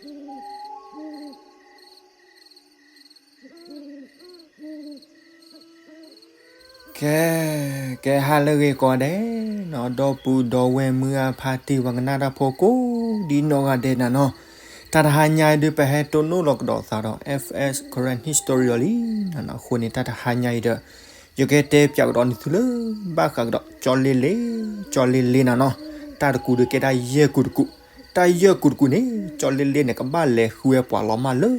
ကဲ, ကဲဟါလၢအဂ့ၤကိးဂၤဒဲး, ဒီပုၢ်ဒီဝဲၢ်မုၢ်အဖါတံၢ် ပှၤကနၣ်တၢ်ဖိကိးဒ်နီၢ်ဂၤဒဲးနၤနီၤ, တၢ်တဟါညါအံၤဒုး ပဟဲတိၢ်နီၣ်လီၤကဒီးသးဒီး F S Karen History အီၤလံ, အဃိန့ၣ် တၢ်တဟါညါအံၤဒီး ယကတဲပၠးကဒီးန့ၢ်သုလၢ ဘၣ်ဃးကဒီး ကၠီလ့လ့, ကၠီလ့လ့နၤနီၤ, တၢ်တကူာ်ဒုးကဲဒၣ်ယဲၢ်ကူာ်တကူာ်, တၢ်ယဲၢ်ကူာ်တကူာ်န့ၣ် ကၠီလ့လ့န့ၣ် ကဘၣ်လဲၤဃုဝဲပှၤလီၤမၢ်လၢ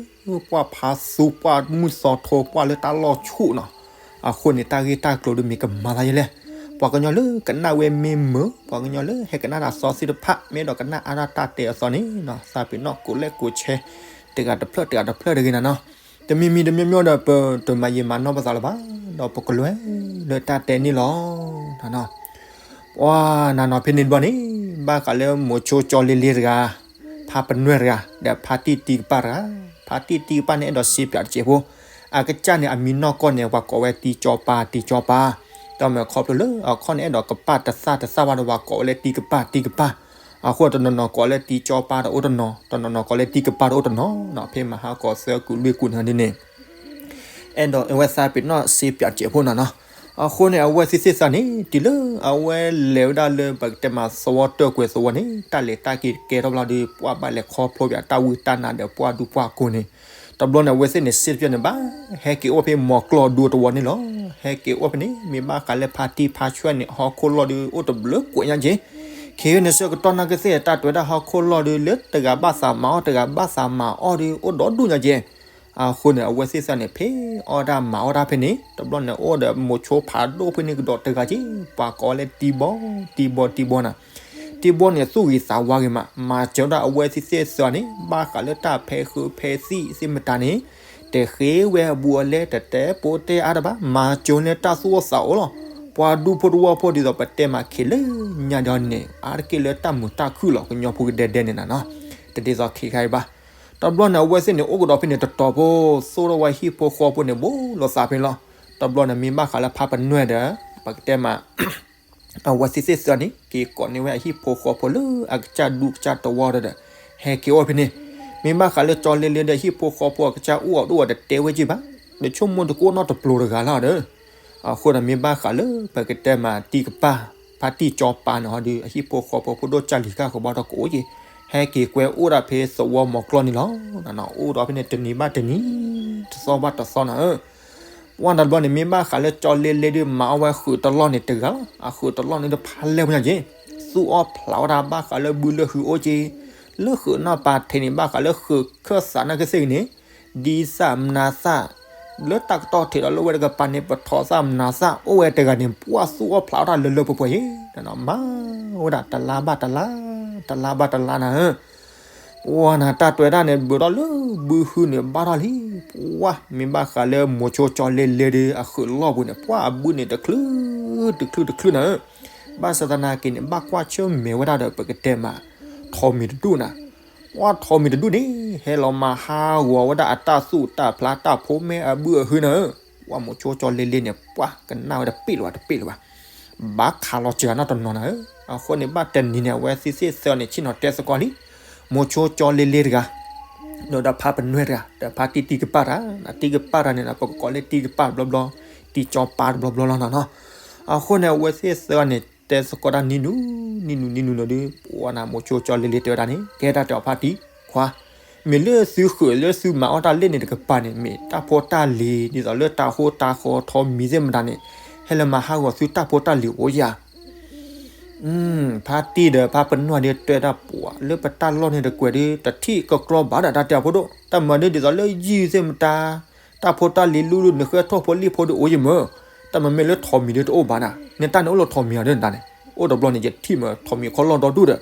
ပှၤဖးသူ ပှၤမုၢ်သီထိ ပှၤလၢတၢ်လီၢ်ဆူၣ်နီၤ, အဃိန့ၣ် တၢ်ဂ့ၢ်တၢ်ကျိၤဒုးမ့ၢ်ကမၤသးယဲလဲၣ်, ပှၤကညီလၢကနၣ်ဝဲမ့ၢ်မုာ်, ပှၤကညီလၢဟဲကနၣ်တၢ်သီသ့ၣ်တဖၣ် မ့ၢ်အဲၣ်ဒိးကနၣ်အါထီၣ်တၢ်တဲအသီန့ၣ် သးပ့ၤနီၣ်ကိးလဲၣ်ကိးဆဲ တဂၤတဖျၢၣ်တဂၤတဖျၢၣ်တဂ့ၤနၤနီၤ, တမံၤမံၤတမံၤမံၤဒီး ပတမၤယံာ်မၤနီၢ်ပသးလၢၤဘၣ်, ဒီးပကလဲၤလၢတၢ်တဲန့ၣ်လီၤ. ပှၤနၤနီၤ ဖဲန့ၣ်တဘျီန့ၣ် ဘၣ်ဃးလၢမိၤဆိကၠီလ့လ့တဂၤ, ဖါပနွဲၢ်တဂၤ ဒီးဖါတံၢ်တံကပၢ်တဂၤ, ဖါတံၢ်တံကပၢ်န့ၣ် အဲၣ်ဒိးစ့ပၠးတစဲးဖိ, အကစၢ်န့ၣ် အမံၤနီၢ်ကီၢ်န့ၣ် ပှၤကိးဝဲတံကၠီပၢ် တံကၠီပၢ်, ဒီးမ့ၢ်ခီဖျိလၢအခီၣ်န့ၣ် အဲၣ်ဒိးကပၢ်တသၣ်တသၣ်ဘၣ်ဒီး ပှၤကိးဝဲလၢတံကပၢ် တံကပၢ်, အဃိတနီၤနီၤကိးလၢတံကၠီပၢ်တအိၣ်တနီၤ, တနီၤနီၤကိးလၢတံကပၢ်တအိၣ်တနီၤနီၤ, ဖဲမဟါကီၢ်သၢကုာ်လွံၢ်ကုာ်န့ၣ်ဒ်န့ၣ် အဲၣ်ဒိးအဝဲသးပ့ၤနီၣ်စ့ပၠးစဲးဖိနၤနီၤ, အဃိန့ၣ် အဝဲသ့ၣ်သ့ၣ်သးန့ၣ် တုၤလၢအဝဲလဲၤဝဲဒၣ်လၢပကတဲမးသဝီတၢၢ်ကွဲၤသဝီန့ၣ် တၢ်လဲၤတၢ်က့ၤကဲထီၣ်ဘျီဒီး ပှၤဘၣ်လဲၤခီဖျိပၠးတၢ်ဝံတၢ်နါဒီးပှၢ်ဒူပှၢ်ကိာ်န့ၣ်, တဘျီန့ၣ် အဝဲသ့ၣ်န့ၣ် စ့တပၠၢ်န့ၣ် ဘၣ်ဟဲက့ၤအိၣ်ဖဲမီၤကျီၢ်ဒူတဝီန့ၣ်လီၤ. ဟဲက့ၤအိၣ်ဖဲန့ၣ် မ့ၢ်ဘၣ်ဃးလၢဖါတံၢ်ဖါဆွဲၣ်န့ၣ် ဟီၣ်ခိၣ်လီၢ်ဒုး အိၣ်တဘျုးကွဲးညါက့ၤ, ခ့ယုၢ်န့ၣ် ဆၢကတီၢ်နာ်က့သ့ၣ် တၢ်တွဲၤဒၣ်ဟီၣ်ခိၣ်လီၢ်ဒုး လၢတဂၤဘၣ်သးမၤအီၣ် တဂၤဘၣ်သးမၤအီၣ်ဒုး အိၣ်ဒီဒူၣ်ညါက့ၤ, အဃိန့ၣ် အဝဲသ့ၣ်သ့ၣ်န့ၣ် ဖဲအီၣ်တၢ်မၤအီၣ်တၢ်ဖဲန့ၣ် တဘျီန့ၣ် အိၣ်ဒီးမိၤဆိဖးဒိၣ်ဖဲန့ၣ်ကဒီးတဂၤက့ၤ, ပှၤကိးဝဲလၢတံဘီ, တံဘီ တံဘီနၤ, တံဘီန့ၣ် သူၣ်ဂ့ၤသးဝါဂ့ၤမး, မၤစၢၤဒၣ်အဝဲသ့ၣ်သ့ၣ်သ့ၣ်န့ၣ် ဘၣ်ဃးလၢတၢ်ဖဲးဃုဖဲးသံၣ်သ့ၣ်မတၤန့ၣ် တဃ့ဝဲအဘူးအလဲ တတဲပိာ်တဲအါတဘၣ်, မၤစၢၤလၢတၢ်သူၣ်အိၣ်သးအိၣ်လီၤ. ပှၤဒူဖိတဝီဖိဒ်သိး ပတဲမးခ့လၢညါဒီးန့ၣ် အါတက့ၢ်လၢတၢ်မုာ်တၢ်ခုၣ်လီၤ. ကညီဖိကဒဲဒဲန့ၣ်နၤနီၤ, တဒ်သိးခ့ခါအံၤဘၣ်. တဘျီန့ၣ် အဝဲသ့ၣ်န့ၣ် အိၣ်ကဒီးဖဲန့ၣ်တတီၤဖိ, သိၣ်ထီၣ်ဝဲဟံၣ်ဖိဃီဖိန့ၣ် ဘူးလိာ်သးဖဲန့ၣ်လီၤ. တဘျီန့ၣ် မ့ၢ်ဘၣ်ဃးလၢဖါပနွဲၢ်ဒီး ပကတဲမး အဝဲသ့ၣ်သ့ၣ်သ့ၣ်န့ၣ် က့ၤကိးန့ၢ်ဝဲအဟံၣ်ဖိဃီဖိလၢအကစၢ်ဒူကစၢ်တဝီဒီး ဟဲက့ၤအိၣ်ဖဲန့ၣ်. မ့ၢ်ဘၣ်ဃးလၢကၠီလ့လ့ဒီးဟံၣ်ဖိဃီဖိအကစၢ်အိၣ်အီၤတအိၣ်အီၤတတဲဝဲက့ၤဘၣ်, ဒီးဆိကမိၣ်တကိးနီတပျိၤတဂၤလီၤဒီး. အဃိဒီးမ့ၢ်ဘၣ်ဃးလၢပကတဲမးတံၢ်ကပၢ်, ဖါတံၢ်ကၠီပၢ်န့ၣ်ဟီဒီး အဟံၣ်ဖိဃီဖိဖိဒိၣ်ကၢ်လံၤကၢ်ဃီဘၣ်ဒီးကအိၣ်က့ၤ, ဟဲက့ၤကွဲအိၣ်ဒၣ်ဖဲသဝီမီၤကျီၢ်န့ၣ်လီၤ. အိၣ်ဒီးဖဲန့ၣ်တနံၤဘၣ်တနံၤ, တသီဘၣ်တသီနၤဧၢ ပှၢ်တဘျီန့ၣ် မ့ၢ်ဘၣ်ဃးလၢကၠီလ့လ့ဒီး မၤအီၣ်ဝဲဃုာ်တလီၢ်န့ၣ်တဂၤလီၤ. အဃုာ်တလီၢ်န့ၣ်ဒီးဖးလဲၢ်ဝဲညါက့ၤ, သူၣ်အီၣ်ဖျးအီၣ်တၢ်ဘၣ်ဃးလၢဘုလၢဟုအအိၣ်က့ၤ, လၢဃုာ်နီၢ်ပၤထံးန့ၣ် ဘၣ်ဃးလၢဃုာ်ခၢၣ်သးနာ်က့သ့ၣ်ဂ့ၤန့ၣ်, ဒ်သၣ်မနၤသၣ်, လၢတၢ်ကတီၢ်ထံးဒီးလၢဝဲတကပၤန့ၣ် ပထီၣ်သၣ်မနၤသၣ် အိၣ်ဝဲတဂၤန့ၣ် ပှၢ်သူၣ်အီၣ်ဖျးအီၣ်တၢ်လၢလၢပှဲၤပှဲၤအံၤ, မၤဝဲဒၣ်တလါဘၣ်တလါ, တလါဘၣ်တလါနၤဧၢ ပှၢ်နၤတၢ်တွဲၤတၢ်န့ၣ် ဘၣ်ထီၣ်လၢဘုဟုန့ၣ်ဘၣ်ထီၣ်လံ, ပှၢ်မ့ၢ်ဘၣ်ဃးလၢမိၤဆိကၠီလ့လ့ဒီး အဃုာ်လီၢ်ပူၤန့ၣ် ပှၢ်အဘုန့ၣ်တချုး, တချုးတချုးနၤဧၢ, ဘၣ်ဆၣ်သနာ်က့န့ၣ် ဘၣ်ကွၢ်ဆၢၣ်မဲာ်ဝဲဒၣ်ဒီးပကတဲမး ထိးမံၤတဒူၣ်နၤ, ပှၢ်ထိးမံၤတဒူၣ်န့ၣ် ဟဲလီၤမၤဟးဂီၤဝဲဒၣ်အတၢ်သူၣ်တၢ်ဖျးတၢ်ဖိမဲအဘုအဟုနၤဧၢ, ပှၢ်မိၤဆိကၠီလ့လ့န့ၣ် ပှၢ်ကနၣ်ဝဲတပ့ၢ်လၢၤဘၣ်တပ့ၢ်လၢၤဘၣ် ဘၣ်ခးလီၤစှၤနီတနီၤနၤဧၢ, အဃိန့ၣ် ဘၣ်တနံၤန့ၣ် အဝဲသ့ၣ်သ့ၣ်သၢန့ၣ် ဆ့ၣ်နီၤတဲသကိးလံ, မိၤဆိကၠီလ့လ့တဂၤ, ဒီးဖါပနွဲၢ်တဂၤ, ဒီးဖါတံၢ်တံၢ်ကပၢ်တဂၤ, တံၢ်ကပၢ်တဂၤန့ၣ် ပကကိးလၢတံၢ်ကပၢ်တဘျီဘျီ, တံၢ်ကၠီပၢ်တဘျီဘျီလီၤနၤနီၤ, အဃိန့ၣ် အဝဲသ့ၣ်သၢန့ၣ် တဲသကိးတၢ်နံၤနုၤ, နံၤနုၤနံၤနုၤနၤဒီး ပှၢ်နၤမိၤဆိကၠီလ့လ့တဲဝဲဒၣ်န့ၣ် ကဲတၢ်တဲအီၤဖါတံၢ်, ခွါ မ့ၢ်လၢသုဃုာ်လၢသုမၤအီၣ်တၢ်လၢန့ၣ်တကပၤန့ၣ် မ့ၢ်တၢ်ဖိတၢ်လံၤ ဒ်သိးလၢတၤဟိတၤဃီထိးမံၤသ့ၣ်မတၤန့ၣ် ဟဲလၢမၤဟးဂီၤသုတၢ်ဖိတၢ်လံၤအိၣ်ဧါ. ဖါတံၢ်ဒီးဖါပနွဲၢ်ဒီးတဲဒၣ်ပှၤ လၢပတၢ်လီၢ်န့ၣ်တကွဲးဒီး တထံၣ်ကကျီဘၣ်ဒီးတၢ်တဲအီၤဖိဒိၣ်, တၢ်မၤဒ်သိးလၢယုၢ်သ့ၣ်မတၤ တၢ်ဖိတၢ်လံၤလူလူန့ၣ် ဃဲထီၣ်ဖိလံၣ်ဖိဒီးအိၣ်ယမၢ, တၢ်မၤမ့ၢ်လၢထိးမံၤဒီးတအိၣ်ဘၣ်နၤ, နတၢ်န့ၣ်အိၣ်လၢထိးမံၤအီၤဒီးနတၢ်န့ၣ် အိၣ်တဘျီန့ၣ် ယထံၣ်မၢထိးမံၤခီလီၢ်ဒီဒူၣ်ဒီး တၢ်တ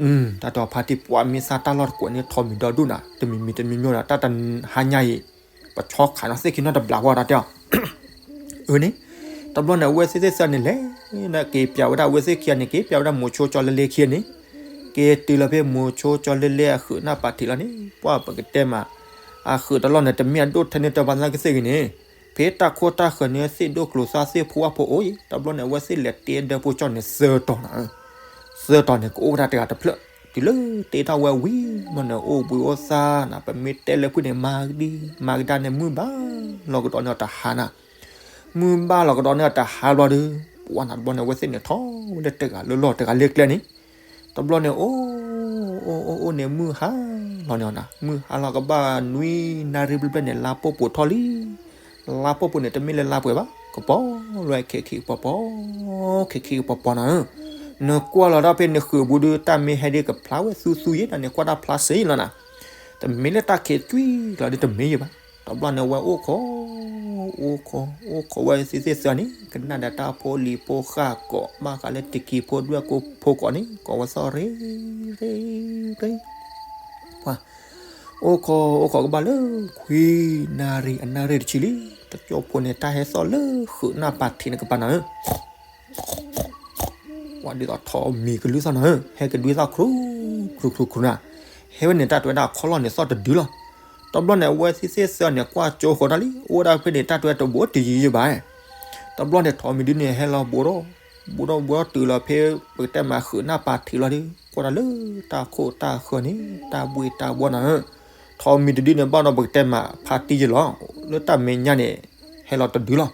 ဲအီၤဖါတံၢ်ပှၤမ့ၢ်သးတၢ်လီၢ်တကွဲးန့ၣ် ထိးမံၤဒီဒူၣ်နၤ, တမံၤမံၤတမံၤမံၤဒီး တၢ်တဟါညါအံၤ ပဆီခးနီၣ်သ့ၣ်ခံနီတဘျီဃီတၢ်တဲအီၤ အၢန့ၣ်, တဘျီန့ၣ် အဝဲသ့ၣ်သ့ၣ်သၢန့ၣ်လဲၤ က့ၤပၠးဝဲဒၣ်အဝဲသ့ၣ်ခံဂၤန့ၣ် က့ၤပၠးဝဲဒၣ်မိၤဆိကၠီလ့လ့ခံဂၤန့ၣ်, က့ၤတုၤလီၤဖဲမိၤဆိကၠီလ့လ့အဃုာ်နၢ်ပၤထံးလီၤန့ၣ် ပှၢ်ပကတဲမး အဃုာ်တလီၢ်န့ၣ် တမ့ၢ်အဒိၣ်ထဲန့ၣ်တဘၣ်သနာ်က့သ့ၣ်ဂ့ၤန့ၣ်, ဖဲတၢ်ခိတၢ်ဃၢၤန့ၣ် သ့ၣ်ဒိၣ်ကျိၤသၣ်သ့ၣ်ဖိဝၣ်ဖိအိၣ်အံၤ, တဘျီန့ၣ် အဝဲသ့ၣ်လဲၤတ့ဒၢဖိကၠီန့ၣ် သၢတီၤနၤ, သၢတီၤန့ၣ် ကအိၣ်ဝဲဒၣ်တဂၤတဖျၢၣ် တုၤလၢတဲတၢ်ဝဲဝံၤဘျီန့ၣ် အိၣ်ဘှံးအိၣ်သါနၤ, ပမ့ၢ်တဲလၢဖုၣ်န့ၣ် မၤကဒံမၤကဒါန့ၣ် မုၢ်ဘၣ်လီၤကဒီးန့ၢ်အီၤတဟါနၤ, မုၢ်ဘၣ်လီၤကဒီးန့ၢ်အီၤတဟါဘျီဒီး ပှၤနၤတဘျီန့ၣ် အဝဲသ့ၣ်န့ၣ်ထီၣ်ဝဲလၢတဂၤလၢလီၢ်တဂၤလၢကျဲန့ၣ်, တဘျီန့ၣ် အိၣ် အိၣ်အိၣ်အိၣ်န့ၣ် မုၢ်ဟါလီၤန့ၣ်နၤ, မုၢ်ဟါလီၤကဘၣ်နွံနၣ်ရံၣ်ဘျဲၣ်ဘျဲၣ်န့ၣ် လါပိာ်ပိာ်ထီၣ်လံ လါပိာ်ပိာ်န့ၣ် တမ့ၢ်လၢလါပှဲၤဘၣ်, ကပီၤလီၤဝဲခဲခံကပီၤပီၤ, ခဲခံကပီၤပီၤနၤဧၢ, နကွၢ်လီၤတၢ်ဖဲနဃုာ်ပူၤဒုး တၢ်မ့ၢ်ဟဲဒ်ကဖျါဝဲသူသူယဲနၤန့ၣ် ကွၢ်တၢ်ဖျါစ့ၢ်လီၤနၤ, တမ့ၢ်လၢတၢ်ခံးကွံာ်လီၤဒုးတမ့ၢ်ယဲဘၣ်, တဘျီန့ၣ်ဝဲအိၣ်ခိး အိၣ်ခိး အိၣ်ခိးဝဲသ့ၣ်သ့ၣ်သၢန့ၣ် ကနၣ်ဒီးတၢ်ဖိလံၤဖိဃၢ်ကိး ဘၣ်ဃးလၢတကံၤဖိဒွဲၣ်ကိၢ်ဖိကိးန့ၣ် ကိးဝဲသီၣ်ရ့ ရ့ ရ့ ပှၤ အိၣ်ခိး အိၣ်ခိးကဘၣ်လၢ ခွံနၣ်ရံၣ် အနၣ်ရံၣ်တဆံလံ, တကၠိဖိန့ၣ် တၢ်ဟဲသီၣ်လၢဃုာ်နၢ်ပၤထံးန့ၣ်ကပၤနၤဧၢ, ဝဲဒ်သိးထိးမံၤကလုၢ်သီၣ်နၤဧၢ, ဟဲကဒွံသီၣ်ခရူ ခရူ ခရူ ခရူနၤ, ဟဲဝဲန့ၣ် တၢ်တဝဲဒၣ်ခီလီၢ်န့ၣ်သီၣ်တဒုလီၤ, တဘျီန့ၣ် အဝဲသ့ၣ်သ့ၣ်သၢန့ၣ် ကွၢ်ကၠိဃီၤတၢ်လံ, အိၣ်ဒၣ်ဖဲန့ၣ် တၢ်တဝဲတဘူးတယံၤယံၤဘၣ် တဘျီန့ၣ် ထိးမံၤဒုန့ၣ် ဟဲလီၤဘူးထီၣ် ဘူးထီၣ်ဘူးထီၣ်တုၤလီၤဖဲ ပကတဲမးဃုာ်နၢ်ပၤထံးလီၤဒီး ကွၢ်တၢ်လၢတၢ်ခိၣ်တၢ်ဃၢၤန့ၣ် တၢ်ဘှ့ၣ်တၢ်ဘှီနၤဧၢ, ထိးမံၤတဒုန့ၣ် ဘၣ်ဒီးပကတဲမးဖါတံၢ်ယဲလီၤ, လၢတၢ်မဲာ်ညါန့ၣ် ဟဲလီၤတဒုလီၤ,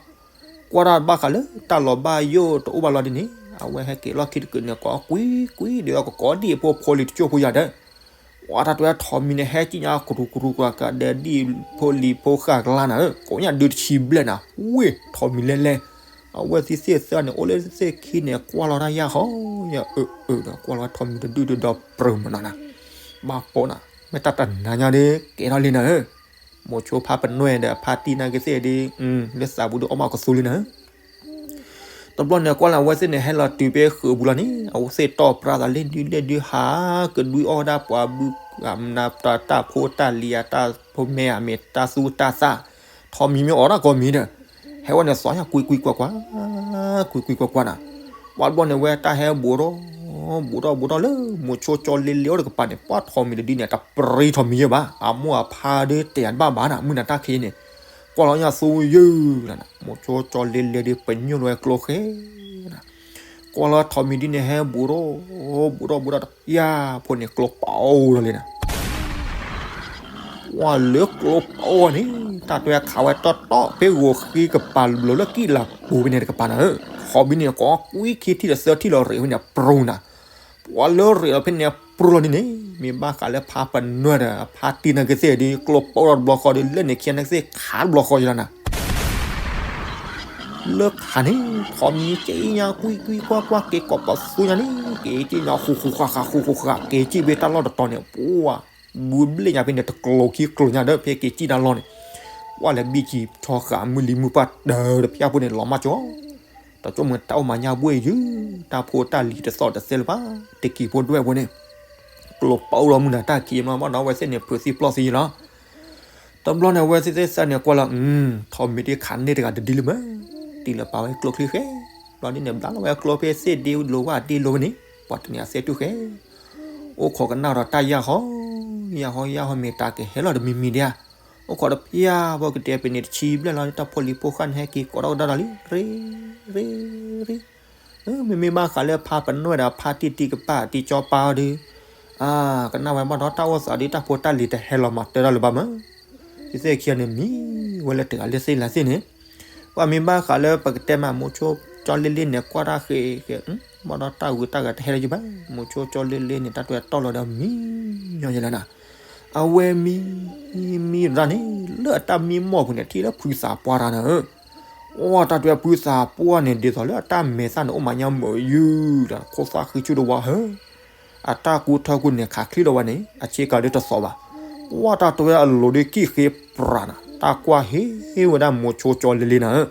ကွၢ်တၢ်ဘၣ်ဃးလၢတၢ်လီၤဘၣ်ယိၣ်တအိၣ်ဘၣ်လီၤဒ်န့ၣ် အဝဲဟဲက့ၤလီၢ်ခံတကုာ်န့ၣ် ကိးကွံကွံဒီးကကိးဒံၣ်ဖိဖိလံၤတကၠိဖိယၤဒီး ဝဲတၢ်တဝဲထိးမံၤန့ၣ် ဟဲကံၣ်ညါကရူကရူကရူကဒီးဒံၣ်ဖိလံၤဖိဃၢ်ကလါနၤဧၢ, ကိးညါဒုးတဆံဘျဲၣ်နၤ, ဝ့ၢ်ထိးမံၤလဲၤလဲၤ, အဝဲသ့ၣ်သ့ၣ်သၢန့ၣ် အိၣ်လၢသ့ၣ်ခံန့ၣ် ကွၢ်လီၤတၢ်ယၢ်ဟီ ယၢ်အၢအၢဒီး ကွၢ်လီၤဝဲထိးမံၤတဒုဒုဒီးပြၢၤမးနီၤနၤ, ဘၣ်ပိာ်နၤ, မ့ၢ်တၢ်တနၤညါဒီး ကဲထီၣ်လံနၤဧၢ, မိၤဆိဖါပနွဲၣ်ဒီးဖါတံၢ်နာ်က့သ့ၣ်ဒီး လၢသးပူၤဒီးအီၣ်မးကသူလံနၤဧၢ တဘျီန့ၣ် ကွၢ်လၢအဝဲသ့ၣ်န့ၣ် ဟဲလီၤတုၤဖဲဃုာ်ပူၤလီၤန့ၣ် အဝဲသ့ၣ်တီၢ်ပြၢသးလ့ၣ်ဒုလ့ၣ်ဒု ဟးကဒွံအီၣ်ဝဲဒၣ်ပှၤဘုၣ် တၢ်ဖိတၢ်လံၤ အတၢ်ဖိမဲအမ့ၢ်တၢ်သူတၢ်သၣ်, ထိးမံၤမ့ၢ်အိးထီၣ်ကိးမံၤဒီး ဟဲဝဲန့ၣ် သွါညါကွံကွံကွၢ်ကွၢ် ကွံကွံကွၢ်ကွၢ်နၤ, ပှၤတဘျီန့ၣ် ဝဲတၢ်ဟဲဘူးထီၣ် ဘူးထီၣ်ဘူးထီၣ်လၢ မိၤဆိကၠီလ့လ့အိၣ်တကပၤန့ၣ် ပှၤထိးမံၤတဒုန့ၣ် တပြံထိးမံၤယဲဘၣ်, အမိၢ်အဖါဒုးတဲာ်တဘၣ်ဘၣ်နၤ မုၢ်နၤတၢ်ခံးန့ၣ် ကွၢ်လီၤညါသူယုၢ်လီၤနၤ, မိၤဆိကၠီလ့လ့ဒီး ပညိၣ်လီၤဝဲကျိဃဲနၤ, ကွၢ်လီၤထိးမံၤဒ်န့ၣ် ဟဲဘူးထီၣ် ဘူးထီၣ်ဘူးထီၣ်ဒီး ယၤဖိန့ၣ် ကျိပအိၣ်လီၤလံနၤ, ကွၢ်လၢကျိပအိၣ်န့ၣ် တၢ်တဝဲခးဝဲတီတီ ဖဲဂီၤဃံကပၤ လီၤလၢကံၣ်လၤပူၤဖဲန့ၣ်တကပၤနၤဧၢ, ထိးမံၤန့ၣ် ကိးကွံခံထံၣ်ဒီးသၢထံၣ်လီၤရ့ၣ်ဖဲန့ၣ် ပြူနၤ ပှၤလၢရ့ၣ်လီၤဖဲန့ၣ်ပြူလီၤန့ၣ်န့ၣ် မ့ၢ်ဘၣ်ဃးလၢဖါပနွဲၣ်ဒီး ဖါတံၢ်နာ်က့သ့ၣ်ဒီး ကျိပအိၣ်ဒီးတဘျီဃီဒီး လၢန့ၣ်ခံနာ်က့သ့ၣ်ခးတဘျီဃီယလီၤနၤ, လၢခးန့ၣ် ထိးမံၤက့ညါကွံကွံကွၢ်ကွၢ် က့ၤကိးပသူညါန့ၣ် က့ၤက့ညါဃူဃူဃာ်ဃာ် ဃူဃူဃာ်ဃာ် က့ၤကံၣ်ဖဲတၢ်လီၢ်တတီၤန့ၣ် ပှၤ ဘူးဘျ့ၣ်ညါဖဲန့ၣ် တကျိၤခံကျိၤညါဒီး ဖဲက့ၤကံၣ်တၢ်လီၢ်န့ၣ် ကွၢ်လၢဘံၣ်ကံၣ်ထီဃာ် မုၢ်လံၤမုၢ်ပှၢ်တၢၢ်တဖၣ်ဖိန့ၣ် လီၤမၢ်ကၠီ တၢ်ကၠိမ့ၢ်တၢ်အိၣ်မၤညါဘှ့ၣ်ယုၢ် တၢ်ဖိတၢ်လံၤတသီၣ်တသဲလၢၤဘၣ် တကံၤဖိဒွဲၣ်ဖိန့ၣ် ကျိပအိၣ်လီၤမုၢ်နၤတၢ်ခံးမး ဘၣ်ဒီးအဝဲသ့ၣ်န့ၣ် ဖုးသံပျီၢ်သံယလီၤ. တဘျီန့ၣ် အဝဲသ့ၣ်သ့ၣ်သၢန့ၣ် ကွၢ်လီၤ ထိးမံၤဒ်ခးန့ၢ်တဂၤတဒုလၢၤမး, တံၢ်လၢပာ်ဝဲကျိချံဃဲ, ဘျီဒ်န့ၣ် ဘျါလီၤဝဲကျိဖဲသ့ၣ်ဒ့လိၤဝဲဒ့လိၤဝဲန့ၣ် ပှၤတနံၤအသ့ၣ်တူၢ်ဃဲ, အိၣ်ခိးကနၣ်ဒီးတၢ်ယၢ်ဟီ, ယၢ်ဟီယၢ်ဟီမ့ၢ်တၢ်ကဟဲလီၤတမံၤမံၤဒၣ်, အိၣ်ခိးတဖၠၣ်ဖိကတဲပန့ၣ်တဆံဘျဲၣ်လီၤ တၢ်ဖိလံၤဖိဃၢ်န့ၣ် ဟဲက့ၤကိးထီၣ်ကဒါဒီးလံ ရ့ ရ့ ရ့ မ့မ့ၢ်ဘၣ်ဃးလၢဖါပနွဲၣ်ဒီးဖါတံၢ်တံၢ်ကပၤတံၢ်ကၠီပၤအီၤဒီး, ကနၣ်ဝဲဘၣ်ဒီးတၢ်အိၣ်သးဒီးတၢ်ဖိတၢ်လံၤတဟဲလီၤမၤတၢ်တၢ်လၢၤဘၣ်မး, သ့ၣ်သ့ၣ်ခံဂၤန့ၣ်မံဝဲလၢတဂၤလၢသ့ၣ်လၢသ့ၣ်န့ၣ်, ပှၤမ့ၢ်ဘၣ်ဃးလၢပကတဲမး မိၤဆိကၠီလ့လ့န့ၣ် ကွၢ်တၢ်ဃဲဃဲ, ဘၣ်ဒီးတၢ်ဂုၤတၢ်ဂၤတဟဲလၢၤဘၣ်, မိၤဆိကၠီလ့လ့န့ၣ် တၢ်တွဲတီၢ်လီၤဒီးမံညီယဲလၢနၤ, အဝဲမံ မံရၤန့ၣ် လၢအတၢ်မံမီၢ်ပူၤန့ၣ် ထံၣ်လၢဖုသးပှၢ်တၢ်နၤဧၢ အိၣ်တၢ်တွဲဖုသးပှၢ်န့ၣ် ဒ်သိးလၢအတၢ်မဲာ်သၣ်န့ၣ် အိၣ်မၤညါမုာ်ယုၢ်ဒီး ခိၣ်သၣ်ဃံဆူၣ်တဝါဧၢ, အတၢ်ကူထၢကူန့ၣ် ခးချံလီၤဝဲန့ၣ် အဆ့ကၤဒုတသီၣ်ဘၣ်, ကွၢ်တၢ်တွဲအလိၤဒီးကံၣ်ဃ့ပြးနၤ, တၢ်ကွၢ်ဟ့ဝဲဒၣ်မိၤဆိကၠီလ့လ့နၤဧၢ,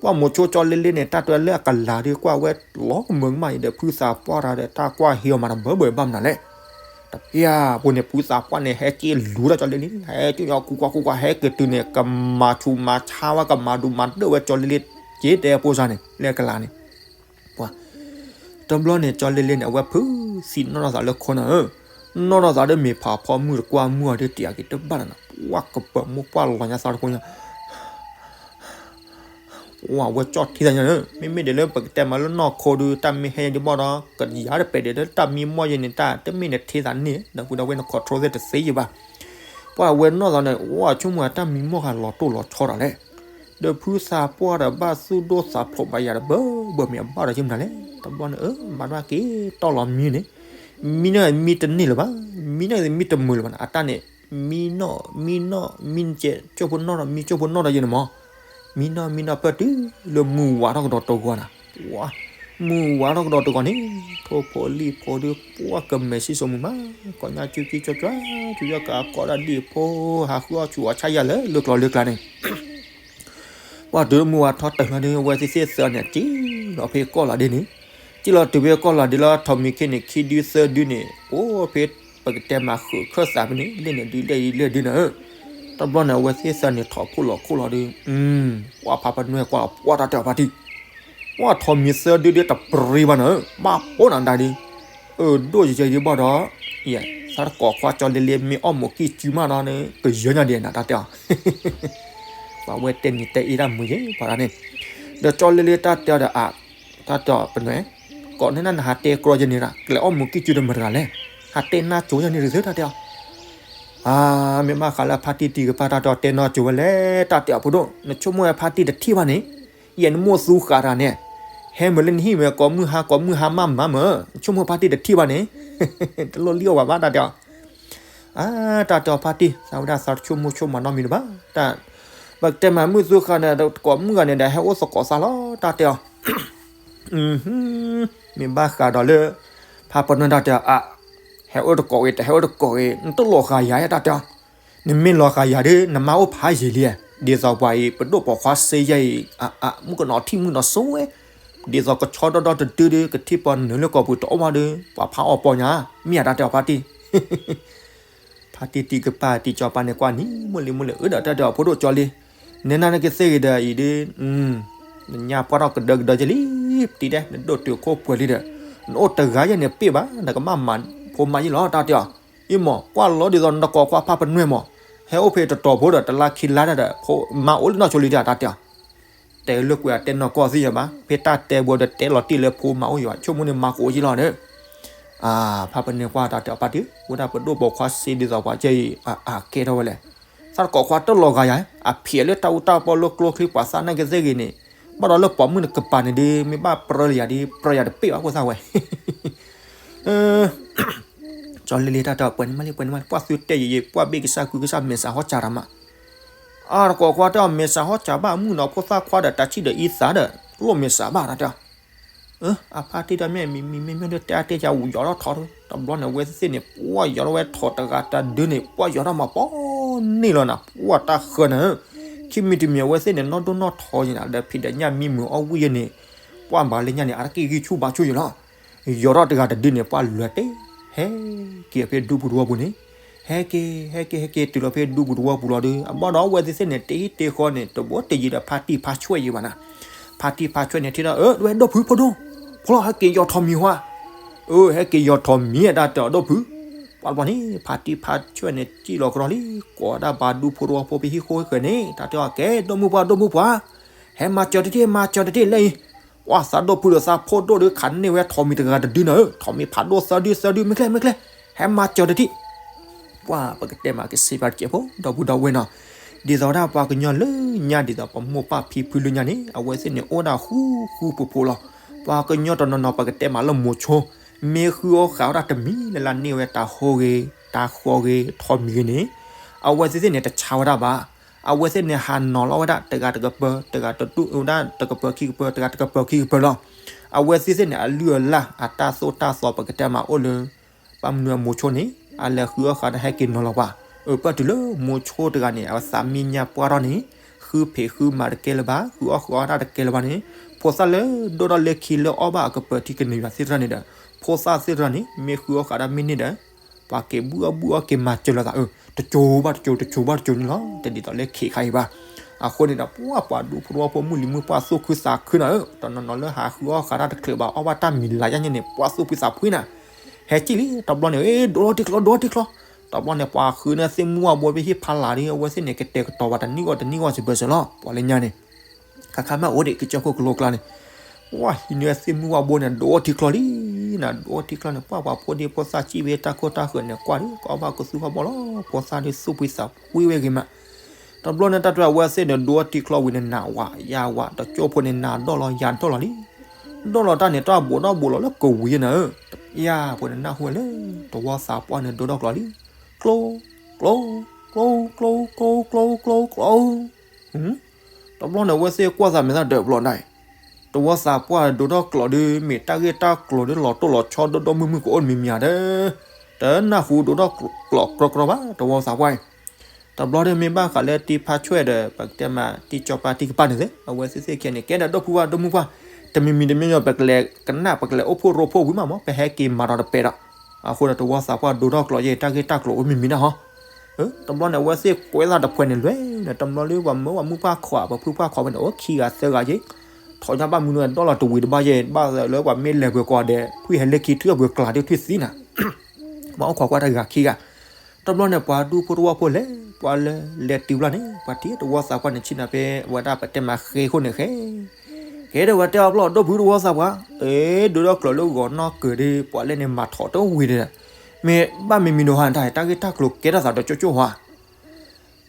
ကွၢ်မိၤဆိကၠီလ့လ့န့ၣ် တၢ်တွဲလၢအကလၤဒီးကွၢ်ဝဲလီၤကမၢကမၣ်အံၤဒီး ဖုသးပှၢ်တၢ်ဒီးတၢ်ကွၢ်ဟ့အီၤမးတဘၢဘၢဘၣ်မနုၤလဲၣ် တပျၢ်ဖိန့ၣ် ဖုသးပှၢ်န့ၣ် ဟဲက့ၤလူၤတၢ်ကၠီလ့လ့, ဟဲက့ၤညီကူကွၢ်ကူကွၢ် ဟဲက့ၤတုၤန့ၣ် ကမၤဆူးမၤဆါဝဲ ကမၤဒူးမၤဒၢၣ်ဝဲကၠီလ့လ့, က့ၤတဲဖိစၢ်န့ၣ် လၢကလၤန့ၣ်, ပှၤ, တဘျီန့ၣ် ကၠီလ့လ့န့ၣ် အဝဲဖုးသံနီၢ်နီၢ်သးလၢခိနီၤဧၢ, နီၢ်နီၢ်သးဒီးမ့ၢ်ဖးဖီမုၢ်တကွၢ်မုၢ်အီၤဒီးတံာ်အက့ၤတဘၣ်လီၤနၤ, ပှၤကပၢၤမိၢ်ပှၢ်လီၤညါသးတဖိညါ ပ အဝဲကၠီၣ်ထံသးညါန့ၣ် မ့မ့ၢ်ဒ်လၢပကတဲမးလၢနီၢ်ခိဒုး တၢ်မ့ၢ်ဟဲယဒ်ဘၣ်ဒီး ကယၤတပဲာ်ဒံးလၢတၢ်မံမီၢ်ယဲန့ၣ် တၢ်တမ့ၢ်နထံသးန့ၣ် ဒီပုၢ်ဒီဝဲၢ်န control သ့ၣ်တသ့ယဘၣ်. ပှၢ်အဝဲနီၢ်သးန့ၣ် ဝဲဆိကမိၣ်အတၢ်မံမီၢ်ဃာ်လီၤတိၢ်လီၤဆီဒီးလဲၣ် ဒီးဖုသးပှၢ်ဒီးဘၣ်သူၣ်ဒိၣ်သးဖျိးဘၣ်ယၤဒီး ဘၢဘၢမ့ၢ်အဘၣ်ဒီးယမနုၤလဲၣ် တဘျီန့ၣ် အၢ မၤတၢ်က့ၤတီၢ်လီၤမံန့ၣ် မံန့ၣ်မံတန့ၢ်လၢၤဘၣ် မံန့ၣ်မံတမုာ်လၢၤဘၣ်န့ၣ် အတၢ်န့ၣ် မံနီၢ်မံနီၢ် မံကဲကၠိၢ်ဖိနီၢ်ဒီး မံကၠိၢ်ဖိနီၢ်ဒီးယဲန့ၣ်မး မံနီၢ်မံနီၢ်ပၢၢ်တုၤလၢမုၢ်ဝးထီၣ်ကဒီးတဂီၤနၤ ဝါ မုၢ်ဝးထီၣ်ကဒီးတဂီၤန့ၣ် ထိၣ်ဖိလံၣ်ဖိဒုး ပှၢ်ကမဲာ်ဆံၣ်စိမုာ်မး ကီၢ်ညါကၠူကံကၠီကၠွါ ကၠူယီၢ်ကးကီၢ်ဒၣ်ဒံၣ်ဖိ ဟးဃုအီၣ်ဆူးအီၣ်ဆါယၤလၢလၢကျိၤလၢကျါန့ၣ် ပှၢ်တုၤလၢမုၢ်ဝးထီၣ်တၢ်လီၤဒုး အဝဲသ့ၣ်သ့ၣ်သၢန့ၣ် စံၣ်လီၤဖဲကီၢ်လီၤဒ်န့ၣ် စံၣ်လီၤတုၤဖဲကီၢ်လီၤဒ်လၢ ထိးမံၤခ့န့ၣ် ခံဒုသၢဒုန့ၣ် အိၣ်ဖဲပကတဲမးဃုာ်ခၢၣ်သးဖဲန့ၣ် လ့ၣ်န့ၣ်ဒုးလ့ၣ်ဒုးလ့ၣ်ဒုးန့ၣ် တဘျီန့ၣ် အဝဲသ့ၣ်သၢန့ၣ် ထီၣ်ခိၣ်လီၤခိၣ်လီၤဒုး ပှၢ်ဖးပနွဲၢ်ကွၢ်လီၤ ပှၢ်တၢ်တဲအီၤဖါတံၢ် ပှၢ်ထိးမံၤသၢဒုဒုးတပြံဘၣ်န့ၣ် ဘၣ်ပိာ်နၤဒါဒုး အၢ ဒိၣ်ယဲယဲဒုးဘၣ်ဒီး ယဲ သးတကိးခွါကၠီလ့လ့ မ့ၢ်အီၣ်မူးကံၢ်စုမးဒီးန့ၣ် ကယၢၤညါဒံးနၤတၢ်တဲအီၤ ပှၢ်ဝဲတဲနံၤတဲအ့ၣ်တၢ်မုာ်ယဲပှၤဒၣ်န့ၣ် ဒီးကၠီလ့လ့တၢ်တဲအီၤဒီးအ တၢ်တဲအီၤပနွဲၢ် ကိးန့ၢ်နၤနဟးတဲကြီယဲန့ၣ်ရၣ် ကျဲအီၣ်မူးကံၢ်စုတမုာ်တဂၤလဲၣ် ဟးတဲနါကၠိယဲန့ၣ်တသ့တၢ်တဲအီၤ အါ မ့ၢ်ဘၣ်ဃးလၢဖါတံၢ်တံၢ်ကပၤတၢ်တဲအီၤတဲနီၢ်ကၠိဝဲလဲၣ် တၢ်တဲအီၤဖိဒိၣ် နဆိကမိၣ်ဝဲဖါတံၢ်တထံၣ်ဘၣ်န့ၣ် ယဲနမိၢ်သူဃာ်တၢ်န့ၣ် ဟဲမုာ်လၢနဟံၣ်မ့ၢ်ကိးမုၢ်ဟါကိးမုၢ်ဟါမးမးမး နဆိကမိၣ်ဖါတံၢ်တထံၣ်ဘၣ်န့ၣ် တလိၣ်လံအီၣ်ဘၣ်ဘၣ်တၢ်တဲအီၤ အါ တၢ်တဲအီၤဖါတံၢ် သးဝဲဒၣ်သးတဆိကမိၣ်ဆိကမးနီတမံၤတဘၣ် တၢ် ပကတဲမးမုၢ်သူဃာ်န့ၣ် ကိးမုၢ်ဂၤန့ၣ်ဒီး ဟဲအိၣ်သကိးသးလီၤ တၢ်တဲအီၤ မ့ၢ်ဘၣ်ဃးဒီးလၢ ဖါပနွဲၢ်တၢ်တဲအီၤ အါ ဟဲအိၣ်တကိးဂ့ၤ တဟဲအိၣ်တကိးဂ့ၤ နတလီၤဃာ်ယၤတၢ်တဲအီၤ နမ့ၢ်လီၤဃာ်ယၤဒီး နမါအိၣ်ဖးယံာ်လံ ဒ်သိးပှၤအံၤ ပဒိၣ်ပိာ်ခွါစ့ယဲအံၤ အါ မုၣ်ကနီၤထံၣ်မုၣ်နီၤစိဝဲ ဒ်သိးကဆီဒီဒီတဒုဒီး ကထံၣ်ပီနုာ်လၢကိာ်ပူၤတအိၣ်ဘၣ်ဒီး ပှၤဖးအီၣ်ပီညါ မ့ၢ်ယၤတၢ်တဲအီၤဖါတံၢ် ဖါတံၢ်တံၢ်ကပၤတံၢ်ကၠီပၤန့ၣ်ကွၢ်နံၤ မုၢ်လံမုၢ်လံ အၢဒီးတၢ်တဲအီၤဖိဒိၣ်ကၠီလံ နဲနၤနကသ့ၣ်ဂ့ၤဒီးအံၤဒီး နညါပှၢ်ထီၣ်ကဒၢကဒၢကလံ တံၢ်တဲ နဒိၣ်တုာ်ခိၣ်ပှဲၤလံဒီး နအိၣ်တဂၤယဲၢ်န့ၣ်ပ့ၢ်ဘၣ် နကဘၣ်မၤဖိမါယ့ၢ်လီၤ တၢ်တဲအီၤ အံၤမး ကွၢ်လီၤဒ်သိးနတကိးခွါဖါပနွဲၢ်မး ဟဲအိၣ်ဖဲတတီၤဖိဒီး တလါခံလါတၢ်ဒီး ဖိမါအိၣ်လၢနီၢ်ဆိလံတၢ် တၢ်တဲအီၤ တဲလၢကွဲးအတဲနီၢ်ကီၢ်သ့ၣ်ယဘၣ် ဖဲတၢ်တဲဘိဒီးတဲလီၤတံၢ်လၢဖိမါအိၣ်ယဘၣ် ဆိကမိၣ်န့ၣ်မၤကအိၣ်ယ့ၢ်လီၤဒီး ဖါပနွဲၢ်ကွၢ်တၢ်တဲအီၤဖါတံၢ် ဝဲဒၣ်ပဒိၣ်ပိာ်ခွါစ့ဒ်သိးပှၤကဲအံၤ အကဲထီၣ်ဝဲလဲၣ် သးတကိးခွါတလီၤဂာ်ယၤ အဖံးလၢတၢ်အူတၢ်ပီလၢကျိချံပှၤသးနာ်က့သ့ၣ်ဂ့ၤန့ၣ် ဘၣ်ဒီးလၢပိာ်မုၣ်နကပၤန့ၣ်ဒီး မ့ၢ်ဘၣ်ပြၢလၢယၤဒီး ပြၢယၤတပ့ၢ်ဘၣ်ဖိသၣ်ဝဲ ကၠီလ့လ့တၢ်တဲအီၤ ပှဲၤန့ၣ်မးလံ ပှဲၤန့ၣ်မးလံ ပှၢ်သုတဲယံာ်ယံာ် ပှၢ်ဘ့ၣ်ကစၢ်ကုကစၢ်မဲာ်ဆှးဟီၣ်စၢ်တၢ်မး အါတကိးခွါတဲအီၤ မဲာ်ဆှးဟီၣ်စၢ်ဘၣ်အမုၣ်နီၤ ဖိသၣ်ခွါဒီးတၢ်ဆံၣ်ဒီးအံသးဒီး လိၣ်မဲာ်ဆှးဘၣ်တၢ်တဲအီၤ အဖါတံၢ်တၢ်မ့ၢ်မံၤမံၤမ့ၢ်မ့ၢ်ဒီးတဲအါတဲကၢ်ဝူယီၤထီၣ်ထီၣ် တဘျီန့ၣ် အဝဲသ့ၣ်န့ၣ် ပှၢ်ယီၤထီၣ်ဝဲထီၣ်တဂၤတဒုန့ၣ် ပှၢ်ယီၤထီၣ်မးပီန့ၣ်လီၤနၤ ပှၢ်တၢ်ဃၢနၤ ခံမံၤတမံၤအဝဲသ့ၣ်န့ၣ် နီၢ်ဒိၣ်နီၢ်ထီယံၤနၤ ဒီးဖံးဒီးညၣ်မံမုာ်အီၣ်ဝံၣ်ယဲန့ၣ် ပှၢ်ဘၣ်လၢညါန့ၣ် အါတက့ၢ်ဂံၢ်ဆူၣ်ဘါဆူၣ်ယံၤလီၤ ယီၤထီၣ်တဂၤတဒုန့ၣ် ပှၢ်လဲၤတ့ၢ် ဟဲက့ၤဖဲဒူပူၤတဝီပူၤန့ၣ် ဟဲက့ၤ ဟဲက့ၤ ဟဲက့ၤတုၤလီၤဖဲဒူပူၤတဝီပူၤလီၤဒီး အဘၣ်ဒီးအဝဲသ့ၣ်သ့ၣ်န့ၣ် တဟံၣ်တဃီန့ၣ် တဘိတယံၤဒီးဖါတံၢ်ဖါဆွဲယံၤဘၣ်နၤ ဖါတံၢ်ဖါဆွဲန့ၣ်ထံၣ်ဒီး အၢ ဒွဲၣ်ဒိၣ်ဖုးဖိဒိၣ် ဖိလီၤ ဟဲက့ၤယီၤထီၣ်မံၤဝဲ အၢ ဟဲက့ၤယီၤထီၣ်မံၤအတၢ်တဲအီၤဒိၣ်ဖုး ပှၢ်တဘျီန့ၣ် ဖါတံၢ်ဖါဆွဲန့ၣ် စံၣ်လီၤကရီလံ ကိးဒၣ်ဘၣ်ဒူဖိတဝီဖိဖဲဟံၣ်ဃိဃၢၤန့ၣ် တၢ်တဲအီၤ ကဲ ဒိၣ်မုၣ်ပှၢ် ဒိၣ်မုၣ်ပှၢ် ဟဲမၤစၢၤတထံၣ် မၤစၢၤတထံၣ်လၢအံၤ ပှၢ်သးဒိၣ်ဖုးဒီးသးဖိဒိၣ်ဒီး ခးန့ၢ်ဝဲထီၣ်မံၤတဂၤတဒုနၤဧၢ ထီၣ်မံၤဖးဒိၣ်သၢဒု သၢဒု မ့ၢ်ကျဲ မ့ၢ်ကျဲ ဟဲမၤစၢၤတထံၣ် ပှၢ်ပကတဲမးကစ့ဘၣ်တကဲးဖိ ဒီပုၢ်ဒီဝဲၢ်နီၤ ဒ်သိးဝဲဒၣ်ပှၤကညီလၢညါ ဒ်သိးပမိၢ်ပၢ်ဖံဖုလၢညါန့ၣ် အဝဲသ့ၣ်န့ၣ်အိၣ်ဒၣ်ဃူဃူဖိးဖိးလီၤ. ပှၤကညီတနီၤနီၤ ပကတဲမးလၢမိၤဆိ မ့ၢ်ဃုအီၣ်ဃုအီတၢ်တမံၤလၢ်လၢ်န့ၢ်ဝဲတၢ်ဟီဂ့ၤ တၢ်ဃီဂ့ၤ ထီၣ်မံၤဂ့ၤန့ၣ် အဝဲသ့ၣ်သ့ၣ်န့ၣ် တဆါဝဲဒၣ်ဘၣ်. အဝဲသ့ၣ်န့ၣ် ဟးနီၤလီၤဝဲဒၣ် တဂၤတကပၤ တဂၤတဒူၣ်ဝဲဒၣ်တကပၤခံကပၤ တဂၤတကပၤခံကပၤလီၤ. အဝဲသ့ၣ်သ့ၣ်န့ၣ် အလုၢ်အလၢ် အတၢ်သိၣ်တၢ်သီ ပကတဲမးအိၣ်လၢ ဘၣ်မနုၤအမိၤဆိန့ၣ် အလဲၤဃုအီၣ်ဃုအီတၢ်ဟဲက့ၤနီၤလီၤပှၤ. အၢ ပၢၢ်တုၤလၢမိၤဆိတဂၤန့ၣ် အသးမံညါပှၢ်ထီၣ်န့ၣ် ဃုဖံးဃုမၤတကဲလၢၤဘၣ်, ဃုအီၣ်ဃုအီတၢ်တကဲလၢၤဘၣ်န့ၣ် ဖိသၣ်လၢဒိၣ်ထီၣ်လၢခံလၢအီၣ်ဘၣ်အကပၤထံကနံၤယွၤသ့ၣ်တဖၣ်န့ၣ်ဒီး ဖိသၣ်သ့ၣ်တဖၣ်န့ၣ် မ့ၢ်ဃုအီၣ်ဃုအီတၢ်မ့ၢ်န့ၢ်ဒီး ပှၤက့ၤဘုၣ်အီၣ်ဘုၣ်အီၣ်က့ၤမၤစၢၤလိာ်သး အၢ တစိၤဘၣ်တစိၤ တစိၤဘၣ်တစိၤန့ၣ်လီၤ. တဒ်သိးလၢခံခါအံၤဘၣ်. အဃိန့ၣ်ဒီး ပှၤပှၤဒူဖိတဝီဖိ မုၢ်လံၤမုၢ်ပှၢ် သူၣ်ခုသးခုနၤဧၢ, တနီၤနီၤလၢဟးဃုအီၣ်ဃုအီတၢ်တချုးဘၣ် အီၣ်ဘၣ်တၢ်မံၤလၤယါညါန့ၣ် ပှၤသူၣ်ဖှံသးဖှံနၤ. ဟဲကံၣ်လံ တဘျီန့ၣ် အ့ ဒိးထီၣ်တံၢ်ချီ ဒိးထီၣ်တံၢ်ချီ, တဘျီန့ၣ် ပှၤဃုန့ၢ်သ့ၣ်မူအဘိဖဲဟံၣ်ဖးလၢ်ဒီး အဝဲသ့ၣ်န့ၣ် ကတဲာ်ကတီၤဘၣ်တနံၣ်ဂီၢ်တနံၣ်ဂီၢ်စံးဘၢစၢၤလီၤ. ပှၤလၢညါန့ၣ် အခါမ့ၢ်အိၣ်ဒံး ကစၢၢ်ခိၣ်ကလိကျါန့ၣ်, ဝဲဟံးန့ၢ်သ့ၣ်မုၢ်ဝါဘိန့ၣ် ဒိးထံချီလံနၤ, ဒိးထံချီန့ၣ် ပှၢ်ပှၤဖိဒံဖိသၣ်စံၣ်ဝဲတၢ်ခိၣ်တၢ်ဃၢၤန့ၣ် ကွၢ်ဒံး ကအီၣ်ဘၣ်ကသူဟီၣ်ဘီၣ်လီၤ, ဖိသၣ်ဒုးသူၣ်ဖှံသးဖှံဝဲဂ့ၤမး. တဘျီန့ၣ် တၢ်တဲအဝဲသ့ၣ်န့ၣ် ဒိးထံချီဝံၤန့ၣ် နးဝးယၤဝး တကၠိဖိန့ၣ် နးဒီၣ်လီၤယၤဒီၣ်လီၤလံ. ဒီၣ်လီၤတၢ်န့ၣ် တၢ်ဘိးထီၣ်ဘိးလီၤလၢကဝံၤနၤဧၢ, ယၤဖိန့ၣ်နၢ်ဟူဝဲလၢ တဝီသးပှၢ်န့ၣ်ဒိးထီၣ်ကျိးလံ. ကျိး, ကျိး, ကျိး, ကျိး, ကျိး, ကျိး, ကျိး. တဘျီန့ၣ် အဝဲသ့ၣ်ကွၢ်သးမဲာ်သၣ်ဒၢးဘျီဒၣ်, တဝီသးပှၢ်ဒိးထီၣ်ကျိးဒီး မ့ၢ်တၢ်ဂ့ၢ်တၢ်ကျိၤဒီး လီၤတိၢ်လီၤဆီ ဒီဒီမုၢ်မုၢ်ကအိၣ်တမံၤမံၤဧါဒီး, တနၢ်ဟူဒိးထီၣ်ကျိးကြီကြီဘၣ် တဝီသးပှၢ်အံၤ. တဘျီဒီးမ့ၢ်ဘၣ်ဃးလၢတံၤဖးဆွဲၣ်ဒီး ပကတဲမး တံၤစီၤပၤတံၤကပၤန့ၣ်သ့ၣ် အဝဲသ့ၣ်သ့ၣ်ခံဂၤန့ၣ် ကဲဒီးဒီပုၢ်ဝဲၢ်ဒီမုၢ်ပှၢ်, တမံၤမံၤတမံၤမံၤ ပကလဲၤကနၣ် ပကလဲၤအိၣ်ဖှိၣ်ရိဖှိၣ်ဝံၤမးမး ပဟဲက့ၤမၤဒီးတပဲာ်ဒီး, အဃိဒီးတဝီသးပှၢ်ဒိးထီၣ်ကျိးယဲၢ် တၢ်ဂ့ၢ်တၢ်ကျိၤအိၣ်မံၤမံၤဒၣ်ဟီ. တဘျီန့ၣ် အဝဲသ့ၣ်ကွဲးသးတဖှဲးန့ၣ်လွဲၢ်န့ၣ် တဘျီလၢပှၤမၢပှၤမုၢ်ပှၢ်ခွါ ပဖုပှၢ်ခွါဝဲန့ၣ် အိၣ်ခံဂၤသၢဂၤယဲၢ်, ထီၣ်ညါဘၣ်မနုၤဒီးလီၤတဝံၤတဘၣ်ယဲၢ် ဘၣ်လၢပှၤမ့ၢ်လဲၤပှဲၤကိးဂၤဒဲး ဖုဟဲလၢခံထုးအပှဲၤကျးဒုးထွံၣ်သံနၤ ပှၤအိၣ်ခိးကွၢ်တၢ်ဂၤခံဂၤ. တဘျီန့ၣ် ပှၤဒူဖိတဝီဖိလဲၤ ပှၤလၢလဲၤတုၤဘျီန့ၣ် ပှၤထံၣ်တဝီသးပှၢ်န့ၣ်ဆ့ၣ်နီၤဖဲ အဝဲဒၣ်ပတဲမးဃ့ခိၣ်န့ၣ်ဃဲ, ဃဲဒီးဝဲတဲအီၤဘျီ ဒီပုၢ်တဝီသးပှၢ်, အ့ ဒိးထီၣ်ကျိးလၢဂီၤနီၢ်ကၢၤဒီး ပှၤလဲၣ်န့ၣ်မၤထီၣ်တဝံၤဒီး, မ့ၢ်ဘၣ်မံၤမံၤနီၤဟါ တၢ်ဂ့ၢ်တၢ်ကျိၤကဲထီၣ်သးဒီးကၠိကၠိဟါ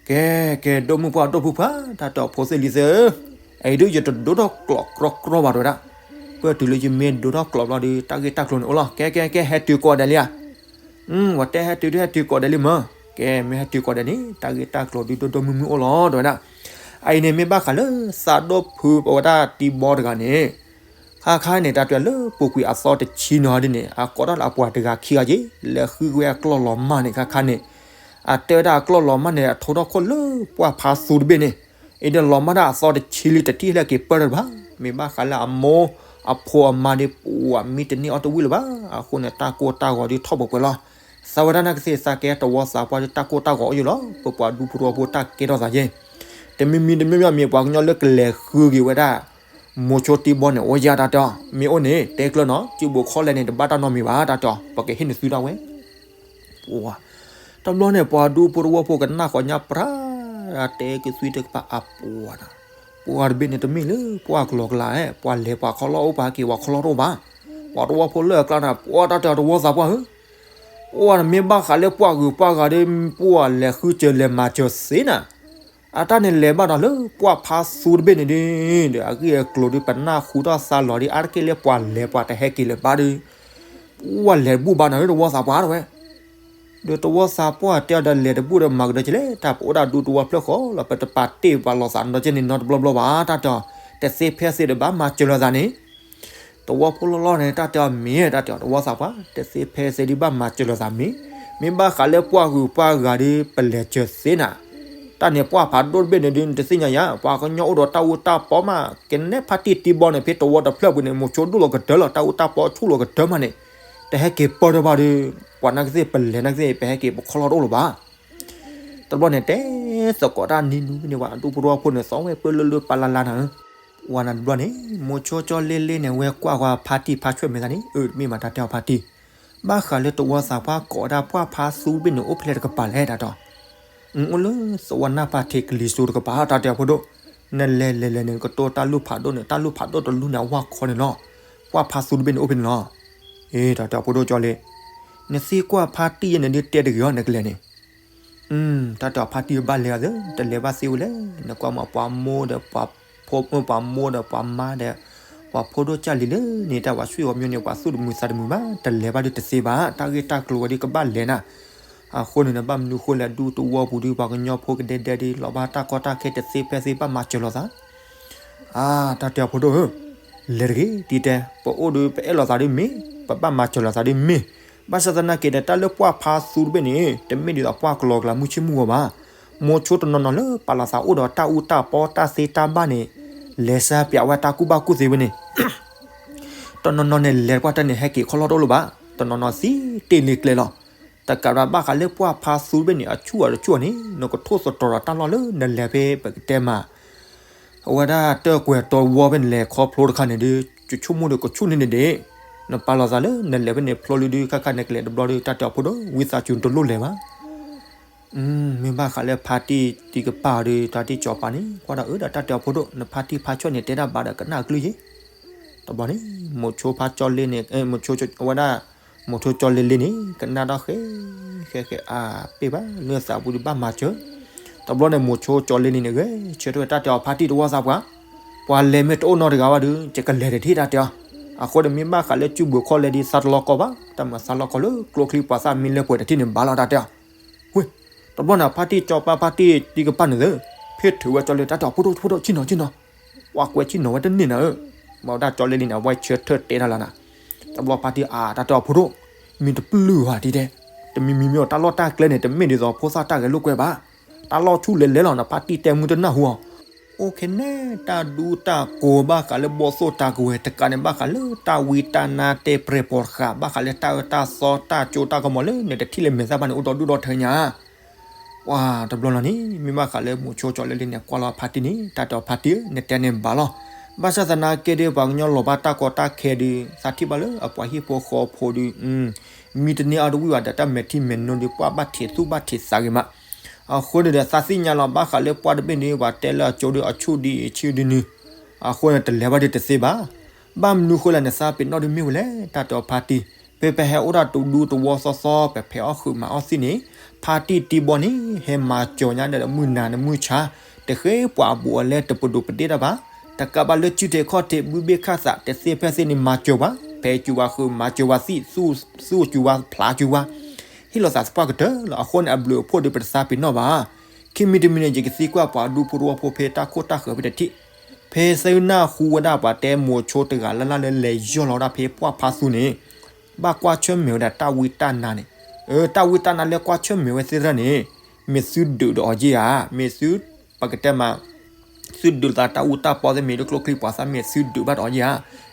ကဲ ကဲ ဒီမုၢ်ပှၢ်ဒီပုၢ်ပှၢ် တၢ်တဲအီၤဖိသ့ၣ်လံၤသ့ၣ်ဧၢ, အအံၤဒုးယတဒိးထီၣ်ကျိးကြီကြီဘၣ်တဲဝဲဒၣ်, ပၢၢ်တုၤလၢယမ့ၢ်ဒိးထီၣ်ကျိးဘျီဒီး တၢ်ဂ့ၢ်တၢ်ကျိၤန့ၣ်အိၣ်လီၤ. ကဲ ကဲ ကဲ ဟဲတုၤကိးဂၤဒဲးလံဧါ. ဝဲတဲဟဲတုၤဒုးဟဲတုၤကိးဂၤဒဲးလံမၢ်. ကဲ မ့ၢ်ဟဲတုၤကိးဂၤဒဲးန့ၣ် တၢ်ဂ့ၢ်တၢ်ကျိၤဒုးဒိၣ်ဒိၣ်မုၢ်မုၢ်အိၣ်လီၤ တဲဝဲဒၣ်. အအံၤန့ၣ်မ့ၢ်ဘၣ်ဃးလၢသးဒိၣ်ဖုပဝဲဒၣ်တံၤဘီတဂၤန့ၣ် ခါခါန့ၣ် တၢ်တဲလၢပူၤကွံာ်အသီတဆံနီၤဒ်န့ၣ် အကိးထီၣ်လၢအပှၤတဂၤခံဂၤက့ၤ လဲၤဃုက့ၤဝဲအကျီၢ်လီၤမၢ်န့ၣ် ခါခါန့ၣ် အတဲဝဲဒၣ်အကျီၢ်လီၤမၢ်န့ၣ် အထိထီၣ်ခိၣ်လၢပှၢ်ဖးသူတဘ့ၣ်န့ၣ်, အံၤဒီးလီၤမၢ်ဒၣ်အသီတဆံလံတထံၣ်လဲၣ်က့ၤပၢၢ်တၢ်တဘၣ်, မ့ၢ်ဘၣ်ဃးလၢအမိၢ်အဖိအမါဒီး ပှၤမံတန့ၢ်အီၣ်တဝံၣ်လၢၤဘၣ်, အဃိန့ၣ် တၢ်ကိၢ်တၢ်ဂီၤဒုးထီၣ်ပှဲၤပှဲၤလီၤ. သးဝဲဒၣ်နာ်ကသ့ၣ်သးကဲတဝီသးပှၢ်ဒုး တၢ်ကိၢ်တၢ်ဂီၤအိၣ်ယံၤလီၤ. ပပှၤဒူဖိတဝီဖိတၢ်ကဲထီၣ်သးယဲၢ် တမံၤမံၤတမံၤမံၤ မ့ၢ်ပှၤကညီလၢကလဲၤဃုက့ၤဝဲဒၣ် မိၤဆိတံၤဘီန့ၣ် အိၣ်ယါတၢ်တဲအီၤ, မ့ၢ်အိၣ်န့ၣ် တဲကျၢၤနီၤ စုဘိးခီလဲၣ်န့ၣ် တဘၣ်တၢ်နီတမံၤဘၣ်တၢ်တဲအီၤ, ပကဟ့ၣ်နသုဒၣ်ဝဲ ပှၤ, တဘျီန့ၣ် ပှၤဒူဖိတဝီဖိကနၣ်ဃီညါပြၢ်, တဲက့ၤသွံတကပၤအပှၤနီၤ, ပှၤတဘ့ၣ်န့ၣ်တမ့ၢ်လၢပှၢ်ကလီကလး, ပှၤလဲၤပှၤခီလီၢ်အိၣ် ပှၤဟဲက့ၤပှၤခီလီၢ်တအိၣ်ဘၣ်, ပှၤတဝီဖိလၢအကျါန့ၣ် ပှၤတၢ်တဲအီၤတဝီသးပှၢ်ဧၢ ပှၤန့ၣ်မ့ၢ်ဘၣ်ဃးလၢပှၢ်ဂုၤပှၢ်ဂၤဒီး ပှၤလဲၤဃုစၢၤလဲၤမၤစၢၤသ့နၤ, အတၢ်န့ၣ်လဲၤဘၣ်ဒီးလၢပှၢ်ဖးသူတဘ့ၣ်န့ၣ်ဒီး, ဒီးအဂ့ၢ်အကျိၤဒီး ပနၢ်ဟူထီၣ်သးလီၤဒီး အါတက့ၢ်လၢပှၤလဲၤပှၤတဟဲက့ၤလၢၤဘၣ်ဒီး, ပှၤလဲၤတဘူၣ်ဘၣ်နီၤလၢတဝီသးပှၢ်တဝဲ ဒီးတဝီသးပှၢ်တဲအီၤဒီး လဲၤတဘူၣ်ဒီးမၤကဒီးကလဲၣ်, တၢ်ပအိၣ်ဒၣ်ဒူတဝီဖျၢၣ်ဃီလီၤ, ပတပာ်တ့ၢ်ပာ်လီၤသးနီတကဲန့ၣ်နီတဘျီဘျီဘၣ် တၢ်တဲအီၤ, တသ့ဖဲသ့ဒီးဘၣ်မၤစၢၤလိာ်သးန့ၣ် တဝီဖိလီၢ်လီၢ်န့ၣ် တၢ်တဲအီၤမ့ၢ် တၢ်တဲအီၤတဝီသးပှၢ် တသ့ဖဲသ့ဒုးဘၣ်မၤစၢၤလိာ်သးမ့ၢ်, မ့ၢ်ဘၣ်ဃးလၢပှၢ်ဂုၤပှၢ်ဂၤဒီး ပလဲၤစၢၤသ့နၤ, တၢ်န့ၣ်ပှၢ်ဖးဒိၣ်တဘ့ၣ်န့ၣ်ဒုး နတသ့ၣ်ညါယၤ, ပှၤကညီအိၣ်ဒီးတၢ်အူတၢ်ပီမး, ကနဲဖါတံၢ်တံၤဘီန့ၣ် ဖဲတဝီတဖျၢၣ်ပူၤန့ၣ် မိၤဆိဒိၣ်လီၤကတၢၢ်လီၤ, တၢ်အူတၢ်ပီဆူၣ်လီၤကတၢၢ်မးန့ၣ်, တဟဲက့ၤပၢၢ်တဘၣ်ဒီး, ပှၤနာ်ကသ့ၣ်ပလဲၤနာ်ကသ့ၣ် ပဟဲက့ၤပခီလီၢ်တအိၣ်လၢၤဘၣ် တဘျီန့ၣ် တဲသကိးတၢ်နံၤနူန့ၣ် ပှၤဒူဖိတဝီဖိန့ၣ် သီဝဲပၢလၢလၢပလၢ်လၢ်နၤဧၢ, ဝဲန့ၣ်တဘျီန့ၣ် မိၤဆိကၠီလ့လ့န့ၣ် ဝဲကွၢ်ကွၢ်ဖါတံၢ်ဖါဆွဲၣ်မဲာ်သးန့ၣ်, အၢ တမ့ၢ်ဘၣ်တၢ်တဲအီၤဖါတံၢ်, ဘၣ်ဃးလၢတဝီသးပှၢ်ကိးဝဲဒၣ်ပှၢ်ဖးသူတဘ့ၣ်န့ၣ် အိၣ်ဖဲလဲၣ်တကပၤလဲၣ်တၢ်တဲအီၤ, အိၣ်လၢသဝီနၢ်ပၢ်ထံးကလံၤစိးတကပၤ တၢ်တဲအီၤဖိဒိၣ်, နလဲၤလဲၤလဲၤန့ၣ် ကတိၤတၢ်လူၢ်ဖးဒိၣ်န့ၣ် တၢ်လူၢ်ဖးဒိၣ်တလူၢ်န့ၣ် အဝၢ်ခီန့ၣ်လီၤ, ပှၢ်ဖးသူတဘ့ၣ်န့ၣ်အိၣ်ဖဲန့ၣ်လီၤ, အ့ တၢ်တဲအီၤဖိဒိၣ်ကၠီလ့, နသံကွၢ်ဖါတံၢ်ယဲန့ၣ်ဒုးတဲတဂ့ၤအီၤ နကလဲၤန့ၣ် တၢ်တဲအီၤဖါတံၢ်ဘၣ်လဲၤအီၤသ့, တလဲၤဘၣ်သ့ဝဲလဲၣ်, နကွၢ်မးပှၤမိၢ်ဒီးပှၤ, ပှၤမိၢ်ဒီးပှၤမါဒီး, ပှၤဖိဒိၣ်ကၢ်လံၤလၢန့ၣ် တၢ်ပှၤဆွံၣ်အီၤမ့ၢ်န့ၣ် ပှၤသူၣ်တမုာ်သးတမုာ်ဘၣ်, တလဲၤဘၣ်ဒုးတသ့ဘၣ်, တၢ်ဂ့ၢ်တၢ်ကျိၤဝဲဒုးကဘၣ်လဲၤနၤ, အဃိန့ၣ် နဘၣ်မနုၤဃိလဲၣ် ဒူတဝီပူၤဒုး ပှၤကညီဖိကဒဲဒဲဒုး လီၤဘၣ်တၢ်ကီတၢ်ခဲတသ့ဖဲသ့ဘၣ်မၤစၢၤလိာ်သး အါ တၢ်တဲအီၤဖိဒိၣ်ဧၢ, လဲၤတဂ့ၤ ဒ်တဲ, ပအိၣ်ဒီးပအဲၣ်လိာ်သးဒ်မ့ၢ်, ပဘၣ်မၤစၢၤလိာ်သးဒ်မ့ၢ်, ဘၣ်ဆၣ်သနာ်က့ဒီး တၢ်လၢပှၢ်ဖးသူတဘ့ၣ်န့ၣ် တမ့ၢ်ဒ်သိးပှၢ်ကလီကလးမုၢ်ဆ့ၣ်မုၢ်ဂီၤဘၣ်, မိၤဆိတနီၤနီၤလၢပာ်လီၤသးအိၣ်ဒီးတၢ်အူတၢ်ပီတၢ်သ့တၢ်ဘၣ်န့ၣ်, လဲၤစၢ်ပၠးဝဲတၢ်ကူၣ်ဘၣ်ကူၣ်သ့ဝဲန့ၣ် တနီၤနီၤန့ၣ် လဲၤပှၢ်တၢ်န့ၣ် ဟဲက့ၤခီလီၢ်တအိၣ်လၢၤဘၣ်, တနီၤနီၤသံတ့ၢ်လံကျဲလီၤ, တကးဘၣ်ဘၣ်ဃးလၢပှၢ်ဖးသူတဘ့ၣ်န့ၣ် အဆူၣ်အတဆူၣ်န့ၣ် နကထိၣ်သတြီၤဒီးတၢ်လီၢ်လၢနလဲၤဖဲပကတဲမး အဝဲဒၣ်တၢ်ကွဲၤတီဝီဖဲနလဲၤခီဖျိတခါန့ၣ်ဒီး ကဆိကမိၣ်ဒီးကဆူၣ်န့ၢ်န့ၣ်ဒံး, နပာ်လီၤသးလၢနလဲၤဖဲန့ၣ်ဖျိလံဒုး ခါခါန့ၣ်ကလဲၤတဘျီဒီး တၢ်တဲအီၤဖိဒိၣ် ဝံသးစူၤတလိၣ်လဲၤဘၣ် မ့ၢ်ဘၣ်ဃးလၢဖါတံၢ်တံၢ်ကပၢ်အီၤဒီး တၢ်တံၢ်ကၠီၤပၤန့ၣ် ကွၢ်ဒီးအၢဒီးတၢ်တဲအီၤဖိဒိၣ် နဖါတံၢ်ဖါဆှၢၣ်န့ၣ် တဲတၢ်ဘၣ်ဒီးကနၣ်အကလုၢ်ယ့ၣ်. တဘျီန့ၣ် မိၤဆိဖါကၠီလ့န့ၣ် မိၤဆိဝဲဒၣ် မိၤဆိကၠီလ့လ့န့ၣ် ကနၣ်ဒီးဃဲ ဃဲဃဲ အါ ပ့ၢ်ဘၣ် လၢသးပူၤဒုးဘၣ်မၤစၢၤ. တဘျီန့ၣ် မိၤဆိကၠီလ့န့ၣ်န့ၣ် ဂဲၤဆၢထၢၣ်ဝဲတၢ်တဲအီၤ ဖါတံၢ်တဝီသးပှၢ်, ပှၤလဲၤမ့ၢ်တအိၣ်နီတဂၤဘၣ်ဒီး ယကလဲၤတထံၣ်တၢ်တဲအီၤ. အဃိန့ၣ်မ့ၢ်ဘၣ်ဃးလၢစုဘုးခီၣ်လဲဒ်သးတလီကီဘၣ်, တၢ်မၤသးလီကီလၢကျိချံပှၤသၣ်မ့ၢ်လၢပှဲၤတထံၣ်န့ၣ်ဘၣ်လီၤတၢ်တဲအီၤ. ဝ့ၢ်, တဘျီန့ၣ် ဖါတံၢ်ကၠီၤပၤ ဖါတံၢ်တံၢ်ကပၢ်န့ၣ်သၢ, ဖ့ၣ်ထုးဝဲကၠီလ့ တၢ်တဲအီၤ ဖိဒိၣ် ဖိဒိၣ် ဆ့ၣ်နီၤ ဆ့ၣ်နီၤ, ပှၤကွဲးဆ့ၣ်နီၤဝဲတန့ၢ်နၤဧၢ. မ့ၢ်ဝဲဒၣ်ကၠီလ့လ့န့ၣ် အဝဲဆၢထၢၣ်တဲတၢ်လီၤနၤ. တဘျီဖါတံၢ်အါ တၢ်တဲအီၤဖိဒိၣ်, မ့ၢ်တပျုၢ်ဘၣ်ဒ်တဲ, တမံၤမံၤမ့ၢ်အီၤ တၢ်လီၢ်တၢ်ကျဲန့ၣ် တမ့ၢ်ဒ်သိးဖိသၣ်တၢ်ဂဲၤလိာ်ကွဲဘၣ်. တၢ်လီၢ်ဆူၣ်လဲၤလဲၤလီၤ နဖါတံၢ်တဲမုၢ်တနၢ်ဟူအီၤ. အိၣ်ခဲန့ၣ် တၢ်ဒူတၢ်ကိးဘၣ်ဃးလၢဘီၣ်သိၣ်တၢ်ကဝဲၤတကးန့ၣ် ဘၣ်ဃးလၢတၢ်ဝံတၢ်နါတဲပြဲၤပိာ်တဃာ် ဘၣ်ဃးလၢတၢ်အၢတၢ်သီတၢ်ကၠိတၢ်ကမီၤလၢနတထံၣ်လၢမဲာ်သၣ်ဘၣ်န့ၣ် အိၣ်ဒီဒူၣ်ဒီထၢညါ ပှၤတဘျီလီၤန့ၣ် မ့ၢ်ဘၣ်ဃးလၢမိၤဆိကၠီလ့လ့န့ၣ် ကွၢ်လီၤဖါတံၢ်န့ၣ် တၢ်တဲအီၤဖါတံၢ်ဧၢ နတဲန့ၣ်ဘၣ်လီၤ. ဘၣ်ဆၣ်သနာ်က့ဒီး ပှၤကညီလီၤဘၣ်တၢ်ကီတၢ်ခဲဒီး သးထံၣ်ဘၣ်လၢအပှၤဟံၣ်ဖိဃီဖိဒီး မံတန့ၢ်အီၤတဝံၣ်ဘၣ်ဒီး တၢ်မဲာ်ထံမဲာ်နိဒီး ပှၤဘၣ်ထံးသူၣ်ဘၣ်ထံးသးဂ့ၤမး. အဃိန့ၣ်ဒီး သးသ့ၣ်ညါလီၤ ဘၣ်ဃးလၢပှၤတဘ့ၣ်န့ၣ် ပှၤတဲလၢအကၠိဒီး အဆူၣ်ဒ်အံၤအဆူၣ်ဒ်နုၤ, အဃိန့ၣ် တလဲၤဘၣ်ဒီးတသ့ဘၣ်. ဘၣ်မနုၤဃိလဲၣ် နသးပ့ၤနီၣ်ဒ်မ့ၢ်ဝဲလဲၣ် တၢ်တဲအီၤဖါတံၢ်, ဖဲပဟဲအိၣ်ဒၣ်တဒူတဝီသီသီ ပဖဲးအီၣ်ဃုာ်မၤအီၣ်သ့ၣ်န့ၣ် ဖါတံၢ်တံၢ်ဘီန့ၣ် ဟဲမၤစၢၤညါဒီးမုၢ်နၤနမုၢ်ဆါ, တဃ့ပှၤအဘူးအလဲတပဒိးပဒ့ၣ်တၢ်ဘၣ်. တကးဘၣ်လၢစုထံးခီၣ်ထံး ဘုဘ့ၣ်ခၣ်သး တသ့ဖဲသ့ၣ်န့ၣ် မၤစၢၤပှၤ, ဖဲးစူၤဝဲဃုာ် မၤစၢၤဝဲသ့ၣ်, သူၣ်စူၤဝဲဖျးစူၤဝဲ, ဟ့ၣ်လီၤသးသပှၢ်ကတၢၢ်လီၤ. အဃိန့ၣ် အဘျုးအဖှိၣ်ဒီး ပတသးပ့ၤနီၣ်ဘၣ်. ခံမံၤတမံၤန့ၣ် ယကသံကွၢ်ပှၤဒူဖိတဝီဖိဖဲတၢ်ခိၣ်တၢ်ဃၢၤဖဲတထံၣ်, ဖဲသုနၢ်ဟူဝဲဒၣ်ပှၤတဲမိၤဆိတဂၤလၢ်လၢ်လၢလဲၤယီၢ်လီၤဝဲဒၣ်ဖဲပှၢ်ဖါသူန့ၣ် ဘၣ်ကွၢ်ဆၢၣ်မဲာ်ဝဲဒၣ်တၢ်ဝံတၢ်နါန့ၣ်, တၢ်ဝံတၢ်နါလၢကွၢ်ဆၢၣ်မဲာ်ဝဲသ့ၣ်တဖၣ်န့ၣ် မ့ၢ်သုဒုးဒီးအီၤယ့ၢ်ဧါ, မ့ၢ်သု ပကတဲမး သုဒုးသးတၢ်အူတၢ်ပီသ့ၣ်မ့ၢ်ဒ်ကျိချံပှၤသၣ်မ့ၢ်သုဒုးဘၣ်ဒီးအီၤယ့ၢ်ဧါ,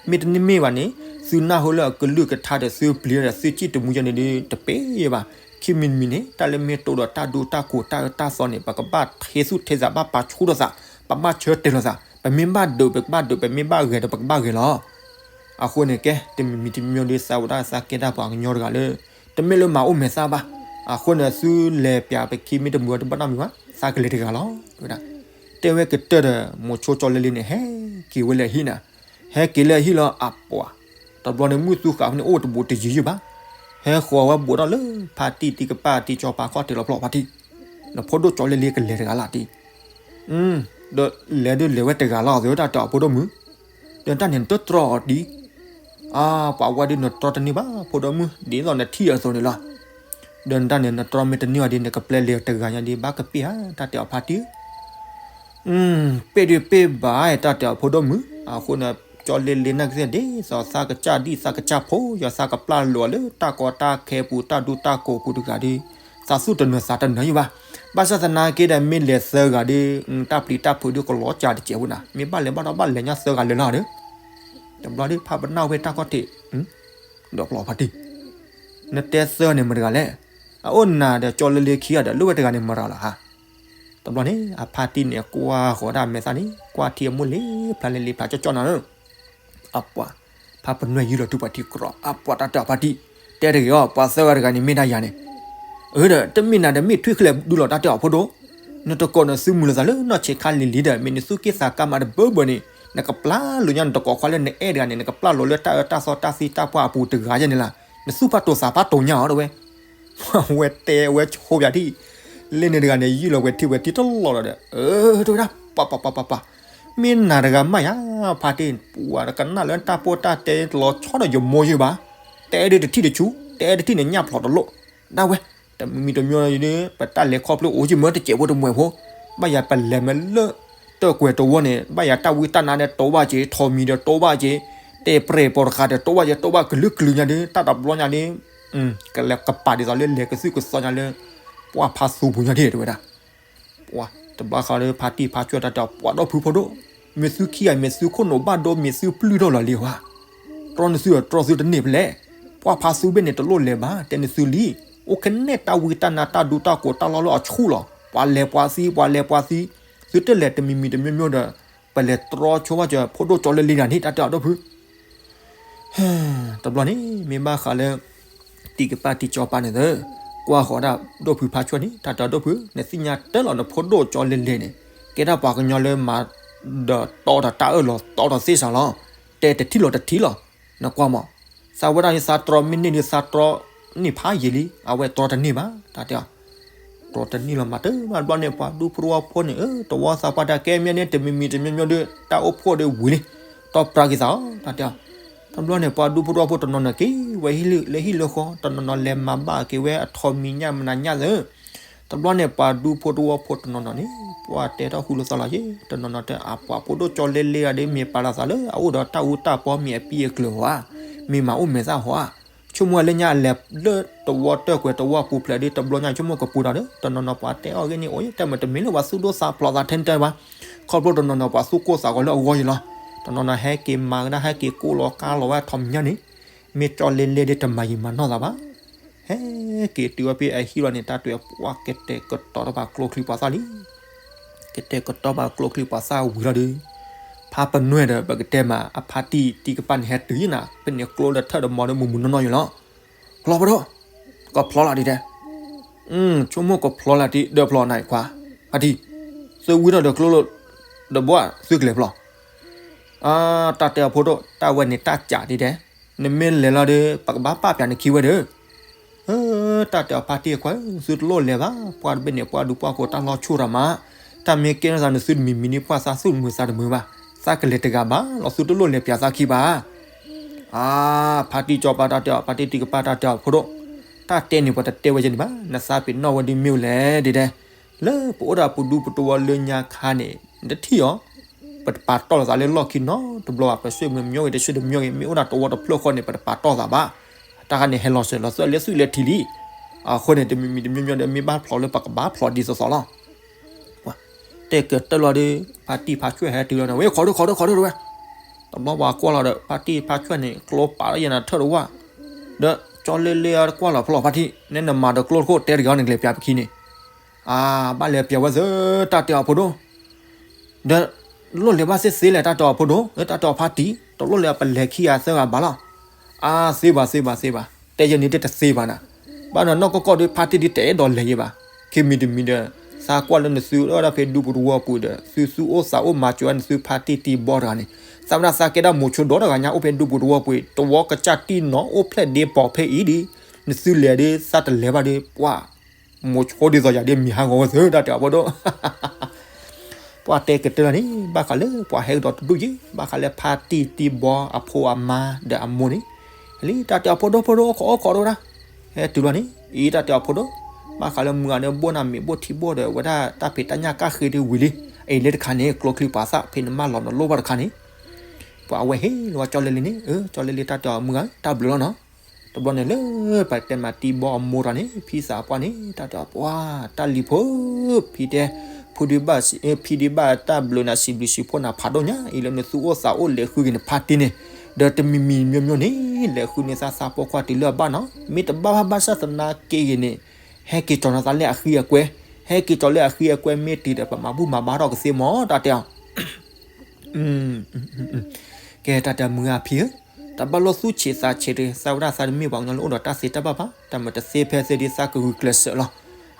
မ့တမ့ၢ်ဘၣ်န့ၣ် သုနၢ်ဟူလၢအကလုၢ်ကထါဒီးသုပျံၤဒီးသုစံၣ်တမူယဲန့ၣ်ဒီး တပ့ၤဘၣ်. ခံမံၤတမံၤန့ၣ် တၢ်လၢမ့ၢ်တိဒီးတၢ်ဒူတၢ်ကိးတၢ်အၢတၢ်သီန့ၣ် ပကဘၣ်ထ့သူၣ်ထ့သး ဘၣ်ပာ်ဆူၣ်ထီၣ်သး, ပဘၣ်ဆၢတဲာ်လီၤသး, ပမ့ၢ်ဘၣ်ဒုး ပကဘၣ်ဒုး, ပမ့ၢ်ဘၣ်ဂဲၤဒီး ပကဘၣ်ဂဲၤလီၤ. အဃိန့ၣ်ကဲ တမံၤမံၤတမံၤဒီး သးဝဲဒၣ်သးကဲတၢ်ပှၤကညီတဂၤလၢ တမ့ၢ်လၢမၤအိၣ်မဲာ်သၣ်ဘၣ်. အဃိန့ၣ် သုလဲၤပၠးပခံမ့ၢ်တမုာ်ဝဲတဘၣ်နီတမံၤဘၣ်, သးကလဲၤတဂၤလီၤ. တဲဝဲကတၢၢ်ဒီး မိၤဆိကၠီလ့လ့န့ၣ် ဟဲက့ၤဝဲလၢအဟံၣ်န့ၣ်, ဟဲက့ၤလၢအဟံၣ်လီၤအပှၤ, တဘျီန့ၣ် မုၢ်သူဃာ်ဖဲန့ၣ် အိၣ်တဘူးတယံၤယံၤဘၣ်, ဟဲဃီၤဝဲဘူးထီၣ်လၢဖါတံၢ်တံၢ်ကပၢ်တံၢ်ကၠီၤပၤခီၣ်ထံးလီၤဖျီၣ်ဖါတံၢ်, နဖိဒိၣ်ကၠီလ့လ့ကလဲၤတဂၤလၢ်တံၢ် ဒီးလဲၤဒုးလဲၤဝဲတဂၤလီၤ အဝဲဒၣ်တဲအီၤဖိဒိၣ်မုၣ်, ဒီးတၢ်န့ၣ် နတတြီအီၤဒံး, အါ ပှၤဝဲဒုးနတြီတန့ၢ်ဘၣ် ဖိဒိၣ်မုၣ် ဒ်သိးနထံၣ်အသိးန့ၣ်လီၤ. ဒီးနတၢ်န့ၣ် နတြီမ့ၢ်တန့ၢ်အီၤဒံး နကပျဲလဲၤတဂၤညါဒံး ဘၣ်ကပ့ၢ်ဧါ တၢ်တဲအီၤဖါတံၢ် ပ့ၢ်ဒုးပ့ၢ်ဘၣ် တၢ်တဲအီၤဖိဒိၣ်မုၣ်, အဃိန့ၣ် ကၠီလ့လ့နာ်က့သ့ၣ် ဒ်သိးသးကစၢ်ဒံၣ်သးကစၢ်ဖိ ယသးကပျၢ်လိာ်အီၤလၢတၢ်ကီတၢ်ခဲပူၤ တၢ်ဒူတၢ်ကိးပူၤတဂၤဒီး သးသူၣ်တနၢၤသးတနၢၤယံၤဘၣ်. ဘၣ်ဆၣ်သနာ်က့ဒီး မ့ၢ်လဲၤသၢဂၤဒီး တၢ်ပျံၤတၢ်ဖုးဒုးကလီၤစှၤတစဲးဖိနၤ, မ့ၢ်ဘၣ်လဲၤဘၣ်ဒီးဘၣ်လဲၤညါသၢဂၤလဲၤလီၤဒီး တဘျီဒီး ဖးပနၢ်ဝဲတၢ်ခီၣ်ထံး ဒီးပျီဖါတံၢ်, နတဲသၢန့ၣ်မတၤတဂၤလဲၣ်, အအိၣ်နၤဒီးကၠီလ့လ့ခံဂၤဒီး လၢဝဲတဂၤန့ၣ်မတၤလီၤဧါ. တဘျီန့ၣ် အဖါတံၢ်န့ၣ် ကွၢ်ဃီၤဒၣ်မဲာ်သၣ်န့ၣ် ကွၢ်ထံအမိၢ်လ့ဖျါလ့လ့ဖျါကၠီကၠီနၤဧၢ, အပှၤ ဖးပနွဲၢ်ယံၤလီၤတုၤပှၤထံကီၢ် အပှၤတၢ်တဲအီၤဖါတံၢ်, တဲတဂ့ၤအီၤ ပှၤသၢဂၤတဂၤန့ၣ်မ့ၢ်ဒၣ်ယၤန့ၣ်, အၢဒီး တမ့ၢ်နၤဒီးမ့ၢ်ထွံၣ်ချၢဒုလီၤ တၢ်တဲအီၤဖိဒိၣ်, နတကိးနၤသုမုာ်လိာ်သးလၢနီၢ်ဆံးခါလံၤလံၤဒီး မ့ၢ်နသုက့ၢ်သးကါမးတဘၢဘၢန့ၣ် နကပျၢ်လိာ်ညါနတကိးခွါလၢနအဲၣ်တဂၤန့ၣ် နကပျၢ်လိာ်လၢတၢ်အၢတၢ်သီတၢ်သံတၢ်ပှၢ်အပူၤတဂၤယဲန့ၣ်လီၤ, နသူၣ်ဖးတိၤသးဖးတိၤညါအီၤတဝဲ ဝဲတဲဝဲဆိပၠးထံၣ်, လၢန့ၣ်တဂၤန့ၣ် ယံာ်လီၤဝဲထံဝဲထံတလီၢ်ဒီး အၢ တဝဲဒၣ် ပှၤပှၤပှၤပှၤပှၤ, မ့ၢ်နၤတဂၤမးယၤ, ဖါတံၢ် ပှၤကနၣ်လၢတၢ်ပိၢ်တၢ်တဲလီၤဆီဒီးယမိၢ်ယံၤဘၣ်, တဲဒုးတထံၣ်တဆူ တဲတထံၣ်န့ၣ်ညၣ်ဖျိးတလိၣ်, ဒၣ်ဝဲ တမံၤတမံၤဒီး ပတၢ်လဲၤခီဖျိအိၣ်ကံမၢတစဲးဖိတမှဲးဖိ, ဘၣ်ယၤပလဲၤမးလၢ တၢၢ်ကွဲးတဝီန့ၣ် ဘၣ်ယၤတၢ်ဝံတၢ်နါဒီးတိဘၣ်က့ၤ ထိးမံၤဒီးတိဘၣ်က့ၤ တဲပြဲၤပိာ်တဃာ်ဒီးတိဘၣ်က့ၤ တိဘၣ်ကလုာ်ကလုာ်ညါဒီး တၢ်တဘျီညါဒီး ကလဲၤကပာ်ဒ်သိးလၢလဲၤကသုၣ်ကသီညါလၢ ပှၢ်ဖးသူပူၤညါဒ်တဝဲဒၣ် ပှၤတဘျီဃီလၢဖါတံၢ်ဖါကွၢ်တၢ်တဲအီၤ ပှၤဒီဖုဖိဒိၣ်, မ့ၢ်သုခံဂၤ မ့ၢ်သုခိၣ်နူာ်ဘၣ်ဒိ မ့ၢ်သုပျုၢ်ထီၣ်လီၤလံဝဲ, တြီနသုတြီသုတန့ၢ်ဖဲလဲၣ်, ပှၢ်ဖးသူဘ့ၣ်န့ၣ်တလိၣ်လဲၤဘၣ် တဲနသုလံ, အိၣ်ခဲန့ၣ်တၢ်ဝံတၢ်နါတၢ်ဒူတၢ်ကိးတၢ်လီၢ်လၢအဆူၣ်လီၤ, ပှၤလဲၤပှၤသံ ပှၤလဲၤပှၤသံ, သုတလဲၤတမံၤမံၤတမံၤမံၤဒီး ပလဲၤတြီဆိဘၣ်စၢၤ ဖိဒိၣ်ကၠီလၢလံနၤန့ၣ် တၢ်တဲအီၤဒီဖု တဘျီန့ၣ် မ့ၢ်ဘၣ်ဃးလၢ တံၢ်ကပၢ်တံၢ်ကၠီပၤန့ၣ်သၢ, ကွၢ်ဃီၤဒၣ်ဒိၣ်ဖုဖါဆွဲၣ်န့ၣ် တၢ်တဲအီၤ ဒိၣ်ဖု, နသ့ၣ်ညါတၢ်လီၤ နဖိဒိၣ်ကၠီလဲလဲန့ၣ် ကဲဒၣ်ပှၤကညီလၢမၤဒီးတီဒီးတၢ်အၢၣ်လီၤသီဒီးသ့ၣ်စးလီၤ. တဲတထံၣ်လီၤတထံၣ်လီၤ. နကွၢ်မး, သးဝဲဒၣ်န့ၣ် သးတြီမ့ၢ်န့ၢ်ဒီး သးတြီန့ၢ်ဖးယံာ်လံ, အဝဲတြီတန့ၢ်ဘၣ် တၢ်တဲအီၤ. တြီတန့ၢ်လီၤမး တဘျီန့ၣ် ပှၤဒူဖိတဝီဖိန့ၣ် အၢ တဝီသးပှၢ်တၢ်ကဲမ့ၢ်န့ၣ် တမံၤမံၤတမံၤမံၤဒီး တၢ်အိၣ်ဖှိၣ်ဒီးဝံၤလံ, တီၢ်ပြၢက့ၤသးအီၤ တၢ်တဲအီၤ. တဘျီန့ၣ် ပှၤဒူဖိတဝီဖိတနီၤနီၤက့ၤဝဲဟံၣ်လၢဟံၣ်လၢဃီ, တနီၤနီၤလဲၤမၤဘၣ်က့ၤဝဲအထီမံၤညၣ်မနၤညၣ်သၢ တဘျီန့ၣ် ပှၤဒူဖိတဝီဖိတနီၤနီၤန့ၣ် ပှၤတဲထီၣ်ဃူလိာ်သးလီၤယဲ, တနီၤနီၤတဲ အပှၤဖိဒိၣ်ကၠီလဲလဲဂၤဒီး မ့ၢ်ပာ်လီၤသးလၢအအိၣ်ဒီးတၢ်အူတၢ်ပီ မ့ၢ်အပံၣ်အကျၢၤဟီဧါ, မ့ၢ်မၤအိၣ်မဲာ်သၣ်ဟီဧါ, ဆိကမိၣ်လၢညါအလဲၤလၢတဝီတၢၢ်ကွဲးတဝီပူၤဖျဲးဒီး တဘျီညါဆိကမိၣ်ကပူၤဒီး တနီၤနီၤပှၤတဲအီၤဂ့ၢ်န့ၣ် အိၣ်ယဲ တၢ်မၤတမ့ၢ်လၢပှၤသူၣ်ဒိၣ်သးဖျိးသးထဲတၢ်ဘၣ်, ခီဖျိတနီၤနီၤပှၤသူၣ်ကိၢ်သးဂီၤလၢအဂီၢ်ယံၤလီၤ. တနီၤနီၤဟဲက့ၤမၤကဒါ ဟဲက့ၤကိၢ်လီၤကါလီၤဝဲထီမံၤညၣ်န့ၣ် မ့ၢ်ကၠီလဲလဲဒီး တမၤယံာ်မၤနီၢ်သးဘၣ်. ဟဲက့ၤတုၤဝဲဖဲအဟံၣ်လီၤန့ၣ် တၢ်တဲအီၤ ပှၤကတဲာ်ကတီၤထီၣ်ဘၣ်ကျိချံပှၤသၣ်လံ. ကတဲာ်ကတီၤဘၣ်ကျိချံပှၤသၣ်ဝံၤလီၤဒီး ဖါပနွဲၢ်ဒီး ပကတဲမး အဖါတံၢ်တံၢ်ကပၣ်န့ၣ် ဟဲတုၤနၤ ဖဲန့ၣ်ကျိလၢထၢၣ်ဒီးမီၤဒီး မုၢ်မုၢ်နီၢ်နီၢ်ယံၤလီၤ. ဖျီဖဲဒိၣ်, ကဖျီလၢဒ်တဲ, ဆိကမိၣ်ကဖျီလၢဒ် ဒၢးဖျီနၤခွါ, ဖါတံၢ်, သုဝံထီၣ်ဒီးကျိလၢ ဒီးဘှၣ်သုကလဲၤဖျီ အါ, တၢ်တဲအီၤဖိဒိၣ် တၢ်ဝဲန့ၣ်တၢ်ကးဒ်တဲ, နမ့ၢ်လဲၤလီၤဒီး ပကဘၣ်ပာ်ပၠးနခံဝဲဒီး, တၢ်တဲအီၤဖါတံၢ်ခွါ, သုတလိၣ်လဲၤဘၣ်, ပှၢ်တဘ့ၣ်န့ၣ် ပှၢ်ဒူပှၢ်ကိးတၢ်လီၤဆီၣ်တၢ်မး, တၢ်မ့ၢ်ကဲထီၣ်သးနသုတမံၤမံၤန့ၣ် ပှၢ်သးသူၣ်တမုာ်သးတမုာ်ဘၣ်, သးကလဲၤတဂၤဘၣ်လီၤ သုတလိၣ်လဲၤပၠးသးခံဘၣ်. အါ, ဖါတံၢ်ကၠီပၢ်တၢ်တဲအီၤ ဖါတံၢ်တံၢ်ကပၢ်တၢ်တဲအီၤဖိဒိၣ်, တၢ်တဲန့ၣ်ပှၤတတဲဝဲယဲန့ၣ်ဘၣ်, နသးပ့ၤနီၣ်ဝဲဒ်မ့ၢ်ဝဲလဲၣ်ဒ်တဲ, လၢပအိၣ်ဒီးပဒူပတဝီလၢညါခါန့ၣ် နတထံၣ်အီၤ, ပတပာ်တီၢ်လိာ်သးလၢလီၢ်ခံနီတဘျီဘၣ်, ပဆွေမျိုးဂ့ၤ တဆွေမျိုးဂ့ၤ မ့ၢ်အိၣ်ဒၣ်တဝီတဖျၢၣ်ဃီန့ၣ် ပတပာ်တီၢ်သးဘၣ်, တၢ်ခါန့ၣ်ဟဲလီၤစၢၤလီၤသွဲၣ်လၢသွံၣ်လၢထံလံ. အဃိန့ၣ် တမံၤမံၤတမံၤမံၤဒီး မ့ၢ်ဘၣ်ဖျိးလၢပကဘၣ်ဖျိးဒ်သိးသိးလီၤ. တဲကတၢၢ်လီၤဒီး ဖါတံၢ်ဖါဆွဲၣ်ဟဲတုၤလီၤန့ၣ် ဝဲခိးဒိခိးဒိခိးဒိတဝဲ, တဘျီပှၤကွၢ်လီၤဒီး ဖါတံၢ်ဖါဆွဲၣ်န့ၣ် ကျိပာ်လီၤယဲနၤထၢၣ်တဝၢ်, ဒီးကၠီလဲလဲကွၢ်လီၤဖျိးဖါတံၢ် နဲနမၤဒီးကျိတခိၣ်တဲတဂ့ၤအီၤန့ၣ် ကလဲၤပၠးပခံန့ၣ်, အါ, ဘၣ်လဲၤပၠးဝဲသၢ တၢ်တဲအီၤဖိဒိၣ် ဒီးလိၣ်လဲၤဘၣ်သ့သ့လဲၣ် တၢ်တဲအီၤဖိဒိၣ်, တၢ်တဲအီၤဖါတံၢ် တလိၣ်လဲၤပလဲၤခံဂၤသၢဂၤဘၣ်လီၤ. အါ, သ့ဘၣ်သ့ဘၣ်သ့ဘၣ်, တဲယဲန့ၣ်တသ့ဘၣ်နၤ, ဘၣ်နီၢ်နီၢ်ကီၢ်ကီၢ်ဒီး ဖါတံၢ်ဒ်တအဲၣ်ဒိးလဲၤယဲဘၣ်, ခံမံၤတမံၤဒီး သးကွၢ်လၢနသုအိၣ်ဒၣ်ဖဲဒူပူၤတဝီပူၤဒီး သုသူၣ်အိၣ်သးအိၣ်မၤစၢၤဝဲနသုဖါတံၢ်တံၢ်ဘီတဂၤန့ၣ်, သးဝဲဒၣ်သးကဲဒၣ်မိၤဆိဒီတဂၤညါ အိၣ်ဖဲဒူပူၤတဝီပူၤ တဝီကစၢ်တံၢ်နီၤ အိၣ်ဖျဲၣ်ဒ့ပီၤဖဲအံၤဒီး, နသုလဲၤဒီး သးတလဲၤဘၣ်ဒီး ပှၤ မိၤဆိဒ်သိးယၤဒ်မံၤဟးဂီၤဝဲသၢ တၢ်တဲအီၤဖိဒိၣ် ပှၤတဲကတၢၢ်လီၤန့ၣ် ဘၣ်ဃးလၢပှၤဟဲကဒီးတဒူၣ်ယဲ ဘၣ်ဃးလၢဖါတံၢ်တံၢ်ဘီအဖိအမါဒီးအမိၢ်န့ၣ်, လံ တၢ်တဲအီၤဖိဒိၣ်ဖိဒိၣ် အိၣ်ခိးအိၣ်ခိးဒိၣ်ဒၣ်, ဟဲတုၤလီၤန့ၣ် အံၤ တၢ်တဲအီၤဖိဒိၣ်, ဘၣ်ဃးလၢမုၢ်ဂၤန့ၣ် ဘိၣ်နၤမ့ၤဘိၣ်ထံဘိၣ်ဒီး ဝဲဒၣ်တၢ်ဖံးတၢ်ညၣ်ကၣ်ဃ့ဒ်ဝံၤလံ, အံၤလၢတခါန့ၣ် ကျိချံပှၤသၣ်ဖဲနမၢလီၤနလိၣ်ဘၣ်တခါန့ၣ်, ပှၤအဝဲဟ့ၣ်လီၤဝဲကၠီလဲလဲန့ၣ်, အၢ ကၠီလဲလဲ တၢ်တဲအီၤမုၢ်ဂၤ တၢ်ဘျုးလီၤနီၤ တဘျီန့ၣ်လၢပတဲမးတံၢ်ဘီအမိၢ်တဂၤန့ၣ် ဖံသးပှၢ်န့ၣ် တၢ်တဲအီၤပှၤ တၢ်လံၤဖိ, ဖံတဲ, ဖုဒုဘၣ်, ဖံဒုဘၣ်တၢ်ဘျုးနၤ စံးဘျုးစံးဖှိၣ်နၤဖးဒိၣ်ညါ အံၤလၢနသူၣ်အိၣ်သးအိၣ်လဲၤဃုက့ၤနဖါတံၢ်န့ၣ်, ဒီးတမံၤမံၤမံၤမံၤန့ၣ် လဲၤဃုန့ၢ်သးသးပိာ်ခွါတုၤလၢအဘၣ်နီၤ မ့ၢ်တဘၣ်ဘၣ်ဘၣ်ဆၣ်သနာ်က့ဂ့ၤန့ၣ်, ဟဲက့ၤကၠီၤနၤသးလၢအဃံအကွဲ, ဟဲက့ၤကၠီၤလၢအဃံအကွဲမ့ၢ်တုၤဒီး ပမၤဘူၣ်မၤဘါထီၣ်ကသ့မး တၢ်တဲအီၤ ကဲ တၢ်တဲအီၤမုၢ်ဂၤဖံဧၢ, တဘၣ်လိၣ်သူၣ်ဆံးသးဆံးတဂ့ၤ, သးဝဲဒၣ်သးတမ့ၢ်ပှၤကညီလၢအိၣ်ဒီးတၢ်သ့တၢ်ဘၣ်ဘၣ်, တၢ်မၤတသ့ဖဲသ့ဒ်သးကဂုာ်ကျဲးစၢးလီၤ.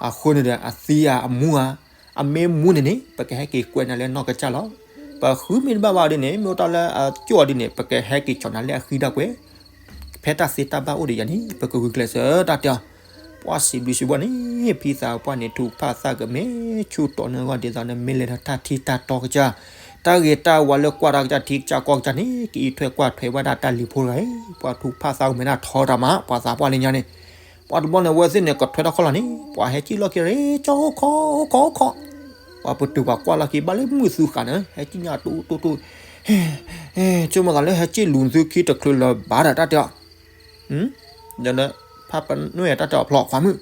အဃိန့ၣ်ဒီး အသံဧါအမူဧါ, အမ့ၢ်မူန့ၣ်န့ၣ် ပကဟဲက့ၤကွဲနၤလၢနီၢ်ကစၢ်လီၤ. ပဃုမ့ၢ်တဘၣ်ဘၣ်ဒ်န့ၣ် မ့ၢ်အိၣ်တၢ်လၢအကၠိၣ်အီၤဒ်န့ၣ် ပကဟဲက့ၤကၠီၤနၤလၢအဃံဒၣ်ကွဲၤ ဖဲတၢ်သ့တၢ်ဘၣ်အိၣ်ဒီးယၤန့ၣ် ပကဂုာ်ကျဲးစၢး တၢ်တဲအီၤ, ပှၤစံးဘျုးစံးဖှိၣ်န့ၣ် ဖံသးပှၢ်န့ၣ် ထုးဖးသးကမဲာ်ဆူၣ်တီၤန့ၢ်အဂီၢ်ဒ်သိးန့ၣ် မ့ၢ်လဲၤဒီးတၢ်ထံတၢ်တီကစၢ်, တၢ်ဂ့ၤတၢ်ဝါလၢကွၢ်တၢ်ကစၢ်ထံကစၢ်ကီၢ်ကစၢ်န့ၣ် ကအံးထွဲကွၢ်ထွဲဝဲဒၣ်တၢ်လံၤဖိတဂၤအံၤ, ပှၤထုးဖးသးကမဲာ်ဒၣ်ထီတၢ်မး ပှၤသးပှၢ်လၢညါန့ၣ်, ပှၤတဘျီန့ၣ် အဝဲသ့ၣ်န့ၣ် ကထွဲထီၣ်ခီၣ်လီၤန့ၣ် ပှၤဟဲကံၣ်လီၢ်ခံရ့ၣ် ကၠီအိၣ်ခိးအိၣ်ခိးအိၣ်ခိး, ပှၤပတုာ်ပှၤကွၢ်လီၢ်ခံဘၣ်လၢမုၢ်သူဃာ်န့ၣ် ဟဲကံၣ်ညါတူတူတူ, ဆိကမိၣ်သးလၢဟဲကံၣ်လူၤသုခံတချုးလၢၤဘၣ်ဒီး တၢ်တဲအီၤ ဒီးဖးပနွဲၢ်တၢ်တဲအီၤ ဖျီခွါမုၣ်,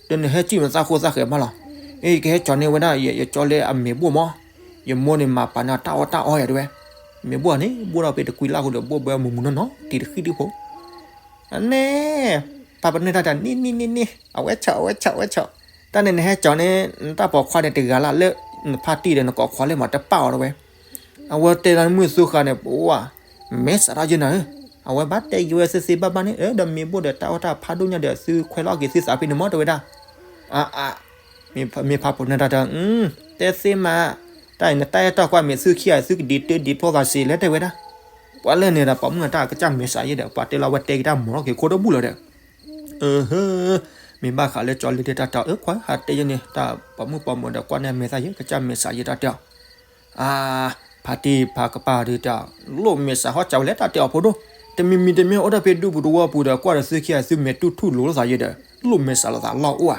ဒီးနဟဲကံၣ်မသးဃိသးဃဲၤမးလီၤ. အ့ ယကဟဲကၠီၤန့ၢ်ဝဲဒၣ် ယကၠီလၢအမ့ၤဘိၣ်မး, ယမိၢ်န့ၣ်မၤပာ်န့ၢ်တၢ်အီၣ်တၢ်အီယၤတဲဝဲ, မ့ၤဘိၣ်န့ၣ် ဘိၣ်ဒီးဖဲတကွံလၢ်ဃိဒီး ဘိၣ်ဘၣ်မုၢ်မုၢ်နီၢ်နီၢ် တံၤတဃံၣ်ဒံဖိ အန့ၣ် ဖးပနွဲၢ်တၢ်တဲ နံၣ်နံၣ်နံၣ်နံၣ် အဝဲဆီၣ် အဝဲဆီၣ် အဝဲဆီၣ်, တၢ်န့ၣ်နဟဲကၠီၤန့ၣ် နတၢ်ပိာ်ခွါန့ၣ်တဂၤလၢ်လၢ နဖါတံၢ်ဒီးနကိးခွါလၢမၤတပာ်အီၤတဝဲ, အဝဲတဲလၢမုၢ်သူဃာ်န့ၣ် ပဝဲ မဲစးထီၣ်ယဲနၤဧၢ, အဝဲဘၣ်တဲက့ၤဝဲသ့သ့ဘၣ်ဘၣ်န့ၣ် အၢ ဒီးမ့ၢ်ဘိၣ်ဒီးတၢ်အီၣ်တၢ်ဖးဒိၣ်ညါဒီး သုခွဲးလီၤက့ၤသုသးဖဲန့ၣ်မး တဲဝဲဒၣ်. အါအါ မ့ၢ်ဖးပိာ်နၢ်တၢ်တဲ အၢ တဲသ့မး, တၢ်အံၤနတၢ်အဲၣ်တၢ်ကွၢ်မ့ၢ်သုခံဂၤ သုကဒံးတၢဒံးဖျီသးစ့လဲၣ် တဲဝဲဒၣ်. ပှၤလၢန့ၣ်ဒီး ပိာ်မုၣ်အတၢ်ကစၢ်မဲာ်ဆှးယဲဒီး ပှၤတဲလီၤဝဲတဲက့ၤတၢ်မၤလီၤက့ၤခိၣ်တဘူၣ်လီၤဒီး အၢ မ့ၢ်ဘၣ်ဃးလၢကၠီလ့လ့တၢ်တဲအီၤ အၢ ခွါဟးတဲယဲန့ၣ် တၢ်ပိာ်မုၣ်ပိာ်မၢၤဒီးကွၢ်န့ၢ်အမဲာ်သၣ်ယဲ ကစၢ်မဲာ်ဆှးယဲတၢ်တဲအီၤ. အါ ဖါတံၢ်ဖါကပၢ်ဒီးတၢ် လိၣ်မဲာ်ဆှးဟီၣ်စးဝဲလဲၣ် တၢ်တဲအီၤဖိဒိၣ်. တမံၤမံၤတမ့ၢ်အိၣ်တၢ်ဖဲဒူပူၤတဝီပူၤဒီး ကွၢ်ဒီးသုခံဂၤသုမဲာ်တူၢ်ထူၣ်လိၤလိာ်သးယဲဒီး လိၣ်မဲာ်ဆှးလိာ်သးလီၢ်အိၣ်ဧါ.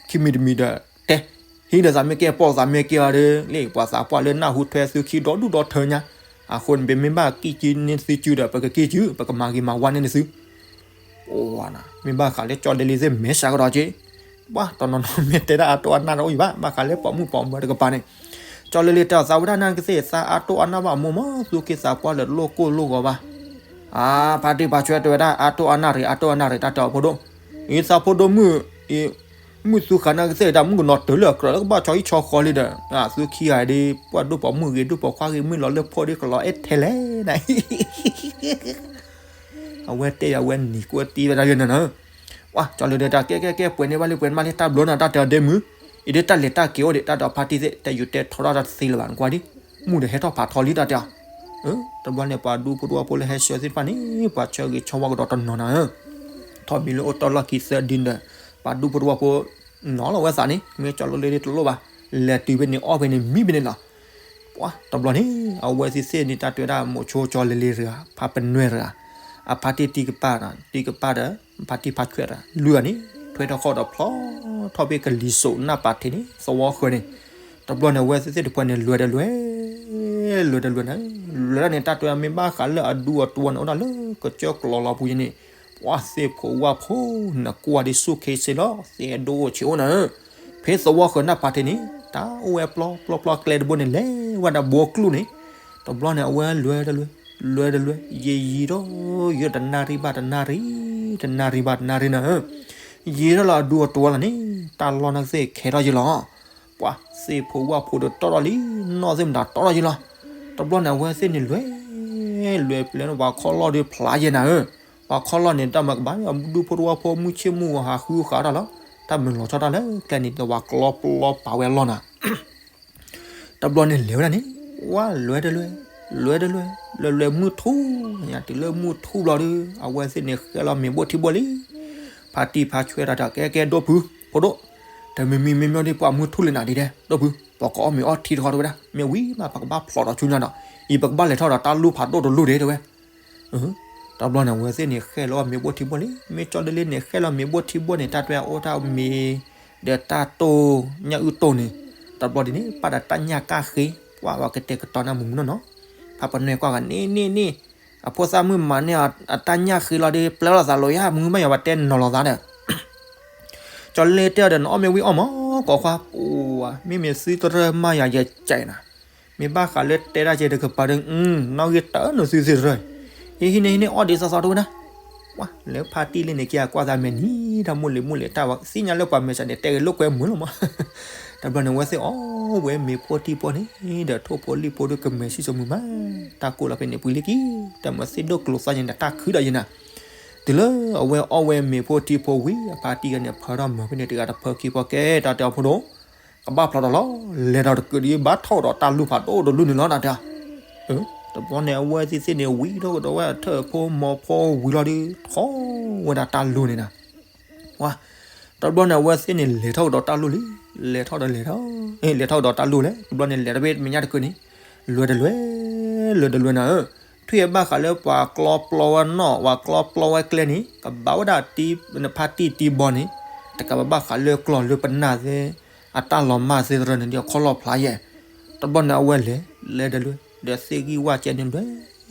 ခံမံၤတမံၤဒီး တဲ ဟံးဒီးသးမ့ၢ်ကဲပိာ်သးမ့ၢ်ကဲအီၤဒီး လၢပှၤသးပှၢ်လၢနၢ်ဟူထွဲသုခံဒီဒူၣ်ဒီထၢညါ, အဃိန့ၣ် ပမ့ၢ်ဘၣ်ကံၣ်ကံၣ်န့ၢ်သုစုဒီး ပကကံၣ်စု ပကမၤဂ့ၤမၤဝါန့ၢ်သု မ့ၢ်ဘၣ်ဃးလၢကၠီလ့လ့သ့ၣ်မဲာ်ဆှးကဒီးက့, ပှၤတနီၤနီၤမ့ၢ်တဲဒၣ်အတိၢ်အနၢ်တအိၣ်ယံၤဘၣ်, ဘၣ်ဃးလၢပိာ်မုၣ်ပိာ်မၢၤတကပၤန့ၣ်, ကၠီလ့လ့တဲအီၤ သးဝဲဒၣ်နၢ်ကသ့ၣ် သးအတိၢ်အနၢ်ဘၣ်အမိၢ်မး သူၣ်က့သးပှၢ်လၢလိၣ်ကိၢ်လိၣ်ဂီၤဘၣ်. အါ ဖါတံၢ်ဖါဆွဲတဲဝဲဒၣ် အတိၢ်အနၢ်ရ့ၣ် အတိၢ်အနၢ်ရ့ၣ် တၢ်တဲအီၤဖိဒိၣ်, အံၤသးဖိဒိၣ်မုၣ် မုၣ်သူဃာ်နၢ်ကသ့ၣ်တၢ်မုၣ်ကနီၤတၢၢ်လၢအကြၢးလၢကဘၣ်ဆီဟံၣ်ဆီဃီလံဒီး သုခံဂၤဒ် ပှၤဒိၣ်ပိာ်မုၣ်ဂ့ၤ ဒိၣ်ပိာ်ခွါဂ့ၤ မုၣ်လီၤလၢဖှိၣ်ဒ်ကလီၤအဲၣ်ထဲလဲၣ်နၤ အဝဲတဲယၤဝဲနံၤကွၢ်တံၢ်ဝဲဒၣ်ယဲန့ၣ်နၤ, ပှၤကၠီလ့လ့တဲ ကဲကဲကဲ ပှဲၤန့ၢ်ဘၣ်လံ ပှဲၤန့ၢ်ဘၣ်လံ တၢ်ဘျီနၤ တၢ်တဲအီၤဒ့မုၣ်, အံၤဒ်တၢ်လဲၤတၢ်က့ၤအိၣ်ဒံး တၢ်ဒီးဖါတံၢ်သ့ၣ် တဲယူၤတဲထီထီၣ်တၢ်တသ့လၢၤဘၣ် နကွၢ်ဒ်, မုၢ်ဒီးဟဲထီၣ်ဖးထီလံ တၢ်တဲအီၤ. တဘျီန့ၣ် ပှၤဒူဖိတဝီဖိလၢဟဲဆှၢသ့ၣ်တဖၣ်န့ၣ် ပှၤဆှၢဂ့ၤဆှၢဝါကဒီးတနီၤနၤဧၢ, ထီၣ်မံၤလၢအိၣ်တီၢ်လီၢ်ခံသၢဒုန့ၣ်ဒီး ပှၤဒူဖိတဝီဖိ နီၤလီၤဝဲသးန့ၣ် မ့ၢ်ကၠီလ့လ့တလိၣ်ဘၣ်, လဲၤတုၤဖဲန့ၣ် အီၣ်ဖဲန့ၣ် မံဖဲန့ၣ်လီၤ. ပှၤတဘျီန့ၣ် အဝဲသ့ၣ်သ့ၣ်န့ၣ် တၢ်တဲဝဲဒၣ် မိၤဆိကၠီလ့လ့တဂၤ ဖါပနွဲၢ်တဂၤ, အဖါတံၢ်တံၢ်ကပၢ်ဒီး တံၢ်ကပၢ်ဒီး ဖါတံၢ်ဖါဆွဲတဂၤ လွံၢ်ဂၤန့ၣ် ထွဲထီၣ်ဃီဒီးဖျီထီၣ်ဖဲကလံၤစိးနၢ်ပာ်ထံးန့ၣ် သဝီဃၢၤန့ၣ်, တဘျီန့ၣ် အဝဲသ့ၣ်သ့ၣ်တဖၣ်န့ၣ် လဲၤဒီးလဲၤ လဲၤဒီးလဲၤနၤ, လဲၤဒၣ်န့ၣ် တၢ်တဲဝဲဒၣ်မ့ၢ်ဘၣ်ဃးလၢအဒူအတဝီန့ၣ် အိၣ်ဒၣ်လၢကစၢၢ်ကျီၤလီၤပူၤယဲန့ၣ်, ပှၤသ့ၣ်ဖိဝၣ်ဖိ နကွၢ်ဒ်ဆူၣ်ခ့စ့လီၤ သ့ၣ်ဒိၣ်အိၣ်ဆံးအိၣ်နၤဧၢ, ဖဲသဝီဃၢၤနၢ်ပာ်ထံးန့ၣ် တၢ်အိၣ်ဝဲပျီပျီပျီကျဲတဘိန့ၣ် လဲၤဝဲဒၣ်ဘိကျူၣ်န့ၣ်, တဘျီန့ၣ် အဝဲလဲၤဒီးလဲၤ လဲၤဒီးလဲၤ ယံာ်ယံာ်ဒီး ယံာ်တနၣ်ရံၣ်ဘၣ်တနၣ်ရံၣ် တနၣ်ရံၣ်ဘၣ်တနၣ်ရံၣ်နၤဧၢ, ယံာ်ထီၣ်လၢအဒူအတဝီလီၤန့ၣ် တၢ်လီၢ်နၢ်ကသ့ၣ်ခဲထီၣ်ယံၤလီၤ. ပှၤသ့ၣ်ဖိဝၣ်ဖိဒီးတီၢ်ထီၣ်လံ နီၢ်သ့ၣ်မတၤတီၢ်ထီၣ်ယံၤလီၤ. တဘျီန့ၣ် အဝဲသ့ၣ်န့ၣ်လဲၤ လဲၤပျဲန့ၣ် ပှၤခီၣ်လီၢ်ဒီးဖျါယဲနၤဧၢ, ပှၤခီၣ်လီၢ်န့ၣ် တၢ်မၤကဘၣ် ဒူဖိတဝီဖိ မုၢ်ဆ့ၣ်မုၢ်ဂီၤဟးဃုဃးတၢ်လီၤ, တၢ်မုာ်လီၤဆီတၢ်လၢကျဲန့ၣ် ဒီးပှၤကျီပျီပာ်ဝဲအလီၢ်နၤ တဘျီန့ၣ်လဲၤဝဲဒၣ်န့ၣ် ဝၣ်လဲၤတလဲၤ လဲၤတလဲၤ လဲၤလဲၤမုၢ်ထူၣ်ညါ တုၤလၢမုၢ်ထူၣ်ဘျီဒီး အဝဲသ့ၣ်န့ၣ်ဃဲလီၤမ့ၤဘိၣ်ထံဘိၣ်လံ. ဖါတံၢ်ဖါဆွဲတၢ်တဲ ကဲကဲဒိၣ်ဖု ဖိဒိၣ်, တမံၤမံၤမ့မ့ၢ်ဒ်ပှၤမုၢ်ထူၣ်လံနၤဒ်ဒဲး ဒိၣ်ဖု ပကအီၣ်မ့ၤအီထံတခီတဲဝဲဒၣ် မ့ၢ်ဝံၤမး ပကဘၣ်ဖျိးဒီးဆူညါဒီး အံၤပကဘၣ်လဲၤထီၣ်ဒီးတၢ်လူၢ်ဖးဒိၣ်တလူၢ်ဒဲးတဲဝဲ တဘျီန့ၣ် အဝဲသ့ၣ်န့ၣ် ဃဲလီၤမ့ၤဘိၣ်ထံဘိၣ်လံ. မ့ၢ်ကၠီလ့လ့န့ၣ် ဃဲလီၤမ့ၤဘိၣ်ထံဘိၣ်န့ၣ် တၢ်တဲအိၣ်တၢ်မ့ၤ ဒီးတၢ်တိၢ် ညၣ်အုၣ်တိၢ်န့ၣ် တဘျီဒ်န့ၣ် ပာ်ဒီးတၢ်ညၣ်ကၣ်ဃ့ ပှၤဝဲကတဲာ်ကတီၤန့ၣ်မုၢ်မုၢ်နီၢ်နီၢ် ဖါပနွဲၢ်ကွၢ်ဂၤန့ၣ်န့ၣ်န့ၣ် အဖိသၣ်မုၣ်မၤန့ၢ်အတၢ်ညၣ်ဃ့လီၤဒီး ပျဲလီၤသးလီၤယါ မုၢ်မ့ၢ်ယၤဝဲတဲနီၤလီၤသးဒီး ကၠီလ့လ့တဲအီၤဒီး နအီၣ်မ့ၢ်ဝံၤအီၣ်မး ကိးခွါ ပူၤ မ့မ့ၢ်သုတရၢမၤယၤယဲကဲနၤ မ့ၢ်ဘၣ်ဃးလၢတဲဒၣ်ကဲတကပၤဒီး နီၣ်ဂံၢ်တၢ်နသုသ့ၣ်တရၢ ဟံးန့ၢ်ဟံးန့ၢ်အီၣ်ဒံးသီသီတဝဲဒၣ် ဝါ လၢဖါတံၢ်လံန့ၣ် က့ၤအကွၢ်သးမဲာ်နံၤ တၢ်မိၢ်လံၤမိၢ်လံၤတၢ်ဝဲ သ့ၣ်ညါလၢပှၤမဲာ်ဆှးန့ၣ် တဲဂ့ၤလိာ်ကွဲမုာ်လီၤမး တဘျီန့ၣ် အဝဲသ့ၣ်အီၣ်ဝဲမ့ၤဖိထံဖိန့ၣ် ဒီးထိၣ်ဖိလံၣ်ဖိဒီးကမဲာ်ဆံၣ်စိမုာ်မး တၢ်ကိၢ်လီၤဖဲန့ၣ်ပှံၤလံကံ တၢ်မၤသ့ၣ်ဒိၣ်ကျိၤသီညါန့ၣ် တၢ်ခုဒီးယဲနၤ တုၤလၢအဝဲအီၣ်ဝဲမ့ၤဖိထံဖိဝံၤ အဖါတံၢ်ဂၤန့ၣ် ဖၢထီၣ်မၤဖဲန့ၣ်တဂၤတဖၢခံဖီကဲ တၢ်တဲအီၤဖိဒိၣ် ကဘၣ်ဖျိးဒီးလီၤ လဲၤဒီးတကုးဒ်ဘၣ်ထီၣ်ဒီးတၢ်လူၢ်ဖးဒိၣ်တလူၢ်န့ၣ်လီၤ တၢ်တဲ တဘျီန့ၣ် အဝဲသ့ၣ်သ့ၣ်န့ၣ် ဝံၤထီၣ်ကဒီးဝဲအထၢၣ်ဖိမီၤဖိဝံၤလီၤဒီး ထီၣ်ဝဲဒၣ်တၢ်လူၢ်န့ၣ်နၤ ဝါ တဘျီန့ၣ် အဝဲသ့ၣ်န့ၣ် လဲၤထီၣ်ကဒီးတၢ်လူၢ်လံ လဲၤထီၣ်ဒီးလဲၤထီၣ် လဲၤထီၣ်ကဒီးတၢ်လူၢ်လဲၣ် တဘျီန့ၣ် လဲၤထီၣ်ဖဲမဲာ်ညါတကုးန့ၣ် လဲၤတလဲၤ လဲၤတလဲၤနၤဧၢ ထွံၣ်အဘၣ်ဃးလၢပှၤကျီပျီဝဲနီၣ် ပှၤကျီပျီဝဲကျဲန့ၣ် ကဘၣ်ဝဲဒၣ်ဖါတံၢ်တံၢ်ဘီန့ၣ် တကးဘၣ်ဃးလၢကျီၢ်လၢပနၢ်သ့ အတၢ်လီၤမၢ်သ့တရၢန့ၣ် ဒီးခီၣ်လီၢ်ဖျါယဲၢ် တဘျီန့ၣ် အဝဲလဲၤ လဲၤတလဲၤ ဒီးသ့ၣ်ဂံၢ်ဝၣ်ကဲန့ၣ် လဲၤ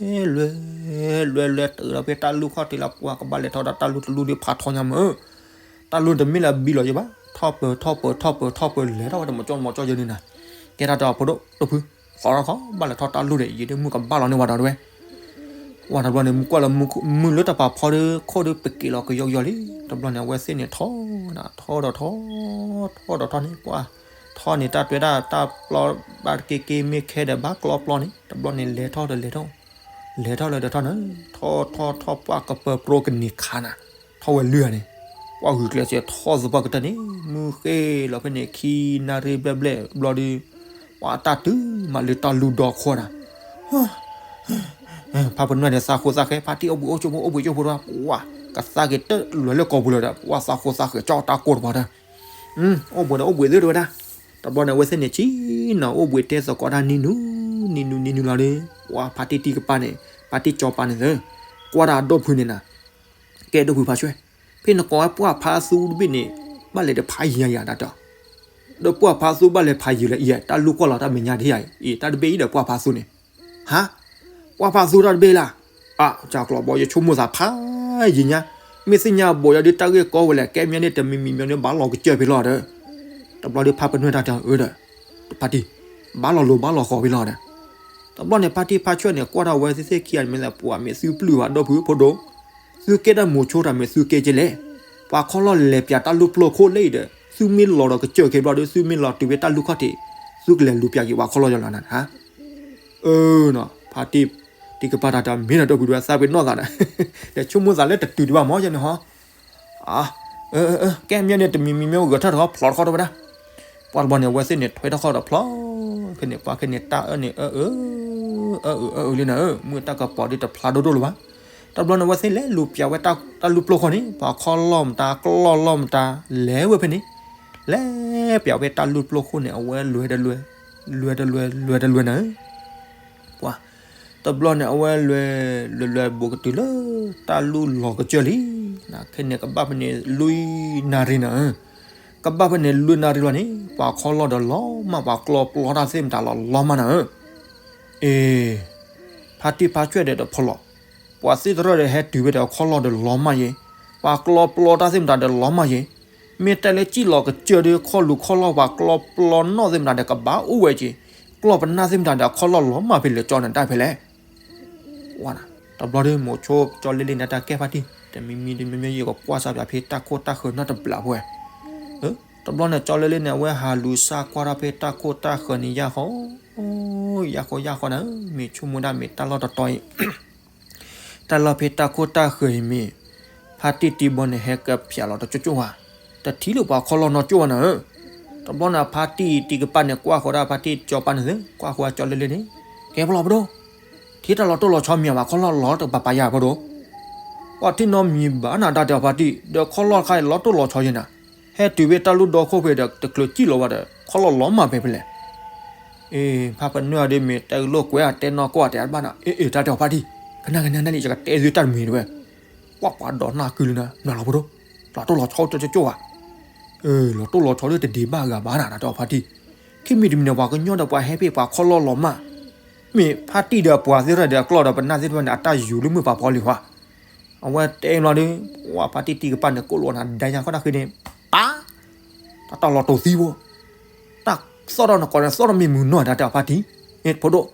လဲၤ လဲၤ လဲၤ တုၤလီၤဖဲတၢ်လူၢ်ခီၣ်ထံးလီၤ ပှၤကဘၣ်လဲၤထီၣ်ဒီးတၢ်လူၢ်တလူၢ်ဒီးဖးထီညါမး တၢ်လူၢ်တမ့ၢ်လၢအဘံလီၤယဲဘၣ် ထီၣ်ပၢၤ ထီၣ်ပၢၤ ထီၣ်ပၢၤ ထီၣ်ပၢၤ လဲၤထီၣ်ဝဲတမီၤကၠီမီၤကၠီယဲန့ၣ်နၤ ကဲတၢ်တဲအီၤဖိဒိၣ် ဒိၣ်ဖု သီထီၣ်ခီ ဘၣ်လဲၤထီၣ်တၢ်လူၢ်ဒီး ယံာ်ဒ်မုၢ်ကဘၣ်လီၤန့ၢ်ဝဲဒီးတဝဲ ဝဲတဘျီန့ၣ် မုၢ်ကွၢ်လၢမုၢ်လၢတပာ်ဖီဒီး ခိၣ်ဒီးပက့ၤလီၤကယီကယီလံ တဘျီန့ၣ် အဝဲသ့ၣ်န့ၣ်ထီၣ်နၤ ထီၣ်ဒီးထီၣ် ထီၣ်ဒီးထီၣ်န့ၣ် ပှၤ ထီၣ်န့ၣ် တၢ်တဲဒၣ်တၢ်ပျီဘၣ်တက့ၢ်က့ၢ်မ့ၢ်ခဲဒီးဘၣ်ကျီပျီန့ၣ် တဘျီန့ၣ် လဲၤထီၣ်ဒီးလဲၤထီၣ် လဲၤထီၣ်လၢဒီးထီၣ်န့ၣ် ထီၣ်ထီၣ်ထီၣ် ပှၢ်ကပၢပြိကန့ၢ်ခါနၤ, ထီၣ်ဝဲလွံၢ်ဂၤန့ၣ်, ပှၢ်ဂုာ်ကျဲးစၢးထီၣ်သပှၢ်ကတၢၢ်န့ၣ် မုၢ်ဃ့လီၤဖဲန့ၣ် ခံနၣ်ရံၣ်ဘျဲၣ်ဘျဲၣ်ဘျီဒီး ပှၢ်တၢ်တုၤမးလၢတၢ်လူၢ်ဒီခိၣ်နၤ ဖါပနွဲၣ်န့ၣ် သးဃိသးဃဲ ဖါတံၢ်အိၣ်ဘှံးအိၣ်ကၠိဖိ အိၣ်ဘှံးကၠိဖိတဝဲ ပှၢ်ကသါက့ၤတၢ်လွဲၢ်လၢကိာ်ပူၤလီၤဒီး ပှၢ်သးဃိသးဃဲ ကၠီတၢ်ကိၢ်တပှၤတၢ်, အိၣ်ဘှံးဒီးအိၣ်ဘှံးသ့တဝဲဒၣ်, တဘျီန့ၣ် အဝဲသ့ၣ်န့ၣ် ဆံနီၤ အိၣ်ဘှံးတဲသကိးတၢ်နံၤနုၤ နံၤနုၤ နံၤနုၤလီၤဒီး ပှၢ်ဖါတံၢ်တံၢ်ကပၤန့ၣ် ဖါတံၢ်ကၠီပၤန့ၣ်သၢ, ကွၢ်တၢ်အဒိၣ်ဖုန့ၣ်နၤ, ကဲဒိၣ်ဖုဖါဆွဲ, ဖဲနကိးဝဲပှၢ်ဖါသူတဘ့ၣ်န့ၣ် ဘၣ်လဲၤဒီးဖးယံၤယၤယၤတၢ်တဲ, ဒီးပှၢ်ဖါသူဘၣ်လဲၤဖးယံၤလၢအံၤ တၢ်လူၢ်ကွၢ်လီၤတၢ်မဲာ်ညါဒ်ယၤအံၤ တၢ်တဘ့ၣ်အံၤဒီးပှၢ်ဖါသူန့ၣ်, ဟါ, ပှၢ်ဖါသူတၢ်တဘ့ၣ်လၢ်, အါ ကၢ်ကျီဘီ ယဆိကမိၣ်သးဖးယံၤညါ, မ့ၢ်သ့ၣ်ညါဘီယၤဒုးတၢ်ဂ့ၢ်ကီဝဲလဲၣ် ကဲမ့ၢ်န့ၣ် တမံၤမံၤမ့ၢ်န့ၣ် ဘၣ်လီၤကစၢၢ်ဖဲလီၤဒီး, တဘျီဒီးဖါပနွဲၣ်တၢ်တဲအီၤဒီး, ဖါတံၢ်, ဘၣ်လီၤလိၤဘၣ်လီၤဃီဖဲလီၤဒီး, တဘျီန့ၣ် ဖါတံၢ်ဖါဆွဲၣ်န့ၣ် ကွၢ်ထီၣ်ဝဲသ့ၣ်သ့ၣ်ခံဂၤန့ၣ် မ့ၢ်သးပှၢ်မ့ၢ်သုပျုၢ်ဘၣ်ဒီပုၢ်ဖိဒိၣ်, သုကဲတၢ်မိၤဆိတၢ်မ့ၢ်သုကဲကဲလဲၣ်, ပှၤခီလီၢ်လဲၤပၠးတၢ်လူၢ်ပျိၢ်ခိၣ်လၢအံၤဒီး သုမ့ၢ်လီၤဒီးကစၢၢ်က့ၤဘျီဒီး သုမ့ၢ်လီၤတုၤဖဲတၢ်လူၢ်ခီၣ်ထံး, သုကလဲၤလူၤပၠးက့ၤပှၤခီလီၢ်ယလီၤနၤ, အၢနီၤ ဖါတံၢ်တံၢ်ကပၤတၢ်တဲ မ့ၢ်ဒီးဒီပုၢ်ဒီဝဲၢ်သးပ့ၤနီၣ်သးဒီး, ဒီးဆိကမိၣ်သးလၢတတုၤဒံးဘၣ်မ့ၢ်ယဲန့ၣ်ဟီ ကဲမ့ၢ်န့ၣ် တမံၤမံၤမ့ၢ်ဂဲၤထၢၣ်တခီဖျိးတခီတဝဲဒၣ်, ပှၢ်တဘျီန့ၣ် အဝဲသ့ၣ်န့ၣ်ထွဲထီၣ်ခီၣ်ဒီးဖျိး, ဖဲန့ၣ်ပှၢ်ခဲန့ၣ် တၢ်အၢန့ၣ်အၢအၢ, အၢအၢအၢအၢလံနၤဧၢ, မုၢ်တၢ်ကပီၤဒ်တဖျါဒိၣ်ဒိၣ်လၢၤဘၣ်, တဘျီန့ၣ် အဝဲသ့ၣ်လဲၤလူၤပၠးဝဲတၢ်လူၢ်ပျိၢ်ခိၣ်န့ၣ် ပှၤခီလီၢ်မတၤ ကျီၢ်လီၢ်မတၤ, လဲၤဝဲဖဲန့ၣ်, လဲၤပၠးဝဲတၢ်လူၢ်ပျိၢ်ခိၣ်န့ၣ် အဝဲလွဲတလွဲ, လွဲတလွဲ လွဲတလွဲနၤဧၢ ပှၤ, တဘျီန့ၣ် အဝဲလွဲ, လွဲလွဲဘူးကတုၤလၢ တၢ်လူၢ်လီၤကစၢၢ်လံ, ခဲန့ၣ်ကဘၣ်ဖဲန့ၣ် လွံၢ်နၣ်ရံၣ်နၤဧၢ, ကဘၣ်ဖဲန့ၣ် လွံၢ်နၣ်ရံၣ်လီၤန့ၣ် ပှၤခီလီၢ်ဒီးလီၤမၢ် ပှၤကျီပျီတၢ်သ့ၣ်မတၤလီၤ လီၤမၢ်နၤဧၢ, အ့, ဖါတံၢ်ဖါဆွဲၣ်ဒီးတဖီလီၤ, ပှၤသ့ၣ်တရၢၣ်ဒီးဟဲတုၤဝဲဒီးခီလီၢ်ဒီးလီၤမၢ်ယဲ, ပှၤကျီပျီတၢ်သ့ၣ်မတၤဒီးလီၤမၢ်ယဲ, မ့ၢ်တဲလၢစံၣ်လီၤကစၢၢ်ဒီး ခီၣ်လူၤခီၣ်လီၢ်ပှၤကျီပျီနီၣ်သ့ၣ်မတၤဒီး ကဘၣ်အိၣ်ဝဲက့ၤ, ကျီၢ်ပနၢ်သ့ၣ်မတၤဒီး ခီလီၢ်လီၤမၢ်ဖဲလဲၣ်ကၠီန့ၣ်တၢ်ဖဲလဲၣ်, ဝါနၤ, တဘျီဒီး မိၤဆိကၠီလ့လ့န့ၣ် တၢ်ကဲဖါတံၢ် တမံၤမံၤတမံၤမံၤ ယကကွၢ်စၢ်ပၠးဖဲတၢ်ခိၣ်တၢ်ဃၢၤနီတဘျီပဝဲ, တဘျီန့ၣ် ကၠီလ့လ့န့ၣ် အဝဲဟးလူၤစၢ်ကွၢ်ထီၣ်ဖဲတၢ်ခိၣ်တၢ်ဃၢၤန့ၣ် ယၢ်ဃီ, ယၢ်ဃီယၢ်ဃီနၤဧၢ, မ့ၢ်ဆိကမိၣ်ဒၣ်မ့ၢ်တၢ်လီၢ်တတီၤအံၤ တၢ်လီၢ်ဖဲတၢ်ခိၣ်တၢ်ဃၢၤအံၤမ့ၢ် ဖါတံၢ်တံၢ်ဘီန့ၣ် ဟဲကပၠးလီၤတကၠိကၠိဧါ, တထံၣ်လၢပှၤခီလီၢ်နီကၠိဧါနၤဧၢ, တဘျီန့ၣ် ဖါတံၢ်တံၢ်ကပၤန့ၣ် ကွၢ်ဃီၤဒၣ်ဖါတံၢ်ကၠီပၤန့ၣ်သ့, ကွၢ်ဃီၤကၠီလ့လ့န့ၣ်, ကဲဖီလီၤပဒိၣ်, ထံၣ်တၢ်လီၤတိၢ်လီၤဆီမ့ၢ်ဧါ ပှၤခီလီၢ်လီၤတကပၤပာ်ယၤပဒိၣ်, ပှၤထံၣ်နီတမံၤဘၣ်နၤ တၢ်တဲအီၤဖါတံၢ် ဒီးခီလီၢ်တခါအံၤလီၤတိၢ်လီၤဆီယဲနၤ, ဟဲတုၤဖဲတၢ်လူၢ်ဒီခိၣ်ဖဲဒီး တချုးစံၣ်လီၤဘၣ်ဒီး ခီလီၢ်လီၤမၢ်ဖဲဖဲလဲၣ် အ့ ဖါပနွဲၢ်အီၤဒီး မ့ၢ်တဲလိာ်ကွဲ တဲနီၢ်ကီၢ် တဲအါတဘၣ်နၤ, အ့ အ့ တၢ်တဲအီၤဖါတံၢ်, ကနၣ်ကနၣ်နၣ်လံ ယကတဲသုတၢ်တမံၤတဝဲ, ကွၢ်ပှၤဒီးနၢ်ကုလၢနၤ နလီၤဖိဒိၣ်, လီၤတိၢ်လီၤဆီတကၠိကၠိဧါ, လီၤတိၢ်လီၤဆီဒီးတဒံးဘၣ်ဂၤဘၣ်နၤ တၢ်တဲအီၤဖါတံၢ်, ခံမံၤတမံၤန့ၣ် ပှၤကညီဒီးပှၤဟဲဖဲပှၤခီလီၢ်လီၤမၢ်, မ့ၢ်ဖါတံၢ်ဒီးပှၤသ့ၣ်တဖၣ်ဒီးအကျီၢ်ဒီးပနၢ်သ့ၣ်တဖၣ်န့ၣ် အတၢ်ယူၤလၢမုၢ်ပာ်ဖီလံၤဟါ အဝဲတဲဘျီဒီး ပှၤဖါတံၢ်တံၢ်ကပၤန့ၣ် ကိးလိာ်နၤ ဒါယၤခီတၢ်ဃံန့ၣ် ပၢ်, တၢ်တၢ်လီၤတိၢ်သံဘိ, တၢ်သီၣ်ထီၣ်နကိးန့ၣ် သီၣ်ထီၣ်မ့ၢ်မုၢ်နီၢ် တၢ်တဲအီၤဖါတံၢ်, ဖိဒိၣ်,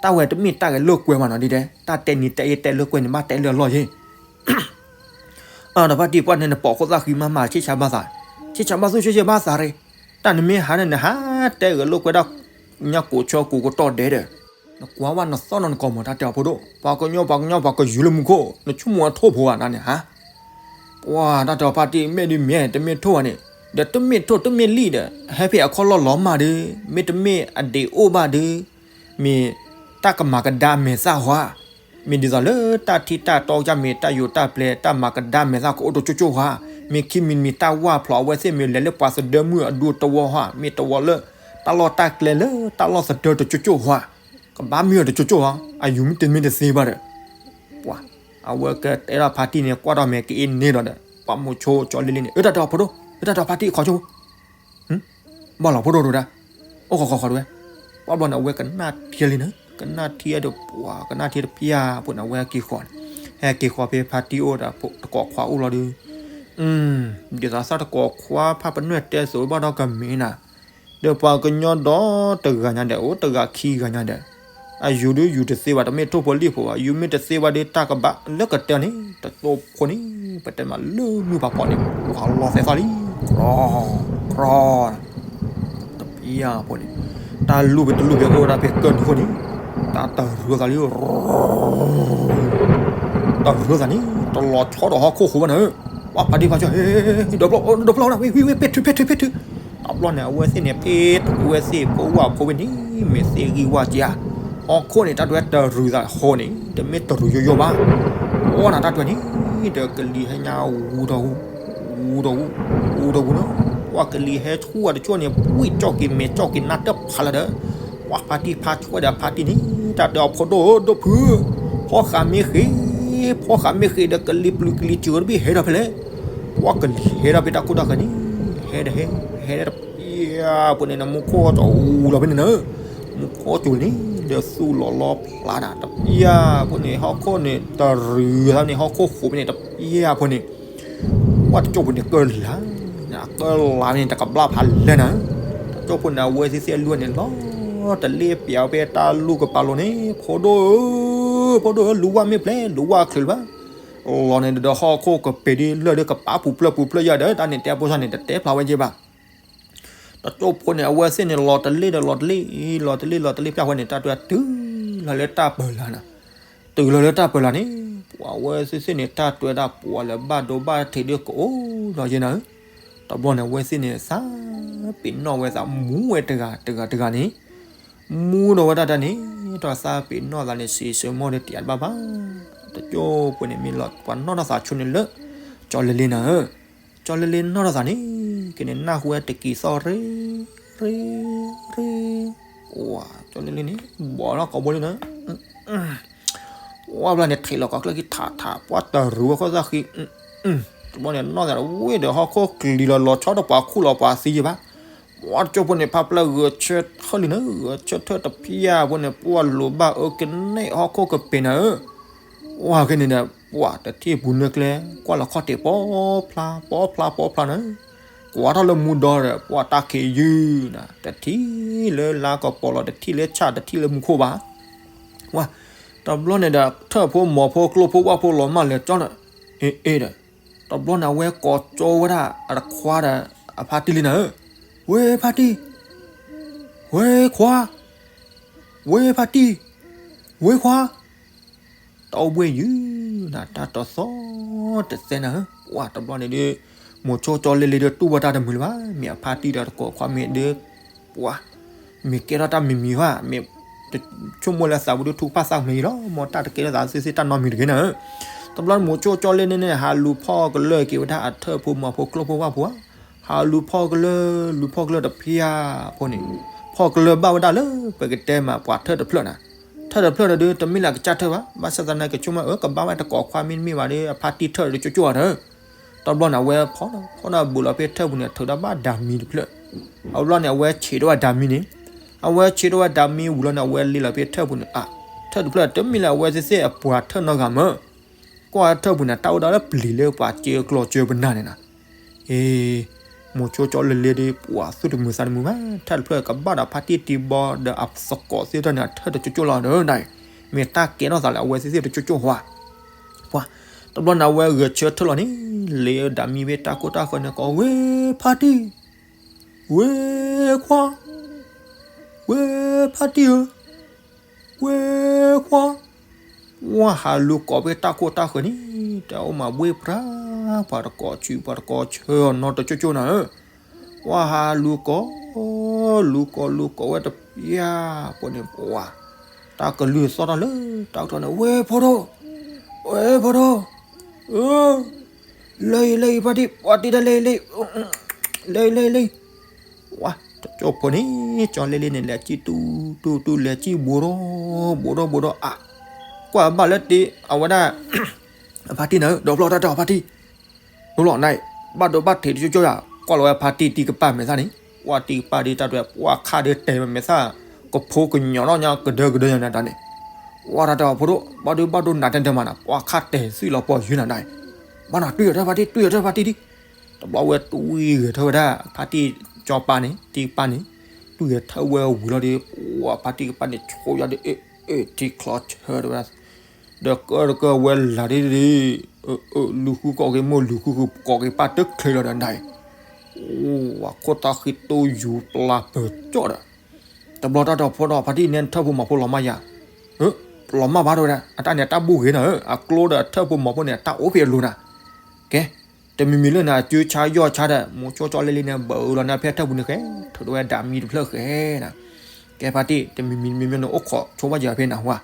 တၢ်ဝဲတမ့ၢ်တၢ်ဂဲၤလိာ်ကွဲမးနီၤ ဒ်တဲ, တၢ်တဲနံၤတဲယဲ တဲလိာ်ကွဲန့ၣ် ဘၣ်တဲလၢအလီၢ်ယဲ အၢ ဒီးဖါတံၢ်ပှၢ်န့ၣ် နပိာ်ခိၣ်သၣ်ဃံမးမး ဆံၣ်ဆါဘၣ်သး, ဆံၣ်ဆါဘၣ်သူၣ်ဆံၣ်ဆါဘၣ်သးရ့, တၢ်နမ့ၢ်ဟးန့ၣ် နဟးတဲဂဲၤလိာ်ကွဲဒၣ် ညၣ်ကိးဆၢကိးကတီၢ်ဒဲးဒီး, နကွၢ်ဝဲနသီၣ်နီၢ်နကိးမး တၢ်တဲအီၤဖိဒိၣ်, ပှၤကညီ ပှၤကညီ ပှၤကယူၤလၢမူခိၣ် နဆိကမိၣ်အထိၣ်ဖိဧါ နန့ၣ်ဟါ, ပှၤ တၢ်တဲအီၤဖါတံၢ် မ့ၢ်ဒုးမ့ၢ် တမ့ၢ်ထိၣ်ဘၣ်န့ၣ်, ဒီးတမ့ၢ်ထိၣ်တမ့ၢ်လံၣ်ဒီး ဟဲဖဲအခီလီၢ်လီၤမၢ်ဒီး, မ့တမ့ၢ်အဒံးအိၣ်ဘၣ်ဒီး မ့ၢ်တၢ်ကမၤကဒါမဲာ်သၣ်ဟါ, မ့ၢ်ဒ်သိးလၢတၢ်ထံၣ်တၢ်တီကစၢ် မ့ၢ်တၢ်ယိးတၢ်ပျဲ တၢ်မၤကဒါမဲာ်သၣ်ကအိၣ်တကၠိကၠိဧါ, မ့ၢ်ခံမံၤမံၤတၢ်ဝၢ်ဖျိးအဝဲသ့ၣ် မ့ၢ်လဲၤလၢပှၤသဒၢမုၢ်အဒူတဝီဧါ, မ့ၢ်တဝီလၢတၢ်လီၢ်တၢ်ကျဲလၢတၢ်လီၢ်သဒၢတကၠိကၠိဧါ, ကဘၣ်မ့ၢ်အီၤတကၠိကၠိဧါ, အယူၤမ့ၢ်တမ့ၢ်တသ့ဘၣ်ဒီး, ပှၤ အဝဲကတဲထီၣ်ဖါတံၢ်န့ၣ် ကွၢ်ထီၣ်မဲာ်ကအ့န့ၣ်ဒီး ပှၤမိၤဆိကၠီလ့လ့န့ၣ် အၢ တၢ်တဲအီၤဖိဒိၣ်, အၢ တၢ်တဲအီၤဖါတံၢ် အခီဆိ ဘၣ်လီၤဖိဒိၣ်တဝဲဒၣ်, အိၣ်ဃီဃီဃီတဝဲ, ပှၤဘျီန့ၣ် အဝဲကနၣ်ထံလံနၤ, ကနၣ်ထံဒီးပှၤ ကနၣ်ထံတဖျၢၣ်ဖိန့ၣ် အဝဲဟဲက့ၤဃီၤန့ၣ်, ဟဲက့ၤဃီၤဖဲဖါတံၢ်အိၣ်ဒီးတကိးခွါအိၣ်လီၤဒီး, ဒ်သိးသၣ်တကိးခွါ ဖါပနွဲၢ်တဲသိးဘၣ်ဒီးကမ့ၢ်နၤ, ဒီးပှၤကညီဒီတဂၤညါဒီး အိၣ်တဂၤခံဂၤညါဒီး, အယူၤဒုးယူၤတသ့ဘၣ် တမ့ၢ်ထိၣ်ဖိလံၣ်ဖိဘၣ် ယူၤမ့ၢ်တသ့ဘၣ်ဒီး တၢ်ကဘၣ်လၢကတၢၢ်န့ၣ် တသိဖိန့ၣ် ပတဲမးလၢမုၢ်ပာ်ဖီန့ၣ် ပှၤလီၤသဲးသီၣ်လံ, ကြီ, ကြီ, တပျၢ်ဖိန့ၣ်, တၢ်လူၢ်ဖဲတလူၢ်ဖဲအိၣ်ဝဲဒၣ်ဖဲကၢၢ်နူၤခိၣ်န့ၣ်, တၢ် တၢ်တရူးသးလံ, တရူးသးန့ၣ် တလီၤဆီဒီးဟီၣ်ခိၣ်ဃိဘၣ်နၤဧၢ, ပှၤဖါတံၢ်ဖါဆှၢ ဒီးဖျီ ဒီးဖျီနၤ ဝ့ၢ်ဝ့ၢ်ဝ့ၢ် ပဲာ်ထုးပဲာ်ထုးပဲာ်ထုး, တဘျီန့ၣ် အဝဲသ့ၣ်န့ၣ် ဖ့တဝဲသ့ၣ်ဖိဝၣ်ဖိဝဲန့ၣ် မ့ၢ်သ့ၣ်ဂံၢ်ဝၣ်က့ဧါ, ဟီၣ်ခိၣ်န့ၣ် တၢ်တဝဲတရူးသးဟီန့ၣ် တမ့ၢ်တရူးယိယိဘၣ်, အိၣ်နၤတၢ်တဝဲန့ၣ် ဒီးကလံၤဟဲညါဝူဒီးဝူ ဝူဒီးဝူ ဝူဒီးဝူနီၤ, ပှၤကလံၤဟဲဆူၣ်ဝဲတဆိၣ်န့ၣ် ဝံၣ်ကၠီၣ်က့ၤမဲာ်ကၠီၣ်က့ၤနၢ်တဖးလၢဒီး ပှၤဖါတံၢ်ဖါဆှၢဒီးဖါတံၢ်န့ၣ် တၢ်တဲအီၤဖိဒိၣ်ဧၢ ဒိၣ်ဖု, ဖီဃးမ့ၢ်ဃ့ၢ် ဖီဃးမ့ၢ်ဃ့ၢ်ဒီးကလံၤပျုၤကလံၤစၢၤတဘ့ၣ်ဟဲဒီးဖဲလဲၣ်, ပှၤကလံၤဟဲဒီးဖဲတၢ်ခိၣ်တၢ်ဃၢၤန့ၣ် ဟဲဒီးဟဲ ဟဲဒီးတပျၢ်ဖိန့ၣ် မူခိၣ်ကၠီၣ်အူလီၤဖဲန့ၣ်နၤ, မူခိၣ်ကၠီၣ်န့ၣ် ဒီးသူၣ်လီၤလီၤဖျါနၤ တပျၢ်ဖိန့ၣ် ဟီၣ်ခိၣ်န့ၣ် တရူးသးန့ၣ် ဟီၣ်ခိၣ်ဃိးဖဲန့ၣ် တပျၢ်ဖိန့ၣ် ပှၤတကၠိၣ်ဖိန့ၣ်ကလၤ, ကလၤန့ၣ် တကဘျၣ်ဖးလဲၢ်နၤ, တကၠိၣ်ဖိန့ၣ် အဝဲသ့ၣ်သ့ၣ်အလုၢ်န့ၣ် လီၤတလ့ပျးဝဲတၢ်လူၢ်ကပၤလိၤန့ၣ် ဖိဒိၣ်ဧၢ ဖိဒိၣ်ဧၢ လူၤဝၣ်မ့ၢ်ဖျဲး လူၤဝၣ်ချုးလၢၤဘၣ်, လီၤန့ၣ်ဒီးဟီၣ်ခိၣ်ကပ့ၤဒ်လၢၢ်ဒ်ကပာ်ပူၤဖျၢၣ်ပူၤဖျၢၣ်ယၤဒီး တၢ်န့ၣ်တဲဖိသၣ်န့ၣ် တတဲဖျါဝဲက့ဘၣ် တကၠိၣ်ဖိန့ၣ် အဝဲသ့ၣ်န့ၣ် လီၤတလ့ဒီးလီၤတလ့ လီၤတလ့လီၤတလ့ပျၢ်ဝဲန့ၣ် တၢ်တဝဲတုၤလီၤလၢတၢ်ပၢၤလၢ်နၤ, တုၤလီၤလၢတၢ်ပၢၤလၢ်န့ၣ် ပှၤအဝဲသ့ၣ်သ့ၣ်န့ၣ် တၢ်တဝဲဒၣ်ပှၤလၢဘၣ်ဒိဘၣ်ထံးဒ်ကအိၣ်လီၤယဲနၤ, တဘျီန့ၣ် အဝဲသ့ၣ်န့ၣ် သးပ့ၤနီၣ်ဝဲသးမူဝဲတဂၤတဂၤတဂၤန့ၣ်, မူဒီးဝဲတၢ်တၢ်န့ၣ် တၢ်သးပ့ၤနီၣ်သးန့ၣ် စံးဆၢမိၢ်ဒီးတယးတဘၣ်ဘၣ်, တကၠိၣ်ဖိန့ၣ်မ့ၢ်လီၤ ပှၤနီၣ်ထီၣ်သးဆိန့ၣ်လၢ ကၠီလ့လ့နၤဧၢ ကၠီလ့လ့နီၣ်ထီၣ်သးန့ၣ် ကန့ၣ်နၢ်ဟူဝဲတကံၤသီၣ်ရ့ ရ့ ရ့, ဝါ ကၠီလ့လ့န့ၣ် ဘီလီၤကိာ်ဘိလံနၤ, ဝါဘျီန့ၣ် ထံးလီၤကိာ်ချၢခံထးထး ပှၤတရူးဝဲခိၣ်သၣ်ဃံ, တဘျီန့ၣ် နီၣ်သးဝဲဒီးဟီၣ်ခိၣ်ကလံၤလီၤလီၤဆီဒီးပှၤခူၣ်လီၤပှၤသံယဘၣ်, ပှၤတကၠိၣ်ဖိန့ၣ် ဖးပျၢ်ဂဲၤဆၢထၢၣ်လံနၤ ဂဲၤဆၢထၢၣ်တဖျၢၣ်ဖိန့ၣ် ပှၤလိၤဘၣ်အၢကနဲၣ်ဟီၣ်ခိၣ်ကပ့ၤနၤဧၢ ဝါကန့ၣ်ဒီး ပှၤတထံၣ်ပူၤနၢကျဲ ကွၢ်လီၤခီၣ်ထံး ပီဖျါ ပီဖျါ ပီဖျါနၤ, ကွၢ်ထီၣ်လၢမူဒီဒီး ပှၤတၢ်ခံးယုၢ်နၤ တထံၣ်လၢလါကပီၤလီၤ တထံၣ်လၢဆၣ် တထံၣ်လၢမူခိၣ်ဘၣ်, ဝါ တဘျီန့ၣ်ဒီး ထၢၣ်ဖိမီၤဖိကျိဖိဝၣ်ဖိလီၤမၢ်လဲၤကၠီနၤ, အ့ အ့ဒီး တဘျီန့ၣ် အဝဲကိးကၠီဝဲဒၣ် အတခွါဒီး အဖါတံၢ်လံနၤဧၢ, ဝ့ၢ်ဖါတံၢ် ဝ့ၢ်ခွါ ဝ့ၢ်ဖါတံၢ် ဝ့ၢ်ခွါ တၢ်အိၣ်ဘှံးယုၢ်နၤ တၢ်တသီတသဲနၤဧၢ, ပှၤတဘျီန့ၣ်ဒီး မိၤဆိကၠီလ့လ့ဒီးတူၢ်ဘၣ်တၢ်တမုာ်လၢၤဘၣ်, မ့ၢ်အဖါတံၢ်ဒီးတကိးခွါမ့ၢ်ဒီး ပှၤ မ့ၢ်ကဲထီၣ်တၢ်မံၤမံၤဘၣ်, မ့ၢ်တဆိကမိၣ်လၢသးပူၤဒုးထုကဖၣ်သၣ်မံၤလီၤ, မ်တၢ်တကဲထီၣ်သးသ့ၣ်သ့ၣ်တၢ်နီတမံၤတဂ့ၤနၤဧၢ, တဘျီမိၤဆိကၠီလ့လ့န့ၣ် ဟးလူၤဖီၣ်ကလၢၢ်က့ၤဝဲဒၣ်အထၢၣ်ဖိမီၤဖိကျိဖိဝၣ်ဖိဧါ ဟးလူၤဖီၣ်ကလၢၢ် လူၤဖီၣ်ကလၢၢ်တဖျၢၣ်ဖိန့ၣ်, ဖီၣ်ကလၢၢ်ဘၣ်ဝဲဒၣ်လၢပကတဲမးပှၤထၢၣ်တဖျၢၣ်နၤ, ထၢၣ်တဖျၢၣ်န့ၣ်ဒီး တမ့ၢ်လၢအကစၢ်ထၢၣ်ဘၣ်, ဘၣ်ဆၣ်သနာ်က့ဆိကမိၣ် အၢ ကဘၣ်ဝဲတကိးခွါမ့တမ့ၢ်ဘၣ်ဒီး အဖါတံၢ်ထၢၣ်ဒီးကၠိကၠိဧါဒီး, တဘျီန့ၣ် အဝဲဖီၣ်နီၤဖီၣ်နီၤ ဘူးလီၤဖဲထၢၣ်ပူၤန့ၣ်ထုးဒီးဘၣ်ဒၣ်မံတဖျၢၣ်, အဘျီန့ၣ် အဝဲဆံးထီၣ်ဝဲဒၣ်မံန့ၣ်, အဝဲဆံးထီၣ်ဝဲဒၣ်မံဝံၤလီၤန့ၣ် အဝဲလ့လီၤဖဲထၢၣ်ပူၤန့ၣ် အါ, ထၢၣ်တဖျၢၣ်တမ့ၢ်လၢအဝဲသ့ၣ်သ့ၣ်အပှၤထၢၣ်နီတဂၤမး ကွၢ်ထၢၣ်ပူၤန့ၣ် တၢ်အိၣ်ဒၣ်လၢပျံၤလၢပှၤစၢကျီစၢပနၢ်န့ၣ်နၤ, အ့, မိၤဆိကၠီလ့လ့ဒီး ပှၤသူၣ်တမုာ်သးတမုာ်ဘၣ်, ထၢၣ်တဖျၢၣ်ကဘၣ်ဒီးဖါတံၢ်တံဘီဒီးအသကိးသ့ၣ်တဖၣ်န့ၣ် အထၢၣ်တကၠိကၠိလီၤဒီးနၤ, မ့ၢ်တၢ်ကဲထီၣ်သးလၢအဝဲသ့ၣ်သ့ၣ်တကၠိကၠိဧါ, ပှၤ, တဘျီန့ၣ် အဝဲဂဲၤဆၢထၢၣ်လီၤန့ၣ်, လ့ဒၣ်မံဖဲတၢ်ခိၣ်တၢ်ဃၢၤန့ၣ်ကိး ဝ့ၢ်ဖါတံၢ်, ဝ့ၢ်ခွါ, ဝ့ၢ်ဖါတံၢ်ဧၢ, ဝ့ၢ်ခွါ, ဝါဟးလူၤကိးဖဲတၢ်ခိၣ်တၢ်ဃၢၤန့ၣ်, တၢ်အိၣ်မးဘှ့ၣ်ပြၢ်, ပှၤတကိးဆူး ပှၤတကိးဆၢအီၤနီတကၠိကၠိနၤဧၢ, ဝါဟးလူၤကိး, လူၤကိးလူၤကိးဝဲတပျၢ်ဖိန့ၣ် ပှၤ, တၢ်ကလုၢ်သီၣ်ထီၣ်လၢတၢ်ကတီၢ်န့ၣ် ဝ့ၢ်ဖိဒိၣ်, ဝ့ၢ်ဖိဒိၣ်, လၢအံၤလၢအံၤဖါတံၢ် ပှၤတံၢ်တၢ်လၢအံၤလၢအံၤ, လၢအံၤလၢအံၤလၢအံၤ, ဝါ, တကၠိဖိန့ၣ် ကၠီလ့လ့န့ၣ် လဲၤစံၣ်တူတူတူ လဲၤစံၣ်ဘူးဒီး, ဘူးဒီးဘူးဒီး အါ, ကွၢ်ဘၣ်လၢတ့ၢ်အဝဲဒၣ် အဖါတံၢ်နၤဧၢ, ဒီးဖျီတၢ်တၢ်အဖါတံၢ်, ဒီးဖျီနၤ, ဘၣ်ဒိဘၣ်ထံးတကၠိကၠိယၤ, ကွၢ်လီၤဝဲဖါတံၢ်တံကပၢ်မဲာ်သၣ်န့ၣ်, ကွၢ်တံကပၢ်ဒ်တၢ်ဒွဲၣ် ပှၤခါဒ်တဲာ်မဲာ်သၣ်, ကဖိကညီၤထီၣ်ညါကဒၢကဒၢညါနၤတၢ်န့ၣ်, ဝါတၢ်တၢ်အဖိဒိၣ်, ဘၣ်ဒိဘၣ်ဒိနးတဲတဲမးနၤ, ပှၤခါတဲာ်သွံၣ်လီၤပှီၢ်ယုၢ်နၤနၤ, ဘၣ်နၤ တွံၢ်အီၤတၢ်ဖါတံၢ် တွံၢ်အီၤတၢ်ဖါတံၢ်ဒံး, တဘျီဝဲတွံၢ်ဂဲၤထၢၣ်ဝဲဒၣ် ဖါတံၢ်ကၠီပၢ်န့ၣ် တံကပၢ်န့ၣ်, တွံၢ်ဂဲၤထၢၣ်ဝဲဝံၤလီၤဒီး ပှၤဖါတံၢ်ကပၢ်န့ၣ် ဆိယၤဒီး အ့ၣ် အ့ၣ် ထံချီဆၢတဝဲ ဒီးကၢတကၢဝဲလၢ်ဒ်ဒ်, လူၤဃုကိးက့ၤမိၢ် လူၤဃုဃုကိးက့ၤပၢ်တချ့လီၤဒီးနၤ, ဝါခိၣ်သၣ်ဃံတိၢ်ယူၤပျၢ်ပၢၤကၠီၣ်ဒီး, တဘျီတၢ်တီၤဖိဒီး ဖါတံၢ်နဲထၢၣ်ဖိမၤဖိလီၤမၢ်ယၤ, လီၤမၢ်ဘၣ်တဲဝဲဒၣ်, အတၢ်န့ၣ်အတၢ်ဘူၣ်ဂ့ၤနီၤဧၢ, အကျိဒီးအထၢၣ်ဖိမီၤဖိန့ၣ် တၢ်အိၣ်ဖဲအလိၤနၤ. ကဲ, တမံၤမံၤလၢနၤ ကၠူဆါယီၢ်ဆါဒီး မိၤဆိကၠီလ့လ့န့ၣ် ဘၣ်အၢလီၤန့ၣ်ဖဲထၢၣ်ပူၤန့ၣ်ဃဲ, ထုးထီၣ်ဝဲဒၣ်မံတဖျၢၣ်ဃဲနၤ. ကဲဖါတံၢ်, တမံၤမံၤမံၤမံၤန့ၣ် အိၣ်ခိးဆိဘၣ်ယၤဖဲနၤဟူဧါ,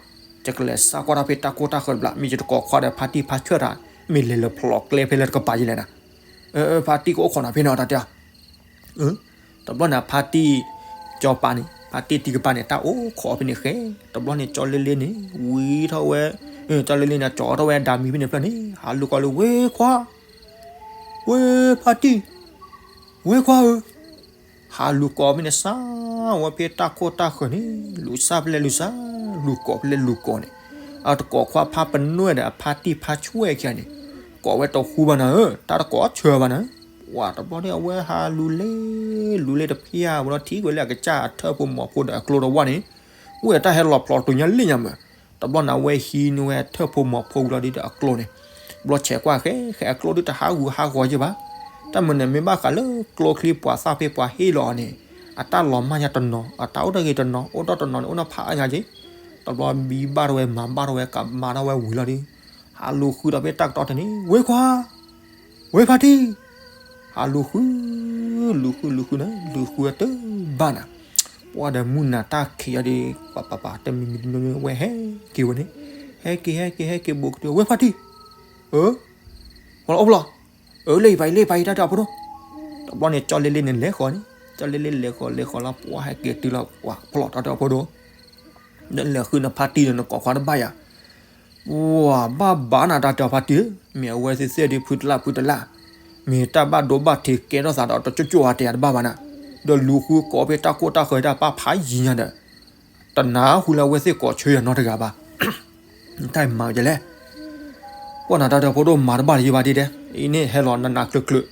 ယကလဲၤစးကွၢ်ထီၣ်ဖဲတၢ်ခိၣ်တၢ်ဃၢၤတဘျီ, မ့ၢ်ယတကိးခွါဒီးဖါတံၢ်ဖါဆွဲၣ်တၢ်, မ့ၢ်လဲၤလၢဖျိးကျဲဖဲလၢတကပၤယလဲၣ်နၤ. ဖါတံၢ်ကအိၣ်ခိးနၤဖဲန့ၣ်တၢ်တဲ တဘျီန့ၣ် ဖါတံၢ်ကၠီပၤန့ၣ်, ဖါတံၢ်တံၤကပၤန့ၣ် တၢ်အိၣ်ခိးဖဲန့ၣ်ဃဲ, တဘျီန့ၣ် ကၠီလ့လ့န့ၣ် ဝံထီၣ်ဝဲ, ကၠီလ့လ့န့ၣ် ကၠီထီၣ်ဝဲဒၣ်မံဖဲန့ၣ်ဖျၢၣ်န့ၣ် ဟးလူၤကိးလၢ ဝ့ခွါ, ဝ့ဖါတံၢ်, ဝ့ခွါဧၢ, ဟးလူၤကိးဖဲန့ၣ် စးဝဲဖဲတၢ်ခိၣ်တၢ်ဃၢၤန့ၣ် လူၤစၢ်ဖဲလဲၣ်လူၤစၢ်, လူၤကိးဖဲလဲၣ်လူၤကိးန့ၣ်, အတကိးခွါဖါပနွဲၣ်ဒီးအဖါတံၢ်ဖါဆွဲၣ်ခံဂၤန့ၣ်, ကိးဝဲတဃူဘၣ်နၤဧၢ, တၢ်တကိးဆၢဘၣ်နၤ. ပှၤတဘျီန့ၣ် အဝဲဟးလူၤလဲၤ, လူၤလဲၤတဖျၢၣ်ဝဲဒီးထံၣ်ကွံာ်လၢအကစၢ်အထၢၣ်ဖိမီၤဖိဒီးအကျိတဝၢန့ၣ်, ဝဲတၢ်ဟဲလီၤဖျိးတုၤညါလံညါမး, တဘျီန့ၣ် အဝဲဟံးန့ၢ်ဝဲထၢၣ်ဖိမီၤဖိဝံၤလီၤဒီးအကျိန့ၣ်, ဘျီဆဲးကွၢ်ဃဲဃဲအကျိဒုးတဟးဂူာ်ဟးဂီၤယဲၢ်ဘၣ်. တၢ်မနုၤန့ၣ် မ့ၢ်ဘၣ်ဃးလၢကျိချံပှၤသၣ်ဖဲပှၤဟ့ၣ်လီၤအီၤန့ၣ်, အတၢ်လီၤမၢ်ညါတနီၤ, အတၢ်အိၣ်တဂ့ၤတနီၤ, အိၣ်ဒီးတနီၤန့ၣ် အိၣ်နီၤဖးအါညါက့, တဘျီဘံဘၣ်ထီၣ်ဝဲမၤဘၣ်ထီၣ်ဝဲကမၤထီၣ်ဝဲဝံၤလီၤဒီး, ဟးလူၤဃုဒီးဖဲတၢ်ကတီၢ်ထဲန့ၣ် ဝ့ခွါ, ဝ့ဖါတံၢ်, ဟးလူၤဃု, လူၤဃုလူၤဃုနၤ, လူၤဃုအတဘၣ်နၤ, ပှၤဒီးမုၢ်နၤတၢ်ခံးအီၤဒီး ပှၤပၤပၤ တမံၤမံၤတမံၤမံၤ ဝဲဟဲက့ၤဝဲန့ၣ်, ဟဲက့ၤဟဲက့ၤဟဲက့ၤဘူးကတုၤ ဝ့ဖါတံၢ်, အၢ, ပှၤလီၤအိၣ်ဖျီၣ်, အၢ လၢယပၤအံၤ လၢယပၤအံၤ တၢ်တဲအီၤဖိဒိၣ်, တဘျီန့ၣ် ကၠီလ့လ့န့ၣ်လဲၤဃီၤန့ၣ်, ကၠီလ့လ့လဲၤဃီၤလဲၤဃီၤလီၤ ပှၤဟဲက့ၤတုၤလီၤ ပှၤဖျီၣ်တၢ်တဲအီၤဖိဒိၣ် နလဲၤဃုနဖါတံၢ်ဒီးနကိးခွါတဘၣ်ယၤ, ပှၤဘၣ်ဘၣ်နၤတၢ်တဲအီၤဖါတံၢ်ဧၢ, မ့ၢ်အဝဲသ့ၣ်သ့ၣ်ဒီးဖုတလၢ်ဖုတလၢ်, မ့ၢ်တၢ်ဘၣ်ဒိဘၣ်ထံးကဲထီၣ်သးဒီးတကၠိၣ်ကၠိၣ်အတယၤတဘၣ်ဘၣ်နၤ, ဒီးလူၤဃုကိးဖဲတၢ်ခိၣ်တၢ်ဃၢၤတၢ်ပၢ်ဖးယံၤညါဒီး, တနၢ်ဟူလၢအဝဲသ့ၣ်ကိးဆၢယၤနီတဂၤဘၣ်, တၢ်မၤဝဲဒ်လဲၣ် ပှၤနၤတၢ်တဲအီၤဖိဒိၣ်မၤတဘၣ်တယံာ်ဘၣ်ဒ်ဒဲး, အံၤန့ၣ်ဟဲလီၤနးနးကျၢၤကျၢၤ,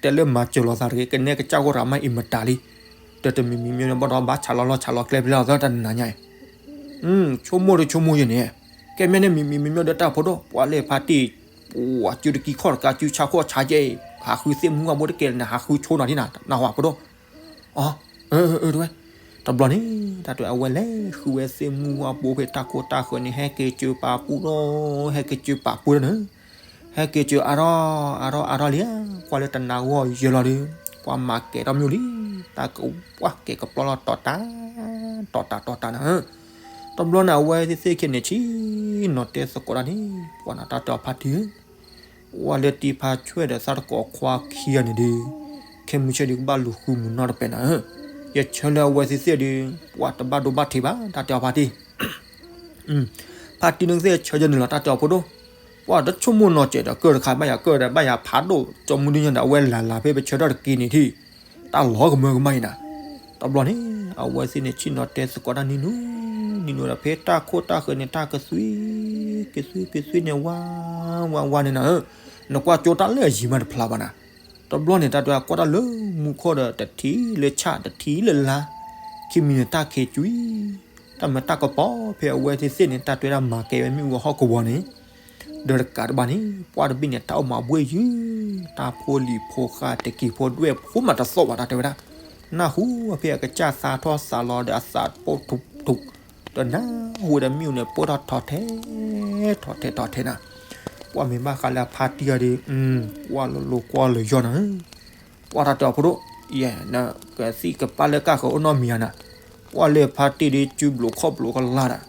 တဲလၢမၤစၢၤလိာ်သးတဂ့ၤ ကနဲကစၢ်ဂီၢ်တဂၤမးအံၤမတၤလံ, ဒီးတမံၤမံၤမံၤန့ၣ်ဘၣ်ဒီးဘၣ်ဆးလီၤလီၢ်ဆးလီၤကျဲဖဲလဲၣ်သီတနၤညါအံၤ, ဆိကမိၣ်ဒီးဆိကမိၣ်ယဲန့ၣ်, ကဲမ့ၢ်န့ၣ်မံၤမံၤမံၤမံၤဒီးတၢ်ဖိဒိၣ် ပှၤလၢဖါတံၢ်, ပှၤစုတကံခီၣ်တကးစုဆါခီၣ်ဆါယဲအံၤ ဟးဃုသ့ၣ်မုၢ်ဂီၢ်ဘိတကဲလၢၤနၤ ဟးဃုဆိနီၤဒ်နၤ နၢ်ဟူဧါဖိဒိၣ်, အၢ, အၢ, တဝဲ, တဘျီန့ၣ် တၢ်တဲအဝဲလဲၤဃုဝဲသ့ၣ်မုၢ်ဂီၢ်ဘိဖဲတၢ်ခိၣ်တၢ်ဃၢၤန့ၣ် ဟဲက့ၤစၢၤပာ်ပူၣ်ဒီး, ဟဲက့ၤစၢၤပာ်ပူၣ်ဒီးန့ၣ်, ဟဲက့ၤစၢၤအါထီၣ်အါထီၣ်အါထီၣ်လံဧါ, ကွၢ်လၢတနၤဂီၢ်ယဲၢ်လီၤဒီး, ပှၤမၤကဲၤထီၣ်မ့ၢ်လံ, တၢ်ကပှၢ်ကဲၤကပျီလီၤတီၤတၢ်, တီၤတၢ်တီၤတၢ်နၤဧၢ, တဘျီန့ၣ် အဝဲသ့ၣ်သ့ၣ်ခဲန့ၣ် ဆ့ၣ်နီၤတဲသကိးတၢ်န့ၣ်, ပှၤနၤတၢ်တဲအီၤဖါတံၢ်ဧၢ ပှၤလၢတံၤဖါဆွဲၣ်ဒီးသးတကိးခွါခံဂၤန့ၣ်ဒီး, ခဲမုၢ်ဆ့ၣ်ဒီးကဘၣ်လူၤဃုမုၢ်နီတပဲနၤဧၢ, ယဆၢလၢအဝဲသ့ၣ်သ့ၣ်ဒီး, ပှၤတဘၣ်ဒိဘၣ်ထံးဘၣ် တၢ်တဲအီၤဖါတံၢ် ဖါတံၢ်န့ၣ်သ့ၣ်ဆၢယဲၢ်န့ၣ်လီၤ တၢ်တဲအီၤဖိဒိၣ်, ပှၤတဆိကမိၣ်နီၤစဲးဒီးကၢၢ်တခါဘၣ်ယၤ ကၢၢ်ဒီးဘၣ်ယၤဖးဒိၣ် ကၠီမုၢ်ဒုညါဒီး အဝဲလၢ်လၢ်ဖဲပဆၢထၢၣ်တက့ၢ်န့ၣ်ထံၣ်, တၢ်လီၤကမၢကမၣ်အံၤနၤ, တဘျီန့ၣ် အဝဲသ့ၣ်န့ၣ်ဆ့ၣ်နီၤတဲသကိးတၢ်နံၤနူ, နံၤနူဒီးဖဲတၢ်ခိၣ်တၢ်ဃၢၤန့ၣ် တၢ်ကသွံ, ကသွံကသွံန့ၣ် ဝါ, ဝါဝါန့ၣ်နၤဧၢ, နကွၢ်ကၠိတၢ်လၢအယံၤမးတဖျါဘၣ်နၤ, တဘျီန့ၣ် တၢ်တဲအီၤကွၢ်တၢ်လၢမူခိၣ်ဒီးတထံၣ်လၢဆၣ်တထံၣ်လၢလါ, ခံမံၤန့ၣ်တၢ်ခံးကွံာ်, တၢ်မၤတၢ်ကပီၤဖဲအဝဲသ့ၣ်သ့ၣ်န့ၣ် တၢ်တဲဝဲဒၣ်မၤကဲဝဲမ့ၣ်အူဟီၣ်ကဝီၤန့ၣ်, ဒီးတကးတဘၣ်န့ၣ် ပှၢ်တဘ့ၣ်န့ၣ် တၢ်အိၣ်မးဘှ့ၣ်ယုၢ်, တၢ်ဖိလံၤဖိဃာ်တက့ၤဖိဒွဲၣ်ဖိမးတသီၣ်ဘၣ် တၢ်တဲဝဲဒၣ်, နၢ်ဟူအဖဲအကစၢ်သးထီၣ်သးလီၤဒီးအသးပိၢ်ထူးထူး, ဒီးနၢ်ဟူဒီးမ့ၣ်အူန့ၣ် ပိၢ်ထီၣ်ထီထဲ, ထီထဲထီထဲနၤ, ပှၢ်မ့ၢ်ဘၣ်ဃးလၢအဖါတံၢ်ဂၤဒီး, ပှၢ်လိၤလိၤကွၢ်လၢယီၢ်နၤ ပှၢ်တၢ်တဲအီၤဖိဒိၣ်, ယဲ, နကသံၣ်ကပၢ်လၢကၢ်ဃၢၤအိၣ်နီတမံၤဧါနၤ, ပှၢ်လၢဖါတံၢ်ဒီးစုဘျုးခီၣ်ဘျုးကလာ်ဒီး,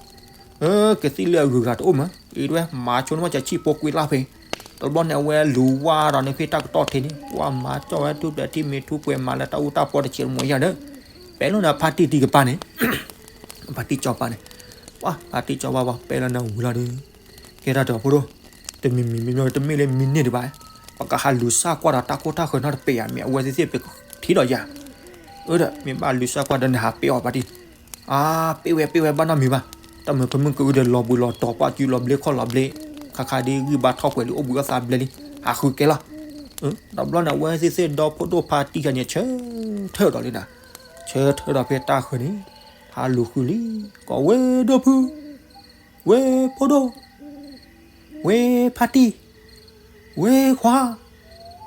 ကသံၣ်လၢအဂုၤအဂၤတအိၣ်မး, အံၤတဝဲ မၤဆိန့ၢ်ဝဲကဆံၣ်ဖိကွံာ်လၢ်ဖဲ, တဘျီန့ၣ် အဝဲလူၤဝါဒီးန့ၣ်ဖဲတၢ်ကတီၢ်ထဲန့ၣ် ပှၢ်မၤကၠီၣ်ဝဲထူၣ်ဖျဲးထံမ့ၢ်ထူၣ်ပှဲၤ မၤလၢတၢ်အူတၢ်ပီတဆဲးတမီၤယၤဒီး, ပဲလီၤနၤဖါတံၢ်တံၤကပၤန့ၣ်, ဖါတံၢ်ကၠီပၤန့ၣ်, ပှၢ်ဖါတံၢ်ကၠီပၤပှၤပဲလီၤနၤဝံၤလီၤဒီး ကဲတၢ်တဲအီၤဖိဒိၣ်, တမံၤမံၤမံၤမံၤ တမ့ၢ်လၢမံၤန့ၢ်ဒံးဘၣ်, ပကဟးလူၤစၢ်ကွၢ်ဒီးတၢ်ခိၣ်တၢ်ဃၢၤနီတပဲာ်ဧါ, မ့ၢ်အဝဲသ့ၣ်သ့ၣ်ပထံၣ်ဒီးယၤ, အၢဒီး မ့ၢ်ဘၣ်လူၤစၢ်ကွၢ်ဒီးနဟးပဲအီၤပၣ်တံၢ်, အါ, ပဲဝဲပဲဝဲဘၣ်နီတမံၤဘၣ်, တၢ်မုာ်ဖုမုၢ်ကအုဒီးလီၤဘှံးလီၤတီၤပှၢ်စုလီၤဘျ့ခီၣ်လီၤဘျ့, ခါခါဒ်ဂံၢ်ဘါထီၣ်ပှဲၤလံအိၣ်ဘှံးအိၣ်သါဘျဲလံ, ဟးဃုကဲလီၤ, တဘျီန့ၣ် အဝဲသ့ၣ်သ့ၣ်ဒီဖိဒိၣ်ဖါတံၢ်ခါန့ၣ် ဆၢထၢၣ်ဒီးလံနၤ, ဆၢထၢၣ်ဒီးဖဲတၢ်ဃၢၤန့ၣ်, ဟးလူၤဃုလံ, ကိးဝဲဒီဖု, ဝဲဖိဒိၣ်, ဝဲဖါတံၢ်, ဝဲခွါ,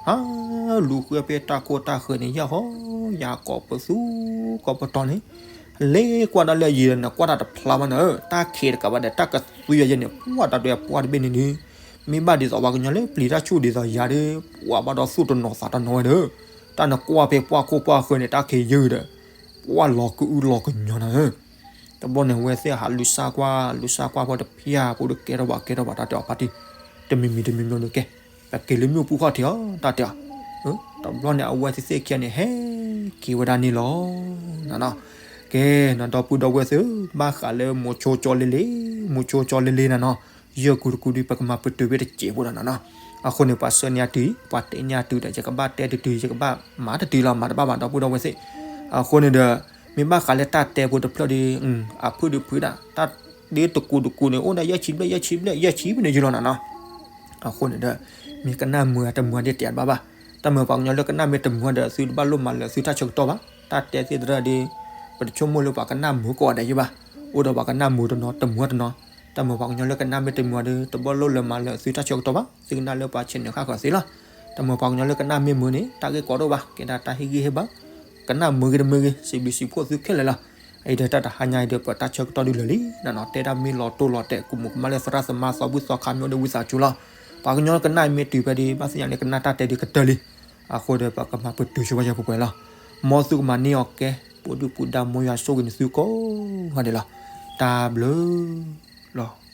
ဟးလူၤဃုဖဲတၢ်ခိၣ်တၢ်ဃၢၤန့ၣ် ယၢ်ဟီ, ယၤကိးပသူ, ကိးပတီၤန့ၣ်, လဲၤကွၢ်ဒၣ်လၢအယံၤဒီး နကွၢ်တၢ်တဖျါဘၣ်န့ၣ်ဧၢ, တၢ်ခံးတကးဘၣ်ဒီး တၢ်ကသွံယဲန့ၣ် ပှၢ်တၢ်တဲပှၢ်တဘ့ၣ်န့ၣ်ဒီး, မ့ၢ်ဘၣ်ဒ်သိးပှၤကညီလၢပျံၤတၢ်ဆူၣ်ဒ်သိးယၤဒီး ပှၢ်ဘၣ်ဒီးသူၣ်တနီၤသးတနီၤဝဲဒီး, တၢ်နကွၢ်ဖဲပှၢ်ခိၣ်ပှၢ်ဃၢၤန့ၣ် တၢ်ခံးယုၢ်ဒီး ပှၢ်လီၤကအုလီၤကညီနၤဧၢ. တဘျီန့ၣ် အဝဲသ့ၣ်ဟးလူၤစၢ်ကွၢ် လူၤစၢ်ကွၢ်ဖဲတဖၣ်အပူၤဒီး ကဲထီၣ်ဘၣ်ကဲထီၣ်ဘၣ် တၢ်တဲအီၤဖါတံၢ်, တမံၤမံၤတမံၤမံၤဒီး ကဲ ပက့ၤလၢမ့ၣ်အူပူၤခီၣ်ထံးအီၤ တၢ်တဲအီၤ, တဘျီန့ၣ် အဝဲသ့ၣ်သ့ၣ်ခံဂၤန့ၣ် ဟဲက့ၤဝဲဒၣ်န့ၣ်လီၤနၤနီၤ. ကဲနၤ ဒီပုၢ်ဒီဝဲၢ်သ့ၣ်ဧၢ, ဘၣ်ဃးလၢမိၤဆိကၠီလ့လ့, မိၤဆိကၠီလ့လ့နၤနီၤ, ယဲၢ်ကူတကူဒီး ပကမၤပတုာ်ဖဲတစဲးဖိဒီးနၤနီၤ. အဃိန့ၣ် ပှၤဆှၢန့ၢ်အတုၤအံၤ ပှၤတဲန့ၢ်အတုၤဒီး ယကဘၣ်တဲတတုၤ ယကဘၣ်မၤတတုၤလီၤ မၤတဘၣ်ဘၣ် ဒီပုၢ်ဒီဝဲၢ်သ့ၣ်. အဃိန့ၣ်ဒီး မ့ၢ်ဘၣ်ဃးလၢတၢ်တဲဖိတဖျၢၣ်ဒီး အဖုၣ်ဒုးဖုၣ်ဒၣ် တၢ်ဒ်တကူတကူန့ၣ် အိၣ်ဒၣ်ယဲၢ်ဆံဘျဲၣ် ယဲၢ်ဆံဘျဲၣ် ယဲၢ်ဆံဘျဲၣ်န့ၣ်ယုာ်လီၤနၤနီၤ. အဃိန့ၣ်ဒီး မ့ၢ်ကနၣ်မုာ်ဧါတမုာ်ဧါဒ်တဲတဘၣ်ဘၣ်. တၢ်မုာ်ပှၤကညီလၢကနၣ်မ့ၢ်တမုာ်ဒီး သုတဘၣ်လိၣ်မၤလၢာ်သုတၢ်ဆၢကတီၢ်ဘၣ်. တၢ်တဲသ့ၣ်တဖၣ်ဒီး ပတဆိကမိၣ်လၢပှၤကနၣ်မုာ်ကိးဂၤဒဲးယုာ်ဘၣ်. အိၣ်ဒီးပှၤကနၣ်မုာ်တနီၤ တမုာ်တနီၤ. တၢ်မုာ်ပှၤကညီလၢကနၣ်မ့ၢ်တမုာ်ဒီး တဘၣ်လိၣ်လၢမၤလၢာ်သုတၢ်ဆၢကတီၢ်ဘၣ်. သုကနၣ်လၢပှၤ channel ခါဃၢၤသ့လီၤ. တၢ်မုာ်ပှၤကညီလၢကနၣ်မ့ၢ်မုာ်န့ၣ် တၢ်ဂ့ၢ်ကီဒိၣ်ဘၣ် ကဲဒၣ်တၢ်ဟ့ၣ်ဂံၢ်ဟ့ၣ်ဘါ ကနၣ်မုာ်ဂ့ၤတမုာ်ဂ့ၤ စံးဘျုးစံးဖှိၣ်သုခဲလၢာ်လီၤ. အံၤဒီးတၢ်တဟါညါအံၤဒီး ပတၢ်ဆၢကတီၢ်ဒုးလၢာ်လံနၤနီၤ, တဲဒၣ်မ့ၢ်လီၤတိၢ်လီၤတဲာ် ကူၣ်မုၣ်ကမၣ်လၢသရၣ်သမါသီဘူၣ်သီခါ မ့ၢ်အိၣ်ဒီးဝံသးစူၤလီၤ. ပှၤကညီကနၣ်မ့ၢ်တုၤဖဲဒီး ဘၣ်သ့ၣ်ညါလၢကနၣ်တၢ်တဲဒုးကတၢၢ်လံ. အဃိဒီး ပကမၤပတုာ်ဆိဝဲယၤပှဲၤပှဲၤလီၤ. မ်သုကမၤန့ၢ်အီၤကဲ ပူၤဒုၣ်ပူၤဒါမ်ယွၤဆိၣ်ဂ့ၤန့ၢ်သုကိးဂၤဒဲးလီၤ. တၢ်ဘျုးလီၤ.